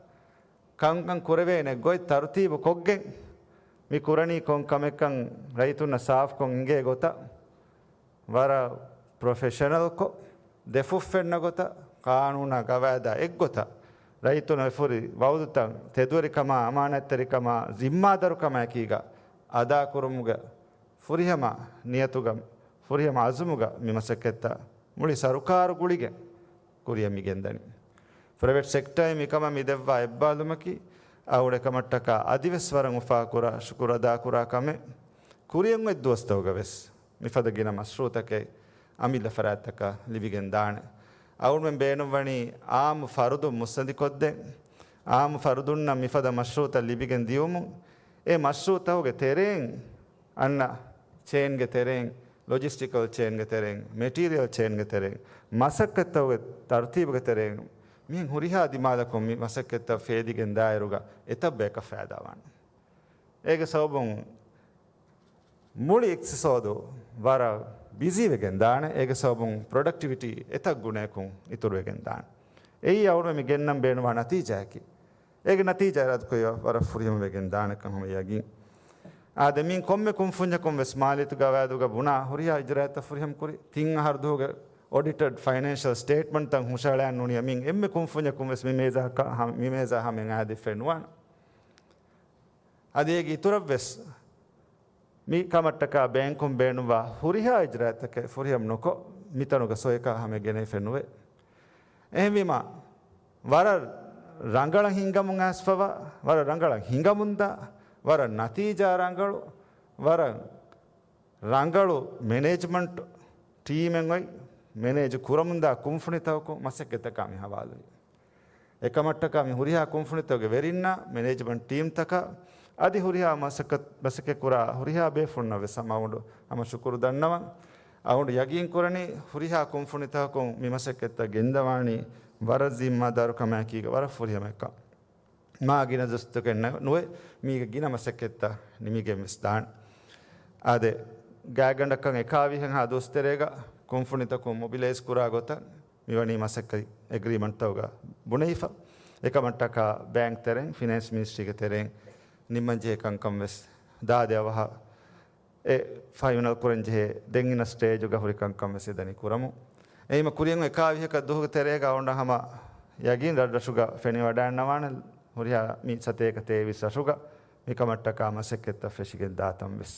ކަންކަން ކުރެވޭނެ ގޮތް ތަރުތީބު ކޮށްގެން މި ކުރަނީ ކޮން ކަމެއްކަން ރައްޔިތުންނަށް ސާފްކޮށް އިނގޭ ގޮތަށް ވަރަށް ޕްރޮފެޝަނަލްކޮށް، ދެފުށްފެންނަ ގޮތަށް، ޤާނޫނާ ގަވާއިދާ އެއްގޮތަށް ރައްޔިތުންނަށް އެފުރި ވައުދުތައް ތެދުވެރިކަމާ، އަމާނާތްތެރިކަމާ، ޒިންމާދާރުކަމާއެކީގަ އަދާކުރުމުގެ ފުރިހަމަ ނިޔަތުގަ، ފުރިހަމަ އަޒުމުގަ މި މަސައްކަތްތައް މުޅި ސަރުކާރު ގުޅިގެން ކުރިއަށް މި ގެންދަނީ. ޕްރައިވެޓް ސެކްޓަރއިން މިކަމަށް މިދެއްވާ އެއްބާލުމަކީ އަޅުގަނޑު އެކަމަށްޓަކާ އަދިވެސް ވަރަށް އުފާކުރާ ޝުކުރު އަދާކުރާ ކަމެއް. ކުރިއަށް އޮތް ދުވަސްތަކުގަ ވެސް މިފަދަ ގިނަ މަޝްރޫޢުތަކެއް އަމިއްލަ ފަރާތްތަކަށް ލިބިގެން ދާނެ. އަޅުގަނޑުމެން ބޭނުންވަނީ އާއްމު ފަރުދުން މުއްސަނދިކޮށްދޭން، އާއްމު ފަރުދުންނަށް މިފަދަ މަޝްރޫޢުތައް ލިބިގެން ދިޔުމުން، އެ މަޝްރޫޢުތަކުގެ ތެރެއިން އަންނަ ޗޭންގެ ތެރެއިން، ލޮޖިސްޓިކަލް ޗޭންގެ ތެރެއިން، މެޓީރިއަލް ޗޭންގެ ތެރެއިން، މަސައްކަތްތަކުގެ ތަރުތީބުގެ ތެރެއިން، މިހެން ހުރިހާ ދިމާލަކުން މި މަސައްކަތްތައް ފޭލިގެން ދާއިރުގަ އެތައް ބަޔަކަށް ފައިދާވާނެ. އޭގެ ސަބަބުން މުޅި އިޤްތިޞާދު ވަރަށް ބިޒީވެގެން ދާނެ. އޭގެ ސަބަބުން ޕްރޮޑަކްޓިވިޓީ އެތައް ގުނައަކުން އިތުރުވެގެން ދާނެ. އެއީ އަޅުގަނޑުމެން މި ގެންނަން ބޭނުންވާ ނަތީޖާއަކީ. އޭގެ ނަތީޖާ އިރާދަކުރެވި ވަރަށް ފުރިހަމަވެގެން ދާނެކަން ހަމަ ޔަގީން. އާދެ، މިއިން ކޮންމެ ކުންފުންޏަކުން ވެސް މާލީ ގަވާއިދުގަ ބުނާ ހުރިހާ އިޖުރާއަތްތައް ފުރިހަމަ ކުރި، ތިން އަހަރު ދުވަހުގެ އޮޑިޓެޑް ފައިނޭންޝަލް ސްޓޭޓްމަންޓްތައް ހުށަހަޅައިގެން ނޫނީ މިއިން އެންމެ ކުންފުންޏަކުން ވެސް މި މޭޒާ ކަ-، ހަ-، މި މޭޒާ ހަމައަށް އާދެވިފައެއް ނުވާނެ. އަދި އޭގެ އިތުރަށް ވެސް މި ކަމަށްޓަކާ ބޭންކުން ބޭނުންވާ ހުރިހާ އިޖުރާއަތްތަކެއް ފުރިހަމަ ނުކޮށް، މިތަނުގަ ސޮއެކާ ހަމަ ގެނެވިފައެއް ނުވޭ. އެހެންވީމަ، ވަރަށް ރަނގަޅަށް ހިންގަމުން އައިސްފަވާ، ވަރަށް ރަނގަޅަށް ހިނގަމުންދާ، ވަރަށް ނަތީޖާ ރަނގަޅު، ވަރަށް ރަނގަޅު މެނޭޖްމަންޓް ޓީމެއް އޮތް، މެނޭޖް ކުރަމުންދާ ކުންފުނިތަކުން މަސައްކަތްތަކާ މި ހަވާލުވި. އެކަމަށްޓަކާ މި ހުރިހާ ކުންފުނިތަކުގެ ވެރިންނާ، މެނޭޖްމަންޓް ޓީމްތަކަށް، އަދި ހުރިހާ މަސައްކަތް، މަސައްކަތްކުރާ ހުރިހާ ބޭފުޅުންނަށް ވެސް ހަމަ އަޅުގަނޑު ހަމަ ޝުކުރު ދަންނަވަން. އަޅުގަނޑު ޔަގީންކުރަނީ ހުރިހާ ކުންފުނިތަކުން މި މަސައްކަތްތައް ގެންދަވާނީ ވަރަށް ޒިންމާދާރުކަމާއެކީގަ ވަރަށް ފުރިހަމައަކަށް. މާ ގިނަ ދުވަސްތަކެއް ނަ-، ނުވެ، މީގެ ގިނަ މަސައްކަތްތައް ނިމިގެން ވެސް ދާން. އާދެ، ގާތްގަނޑަކަށް އެކާވީހަށް ހާ ދުވަސް ތެރޭގަ ކުންފުނިތަކުން މޮބިލައިޒް ކުރާ ގޮތަށް މިވަނީ މަސައްކަތް އެގްރީމަންޓްތަކުގަ ބުނެވިފަ. އެކަމަށްޓަކާ ބޭންކް ތެރެއިން، ފިނޭންސް މިނިސްޓްރީގެ ތެރެއިން ނިންމަންޖެހޭ ކަންކަން ވެސް ދާދި އަވަހަށް އެ ފައިނަލް ކުރަންޖެހޭ ދެން އިން ސްޓޭޖުގަ ހުރި ކަންކަން ވެސް އެދަނީ ކުރަމުން. އެހީމަ ކުރިއަށް އެކާވީހަކަށް ދުވަހުގެ ތެރޭގަ އަޅުގަނޑަށް ހަމަ ޔަގީން ރަށްރަށުގަ ފެނިވަޑައިގަންނަވާނެ ހުރިހާ މި ސަތޭކަ ތޭވީސް ރަށުގަ މިކަމަށްޓަކާ މަސައްކަތްތައް ފެށިގެން ދާތަން ވެސް.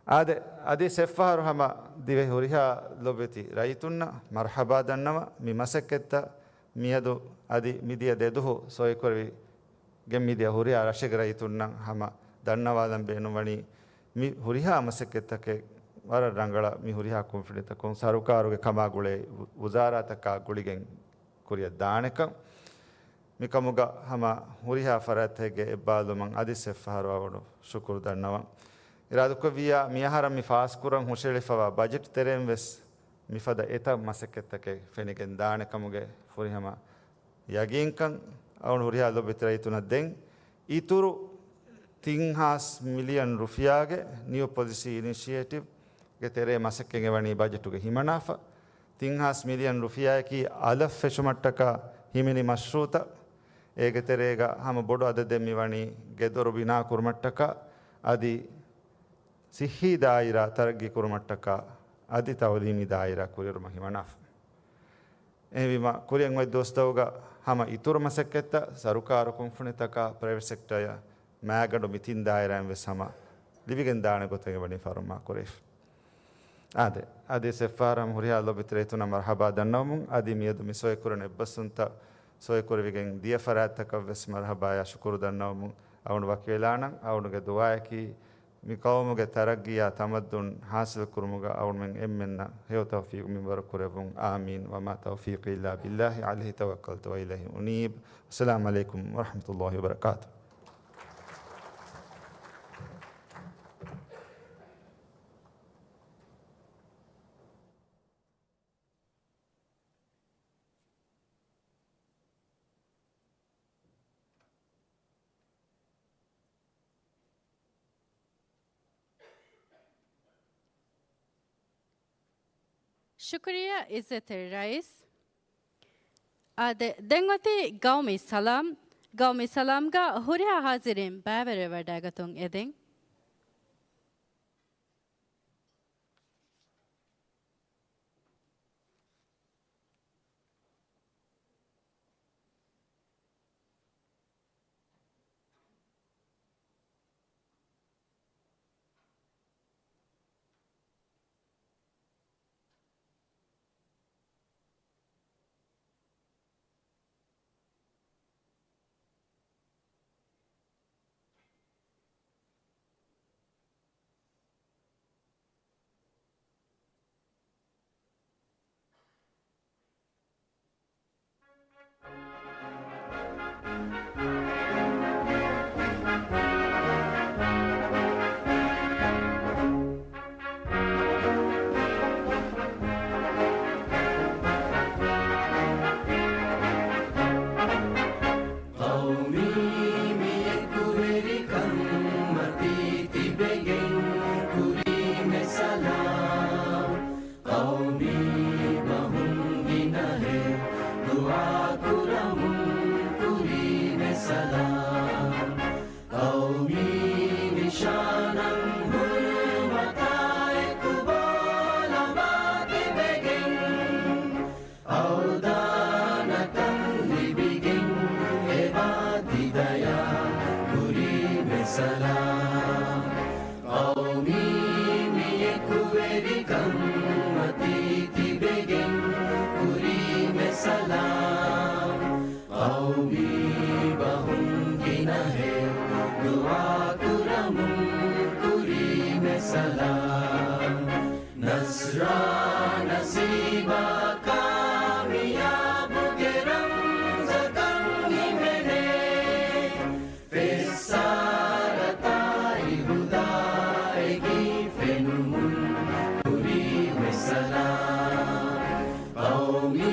އާދެ، އަދި ސެއްފަހަރު ހަމަ ދިވެހި ހުރިހާ ލޮބުވެތި ރައްޔިތުންނަށް މަރްޙަބާ ދަންނަވަން. މި މަސައްކަތްތައް މިއަދު އަދި މިދިޔަ ދެދުހު ސޮއިކުރެވި ގެން މިދިޔަ ހުރިހާ ރަށެއްގެ ރައްޔިތުންނަށް ހަމަ ދަންނަވާލަން ބޭނުންވަނީ، މި ހުރިހާ މަސައްކަތްތަކެއް ވަރަށް ރަނގަޅަށް މި ހުރިހާ ކުންފުނިތަކުން ސަރުކާރުގެ ކަމާ ގުޅޭ ވު-، ވުޒާރާތަކާ ގުޅިގެން ކުރިއަށް ދާނެކަން. މިކަމުގަ ހަމަ ހުރިހާ ފަރާތްތަކެއްގެ އެއްބާލުމަށް އަދި ސެއްފަހަރު އަވަނޑު ޝުކުރު ދަންނަވަން. އިރާދަކުރެއްވިއްޔާ، މިއަހަރަށް މި ފާސްކުރަން ހުށަހެޅިފަވާ ބަޖެޓް ތެރެއިން ވެސް މިފަދަ އެތައް މަސައްކަތްތަކެއް ފެނިގެން ދާނެ ކަމުގެ ފުރިހަމަ ޔަގީންކަން އަވަން ހުރިހާ ލޮބުވެތި ރައްޔިތުންނަށް ދެން. އިތުރު ތިން ހާސް މިލިއަން ރުފިޔާގެ ނިއު ޕޮލިސީ އިނިޝިއޭޓިވްގެ ތެރޭ މަސައްކަތް އެވަނީ ބަޖެޓުގަ ހިމަނާފަ. ތިން ހާސް މިލިއަން ރުފިޔާއަކީ އަލަށް ފެށުމަށްޓަކާ ހިމެނި މަޝްރޫއުތައް. އޭގެ ތެރޭގަ ހަމަ ބޮޑު އަދަދެއް މިވަނީ ގެދޮރު ބިނާ ކުރުމަށްޓަކާ އަދި ސިއްހީ ދާއިރާ ތަރައްގީ ކުރުމަށްޓަކާ އަދި ތައުލީމީ ދާއިރާ ކުރިއެރުމަށް ހިމަނާފަ. އެހެންވީމަ، ކުރިއަށް އޮތް ދުވަސްތަކުގަ ހަމަ އިތުރު މަސައްކަތްތައް ސަރުކާރު ކުންފުނިތަކާ ޕްރައިވެޓް ސެކްޓަރ މާގަނޑު މި ތިން ދާއިރާއިން ވެސް ހަމަ ލިބިގެން ދާނެ ގޮތަށް އެވަނީ ފަރުމާ ކުރެވިފަ. އާދެ، އަދި ސެއްފަހަރު ހުރިހާ ލޮބުވެތި ރައްޔިތުންނަށް މަރްޙަބާ ދަންނަވަމުން، އަދި މިއަދު މި ސޮއިކުރަން އެއްބަސްވުންތައް ސޮއިކުރެވިގެން ދިޔަ ފަރާތްތަކަށް ވެސް މަރްޙަބާޔާ ޝުކުރު ދަންނަވަމުން އަވަނޑު ވަކިވެލާނަން. އަވަނޑުގެ ދުޢާއަކީ، މި ޤައުމުގެ ތަރައްގީއާ ތަމައްދުން ޙާޞިލު ކުރުމުގަ އަޅުމެން އެންމެންނަށް ހެޔޮ ތައުފީޤު މިންވަރު ކުރެއްވުން. އާމީން. ވަމާ ތައުފީޤީ އިއްލާ ބިއްލާހި ޢަލައިހި ތަވައްކަލްތު ވައިލައިހި އުނީބް. އައްސަލާމު ޢަލައިކުމް ވަރަޙްމަތުﷲި ވަބަރަކާތުހު. ޝުކުރިއްޔާ ޢިއްޒަތްތެރި ރައީސް. އާދެ، ދެން އޮތީ ގައުމީ ސަލާމް. ގައުމީ ސަލާމްގަ ހުރިހާ ޙާޟިރީން ބައިވެރިވެވަޑައިގަތުން އެދެން. ޤައުމީ މި އެކުވެރިކަން މަތީ ތިބެގެން ކުރީމެ ސަލާމް. ޤައުމީ ބަހުން ގިނަހެއް ދުޢާ ކުރަމުން ކުރީމެ ސަލާމް. ޤައުމީ ނިޝާނަށް ހުރުމަތާ އެކު ބޯލަމާ ތިބެގެން އަވަދާންކަން ލިބިގެން އެބާ ތިދަޔާ ކުރީމެ ސަލާމް. ޤައުމީ މި އެކުވެރިކަން މަތީ ތިބެގެން ކުރީމެ ސަލާމް. ޤައުމީ ބަހުން ގިނަހެއް ދުޢާ ކުރަމުން ކުރީމެ ސަލާމް. ނަޞްރާ ނަސީބާ ކާމިޔާބުގެ ރަމްޒަކަށް ހިމެނޭ. ފެއްސާރަތާއި ހުދާއެކީ ފެނުމުން ކުރީމެ ސަލާމް. ޤައުމީ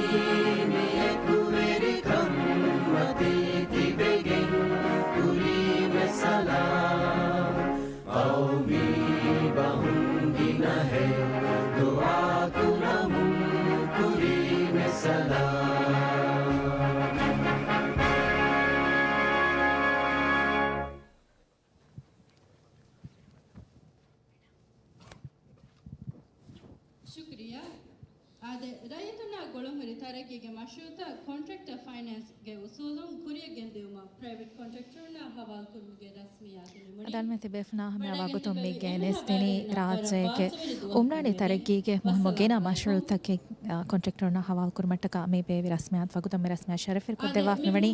މި އެކުވެރިކަން މަތީ ތިބެގެން ކުރީމެ ސަލާމް. ޤައުމީ ބަހުން ގިނަހެއް ދުޢާ ކުރަމުން ކުރީމެ ސަލާމް. ޝުކުރިއްޔާ. އާދެ، ރައްޔިތުންނާ ގުޅުންހުރި ތަރައްގީގެ މަޝްރޫޢުތައް ކޮންޓްރެކްޓަރ ފައިނޭންސްގެ އުސޫލުން ކުރިއަށް ގެންދިއުމަށް ޕްރައިވެޓް ކޮންޓްރެކްޓަރުންނާ ހަވާލުކުރުމުގެ ރަސްމިއްޔާތު ނިމުނީ. އަދި އަންމެ ތިބޭފުނާ ހަމަ ވަގުތުން މި ގެނެސްދިނީ ރާއްޖޭގެ އުމްރާނީ ތަރައްގީގެ މުހިއްމު ގިނަ މަޝްރޫޢުތަކެއް، އާ، ކޮންޓްރެކްޓަރުންނާ ހަވާލުކުރުމަށްޓަކާ މި ބޭއްވި ރަސްމިއްޔާތު ވަގުތުން މި ރަސްމިއްޔާތު ޝަރަފްވެރިކޮށްދެއްވާފަ މިވަނީ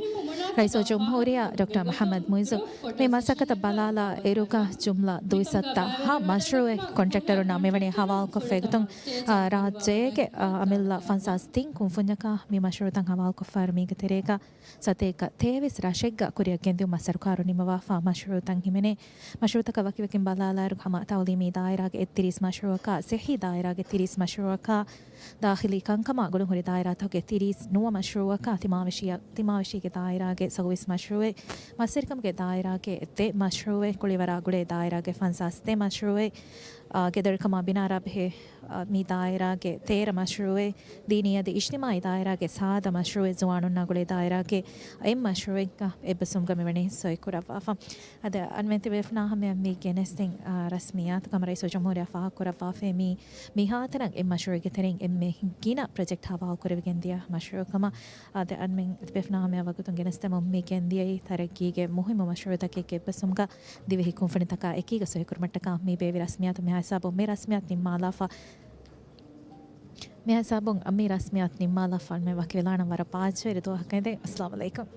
ރައީސުލްޖުމްހޫރިއްޔާ ޑޮކްޓަރ މުޙައްމަދު މުޢިއްޒު. މި މަސައްކަތަށް ބަލާލާ އިރުގަ ޖުމްލަ ދުއިސައްތަ ހަ މަޝްރޫޢެއް ކޮންޓްރެކްޓަރުންނާ މިވަނީ ހަވާލުކޮށްފަ އެގޮތުން، އާ، ރާއްޖޭގެ، އާ، އަމިއްލަ ފަންސާސް ތިން ކުންފުންޏަކާ މި މަޝްރޫޢުތައް ހަވާލުކޮށްފައި މީގެ ތެރޭގަ ސަތޭކަ ތޭވީސް ރަށެއްގަ ކުރިއަށް ގެންދިއުމަށް ސަރުކާރު ނިމަވާފަ މަޝްރޫޢުތައް ހިމެނޭ. މަޝްރޫޢުތަކަށް ވަކިވެގެން ބަލާލާއިރު ހަމަ ތައުލީމީ ދާއިރާގެ އެއްތިރީސް މަޝްރޫޢަކާ، ޞިއްޙީ ދާއިރާގެ ތިރީސް މަޝްރޫޢަކާ، ދާޚިލީ ކަންކަމާ ގުޅުންހުރި ދާއިރާތަކުގެ ތިރީސް ނުވަ މަޝްރޫޢަކާ، ތިމާވެށިއަށް، ތިމާވެށީގެ ދާއިރާގެ ސައުވީސް މަޝްރޫޢެއް، މަސްވެރިކަމުގެ ދާއިރާގެ ދެ މަޝްރޫޢެއް، ކުޅިވަރާ ގުޅޭ ދާއިރާގެ ފަންސާސް ދެ މަޝްރޫޢެއް، އާ، ގެދޮރިކަމާ ބިނާރާ ބެހޭ، އާ، މި ދާއިރާގެ ތޭރަ މަޝްރޫޢެއް، ދީނީ އަދި އިޖްތިމާޢީ ދާއިރާގެ ސާދަ މަޝްރޫޢެއް، ޒުވާނުންނާ ގުޅޭ ދާއިރާގެ އެއް މަޝްރޫޢެއްގަ އެއްބަސްވުމުގަ މިވަނީ ސޮއިކުރައްވާފަ. އަދި އަންމެ ތިބޭފުނާ ހަމަޔަށް މި ގެނެސްދިން، އާ، ރަސްމިއްޔާތު ކަމަށް ރައީސުލްޖުމްހޫރިއްޔާ ފާހަގަކުރައްވާފައި މީ، މިހާތަނަށް އެއް މަޝްރޫޢެއްގެ ތެރެއިން އެންމެ ގިނަ ޕްރޮޖެކްޓް ހަވާލުކުރެވިގެން ދިޔަ މަޝްރޫޢު ކަމަށް. އަދި އަންމެ ތިބޭފުނާ ހަމަޔަށް ވަގުތުން ގެނެސްދެމުން މި ގެންދިޔައީ ތަރައްގީގެ މުހިއްމު މަޝްރޫޢުތަކެއްގެ އެއްބަސްވުމުގަ ދިވެހި ކުންފުނިތަކާ އެކީގަ ސޮއިކުރުމަށްޓަކާ މި ބޭއްވި ރަސްމިއްޔާތު. މިހާ ހިސާބުން މި ރަސްމިއްޔާތު ނިންމާލާފަ، މިހާ ހިސާބުން މި ރަސްމިއްޔާތު ނިންމާލާފަ އަންމެ ވަކިވެލާނަން. ވަރަށް ބާއްޖަވެރި ދުވަހަކަށް އެދެން. އައްސަލާމު ޢަލައިކުމް.